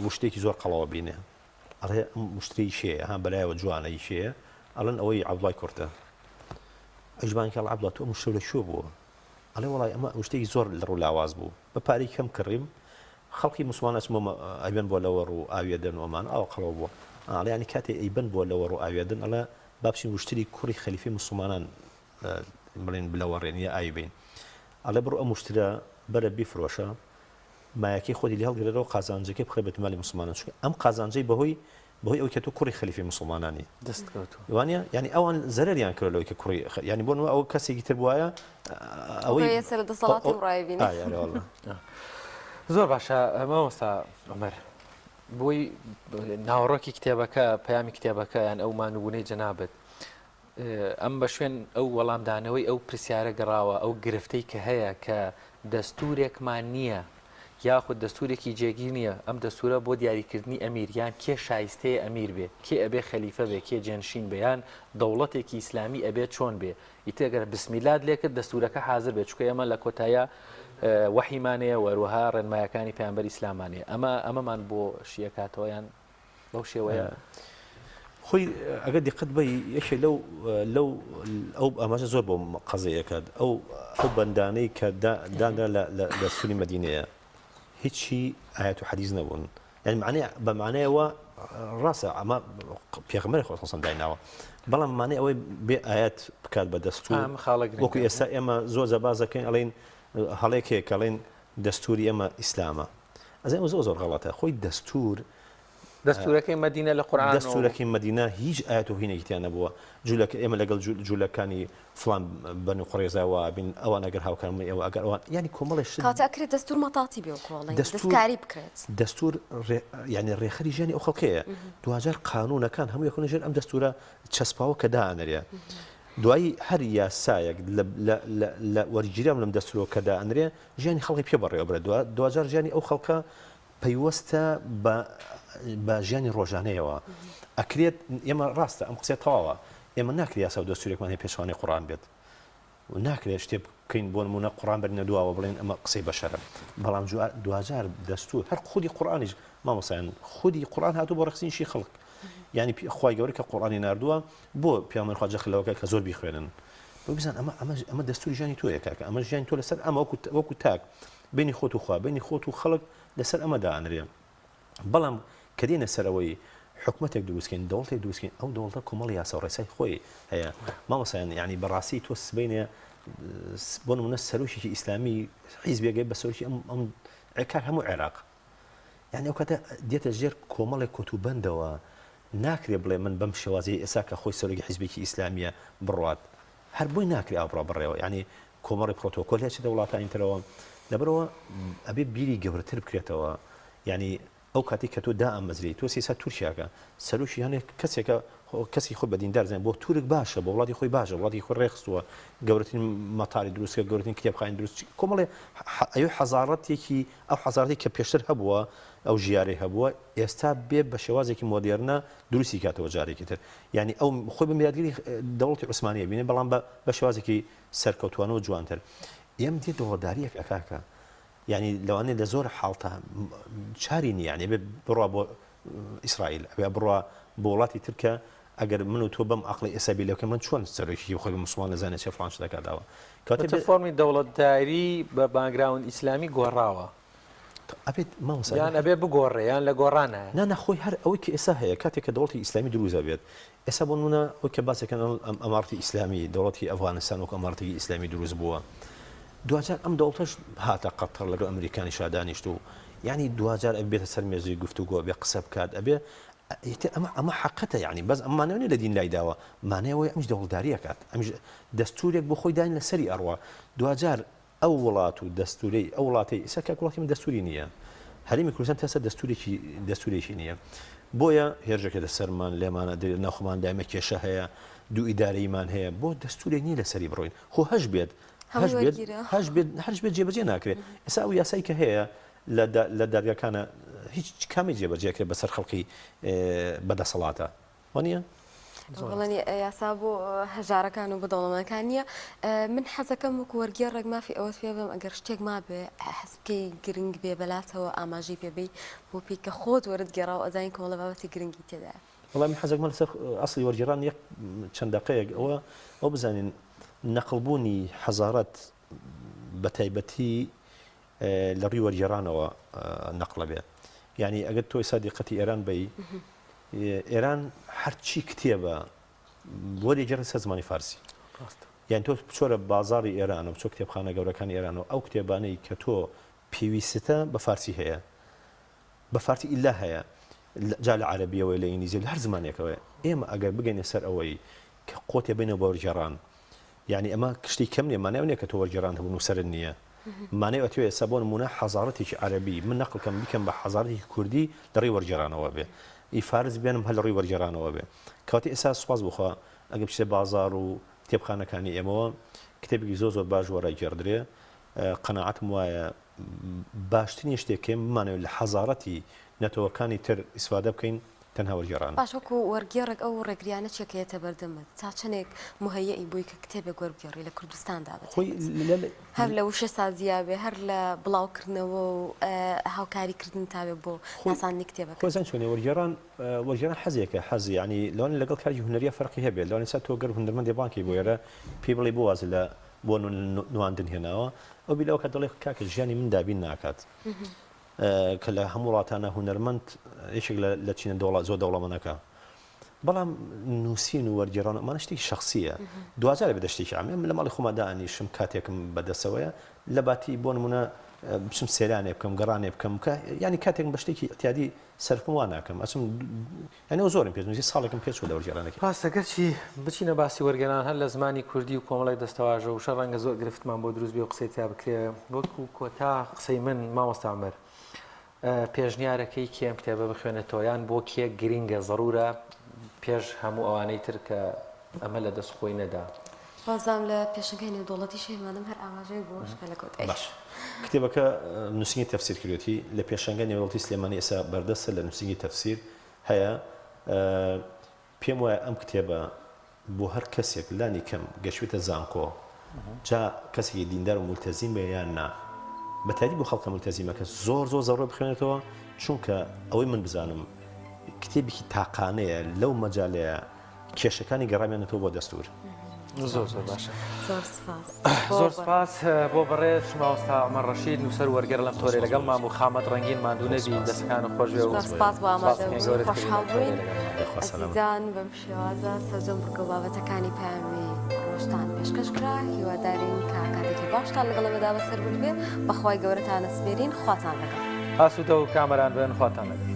وشتێکی زۆر قەڵەوە بینێ ئەڵێ ئەم وشترەی کێیە ها بەلایەوە جوانە ی کێیە ئەڵێن ئەوەی عەبدوڵای کوڕتە ئەویش بانگی کە ئەڵێ عەبدوڵا تۆ ئەم وشترە لە کوێ بووە ئەڵێ وەڵای ئەمە وشتێکی زۆر لەڕ و لاواز بوو بە پارەی کەم کڕیم خەڵکی موسڵمان ئەچن بۆ ئەیبەن بۆ لەوەڕ و ئاویەدەن و ئەمان ئاوا قەڵەو بووە ئەڵێ یانی کاتێ ئەیبەن بۆ لەوەڕ و ئاویەدەن ئەڵێ با بچین وشتری کوڕی خەلیفەی موسڵمانان بڵێن بلەوەڕێن یا ئاوی بەین ئەڵێ بڕۆ ئەم وشترە بەرە بیفرۆشە مایەکەی خۆتی لێ هەڵگرەرەوە قازانجەکەی بخرە بەیتولمالی موسڵمانان چونکە ئەم قازانجەی بەهۆی بەهۆی ئەوەی کە تۆ کوڕی خەلیفەی موسڵمانانی
دەست کەوتووە
وانە یعنی ئەوان زەرەریان کرد لەوەی کە کوڕی یعنی بۆ نموونە ئەوە کەسێکی تر بوایە
ئەوەی ئێستا لە دەسەڵاتی ڕایبین
زۆر باشە مامۆستا عومەر بۆی ناوەڕۆکی کتێبەکە پەیامی کتێبەکە یان ئەو مانوبوونەی جەنابت ئەم بە شوێن ئەو وەڵامدانەوەی ئەو پرسیارە گەڕاوە، ئەو گرفتەی کە هەیە کە دەستوورێکمان نییە یاخود دەستوورێکی جێگیر نییە، ئەم دەستوورە بۆ دیاریکردنی ئەمیر یان کێ شایستەیە ئەمیر بێ، کێ ئەبێ خەلیفە بێ، کێ جێنشین بێ یان دەوڵەتێکی ئیسلامی ئەبێ چۆن بێ، ئیتر گەر بسمیلات لێ کرد دەستوورەکە حازر بێ، چونکە ئێمە لە کۆتاییا وەحیمان هەیە و هەروەها ڕێنمایەکانی پەیامبەری ئیسلامان هەیە، ئەمە ئەمەمان بۆ شیئەکاتەوە یان بەو شێوەیە.
خۆی ئەگەر دیقەت بەی یەکێ لەو لەو ئەو ئاماژە زۆر بۆ قەزەیەکات ئەو ئەو بەندانەی کە دانرا لە لە سوری مەدینەیە هیچی ئاەت و حەدیث نەبوون یعنی معنی بە معنەیەوە ڕاستە ئەمە پێغەمبەری خۆ سەم دایناوە بەڵام معنی ئەوەی بێ ئاەت بکات بە دەستور وەکو ئێستا ئێمە زۆر زەبازەکەین ئەڵێن هەڵێک هەیە کەڵێن دەستوری ئێمە ئیسلامە ئەزانم زۆر زۆر غەڵەتە خۆی دەستور
دەستورەکەی مەدینە لە قورئان
دەستورەکەی مەدینە هیچ ئایەت و هینێکی تیا نەبووە جولەکە ئێمە لەگەڵ جولەکانی فڵان بەنو قوڕێزا وابین ئەوان ئەگەر هاوکارم ئێوە ئەگەر ئەوان یانی کۆمەڵێ شت
کاتە ئەکرێت دەستور مەتاتی بێ وەکو ئەڵێن دەستکاری بکرێت
دەستور یانی ڕێخەری ژیانی ئەو خەڵکەیە دواجار قانونەکان هەموو یەکۆنە ژێر ئەم دەستورە چەسپاوە کە دائەنرێ دوایی هەر یاسایەک لە وەرگیرام لەم دەستورەوە کە دائەنرێ ژیانی خەڵکی پێ بەڕێوە بەرێت دواجار ژیانی ئەو خەڵکە پەیوەستە بە بە ژیانی ڕۆژانەیەوە ئەکرێت ئێمە ڕاستە ئەم قسەیە تەواوە ئێمە ناکرێت یاسا و دەستورێکمان هەیە پێچەوانەی قوڕان بێت و ناکرێت شتێ بکەین بۆ نمونە قوڕان بەرینە دواوە بڵێن ئەمە قسەی بەشەرە بەڵام دواجار دەستور هەر خودی قورئانیش مامۆسایان خودی قورئان هاتوو بۆ ڕێکخستنی خەڵک یعنی خوای گەورە کە قورئانی ناردووە بۆ پیامبەر خوا جەخت لەوە کە زۆر بیخوێنن بۆ بزان ئەمە ئەمە ئەمە دەستوری ژیانی تۆیە کاکە ئەمە ژیانی تۆ لەسەر ئەمە وەکو وەکو تاک بینی خۆت و خوا بینی خۆت و خەڵک لەسەر ئەمە دائەنرێ بەڵام کە دێنە سەر ئەوەی حکومەتێک دروستکەین دەوڵەتێک دروستکەین ئەو دەوڵەتە کۆمەڵ یاسا و ڕێسای خۆی هەیە مامۆسایان یعنی بەڕاستی تۆ سبەینێ بۆ نمونە سەرۆکێکی ئیسلامی حیزبێگەی بە سەرۆکی ئەم ئەم کار هەموو عێراق یعنی ئەو کاتە دێتە ژێر کۆمەڵێک کۆت و بەندەوە ناکرێ بڵێ من بەم شێوازەی ئێستا کە خۆی سەرۆکی حیزبێکی ئیسلامیە بڕوات هەر بۆی ناکرێ ئاو بڕا بڕێوە یعنی کۆمەڵی پرۆتۆکۆل هەیە چێتە وڵاتانی ترەوە لەبەرەوە ئەبێ بیری گەورەتر بکرێتەوە یعنی ئەو کاتی کە تۆ دائەمەزرێی تۆ سیسا تورکیاکە سەرۆکی هەنێک کەسێکە کەسی خۆی بە دیندار زانێ بۆ تورک باشە بۆ وڵاتی خۆی باشە وڵاتی خۆی ڕێکخستووە گەورەترین مەتاری دروست کرد گەورەترین کتێبخانەی دروست کۆمەڵێ ئەوێ حەزاڕەتێکی ئەو حەزارەتی کە پێشتر هەبووە. ئەو ژیارەی هەبووە ئێستا بێ بە شێوازێکی مۆدێرنە دروستی کاتەوە جارێکی تر یانی ئەو خۆی بە میراتگری دەوڵەتی عوسمانی ئەبینێ بەڵام بە بە شێوازێکی سەرکەوتوانە و جوانتر ئێم دێ دەوڵەتداریەک ئەکا کە یانی لەوانەیە لە زۆر حاڵتە چاری نییە یانی ئەبێ بڕوا بۆ ئیسرائیل ئەبێ بڕوا بۆ وڵاتی تر کە ئەگەر من و تۆ بەم عەقڵی ئێستا بیر لێ بکەین من چۆن سەرۆکێکی خۆی بە موسڵمان دەزانێت چێ فڵان شت دەکات ئەوە کەواتە
بە فۆرمی دەوڵەتداری بە background ئیسلامی گۆڕاوە
ئەبێت مامۆستا
یان ئەبێ بگۆڕێ یان لە گۆڕانایە؟
نا نا خۆی هەر ئەوەی کە ئێستا هەیە کاتێک کە دەوڵەتی ئیسلامی دروست ئەبێت ئێستا بۆ نمونە ئەوەی کە باس دەکەن ئەم ئەمارەتی ئیسلامی دەوڵەتی ئەفغانستان وەکو ئەمارەتێکی ئیسلامی دروست بووە دواجار ئەم دەوڵەتەش هاتە قەتەر لەگەڵ ئەمریکانیشا دانیشت و یعنی دواجار ئەبێ بێتە سەر مێزی گفتوگۆ ئەبێ قسە بکات ئەبێ ئیتر ئەمە ئەمە حەقەتە یعنی بەس ئەم مانای نیە لە دین لای داوە مانای ئەوەیە ئەمیش دەوڵەتداری ئەکات ئەمیش دەستورێک بۆ خۆی داین لەسەری ئەڕوا دواجار ئەو وڵات و دەستورەی ئەو وڵاتەی ئیستا کاک وڵاتی من دەستوری نییە هەرێمی کوردستان تا ئێستا دەستورێکی دەستورێکی نییە بۆیە هێرشەکێتە سەرمان لێمانە دەرێت ناخۆمان دایمە کێشە هەیە دوو ئیدارەیمان هەیە بۆ دەستورێک نییە لەسەری بڕۆین خۆ هەش بێت هەش بێت هەش بێت هەش بێت جێبەجێ ناکرێت ئێستا ئەو یاسای کە هەیە لە دادگاکانە هیچ کامی جێبەجێکرێت بەسەر خەڵکی بەدەسەڵاتە وانیە؟
بەڵێ یاسا بۆ هەژارەکان و بۆ دەوڵەمەندەکان نییە من حەزەکەم وەکو وەرگێڕێک مافی ئەوەت پێ بم ئەگەر شتێک مابێ حەز بکەی گرنگ بێ بەلاتەوە ئاماژەی پێ بەی بۆ پێی کە خۆت وەرت گێڕا و ئەزانی کۆمەڵە بابەتی گرنگی تێدایە.
وەڵای من حەزەکەم لەسەر ئەسڵی وەرگێڕان یەک چەند دەقەیەک ئەوە ئەوە بزانین نەقڵبوونی حەزارەت بە تایبەتی لە ڕووی وەرگێڕانەوە نەقڵە بێ یعنی ئەگەر تۆ ئێستا دیقەتی ئێران بەی ئێران هەرچی کتێبە وەریگێڕێ سەر زمانی فارسی یان تۆ بچۆرە بازاری ئێران و بچۆ کتێبخانە گەورەکانی ئێران و ئەو کتێبانەی کە تۆ پێویستە بە فارسی هەیە بە فارسی ئیلا هەیە جا لە عەرەبیەوەی لە ئینگلیزی لە هەر زمانێکەوەی ئێمە ئەگەر بگەینە سەر ئەوەی کە قۆتێ بینەوە بە وەرگێڕان یانی ئەمە شتی کەم نیە مانای ئەوە نیە کە تۆ وەرگێڕان هەبوو نووسەرت نیە مانای ئەتوێ ئێستا بۆ نموونە حەزارەتێکی عەرەبی من نەقل کەم بیکەم بە حەزارەتێکی کوردی لە ڕێی وەرگێڕانەوە بێ ئی فارس بێنم هەر لە ڕووی وەرگێڕانەوە بێ کەواتە ئێستا سوپاس بۆ خوا ئەگەر بچیتە بازاڕ و کتێبخانەکانی ئێمەوە کتێبێکی زۆر زۆر باش وەرەگێڕدرێ قەناعەتم وایە باشترین شتێک کە ئێمە بمانەوێت لە حەزارەتی نەتەوەکانی تر ئیسفادە بکەین تەنها وەرگێڕانە.
باش وەکو وەرگێڕێک ئەو ڕێگریانە چیە کە یەتە بەردەمت؟ تا چەنێک موهەیەئی بووی کە کتێبێک وەربگێڕی لە کوردستاندا بە
خۆی
تایبەت؟ هەر لە وشە سازیا بێ هەر لە بڵاوکردنەوە و هاوکاری کردنتا بێ بۆ ناساندنی کتێبەکەت.
خۆی زانی چۆنە وەرگێڕان وەرگێڕان حەزێکە حەز یانی لەوانەیە لەگەڵ کارێکی هونەرییا فەرقی هەبێت لەوانەیە ئێستا تۆ گەر هونەرمەندێ بانگ کەی بۆ ئێرە پێی بڵێی بۆ وازت لە بۆ نواندن هێناوە ئەو بیر لەوە کات دەڵێ کاکە ژیانی من دابین ناکات کە لە هەموو وڵاتانە هونەرمەند یەکێک لە چینە دەوڵە زۆر دەوڵەمەنەکە بەڵام نووسین و وەرگێڕان ئەمانە شتێکی شخصیە دوجار بێتە شتێکی عام من لە ماڵی خۆما دانیشم کاتێکم بەدەسەوەیە لە باتی بۆ نمونە بچم سەیرانێ بکەم گەڕانێ بکەم کە ینی کاتێکم بە شتێکی اعتیادی سەرفم وا ناکەم ئەچم یانی ئەوە زۆرم پێ نزیک ساڵێکم پێ چووە لە وەرگێڕانەکەی.
ڕاستە گەرچی بچینە باسی وەرگێران هەر لە زمانی کوردی و کۆمەڵێک دەستەواژە وشە ڕەنگە زۆر گرفتمان بۆ دروست بێ و قسەی تیا بکرێ وەکو کۆتا قسەی من مامۆستا عومەر پێشنیارەکەی کێ ئەم کتێبە بخوێنێتەوە یان بۆ کێ گرینگە زەرورە پێش هەموو ئەوانەی تر کە ئەمە لە دەست خۆی نەدا.
وابزانم لە پێشەنگای نێودەوڵەتیش هەیە مادەم هەر ئاماژەیەک بۆ ئەوەش بکە لە کۆتایی.
باش کتێبەکە نووسینگەی تەفسیر کردوێتی لە پێشەنگای نێودەوڵەتی سلێمانی ئێستا بەردەستە لە نووسینگەی تەفسیر هەیە پێم وایە ئەم کتێبە بۆ هەر کەسێک لانی کەم گەشتبێتە زانکۆ جا کەسێکی دیندار و مولتەزیم بێ یان نا بە تایبەتی بۆ خەڵکە مولتەزیمەکە زۆر زۆر زەڕوە بخوێنێتەوە چونکە ئەوەی من بزانم کتێبێکی تاقانەیە لەو مەجالەیە کێشەکانی گەڕاویانەتەوە بۆ دەستور.
زۆر زۆر باشە.
زۆر سپاس.
زۆر سپاس بۆ بەڕێز مامۆستا عومەر ڕەشید نووسەر وەرگێڕ لەم تۆرەی لەگەڵمان بوو خامەت ڕەنگین ماندوو نەبی دەستەکانت خۆش بێ و
زۆر سپاس بۆ ئامادەبوون
گەورەت
خۆشحاڵ
کردین لەم تۆرەی
بووین
لەگەڵمان.
ئەزیزان بەم شێوازە سەرجەم بڕگە و بابەتەکانی پەیامی ڕۆژتان پێشکەش کرا هیوادارین کە کاتێکی باشتان لەگەڵ ئێمەدا بەسەر بردبێ بەخوای گەورەتان ئەسپێرین خواتان لەگەڵ.
ئاسوودە و کامەران بن خواتان لەگەڵ.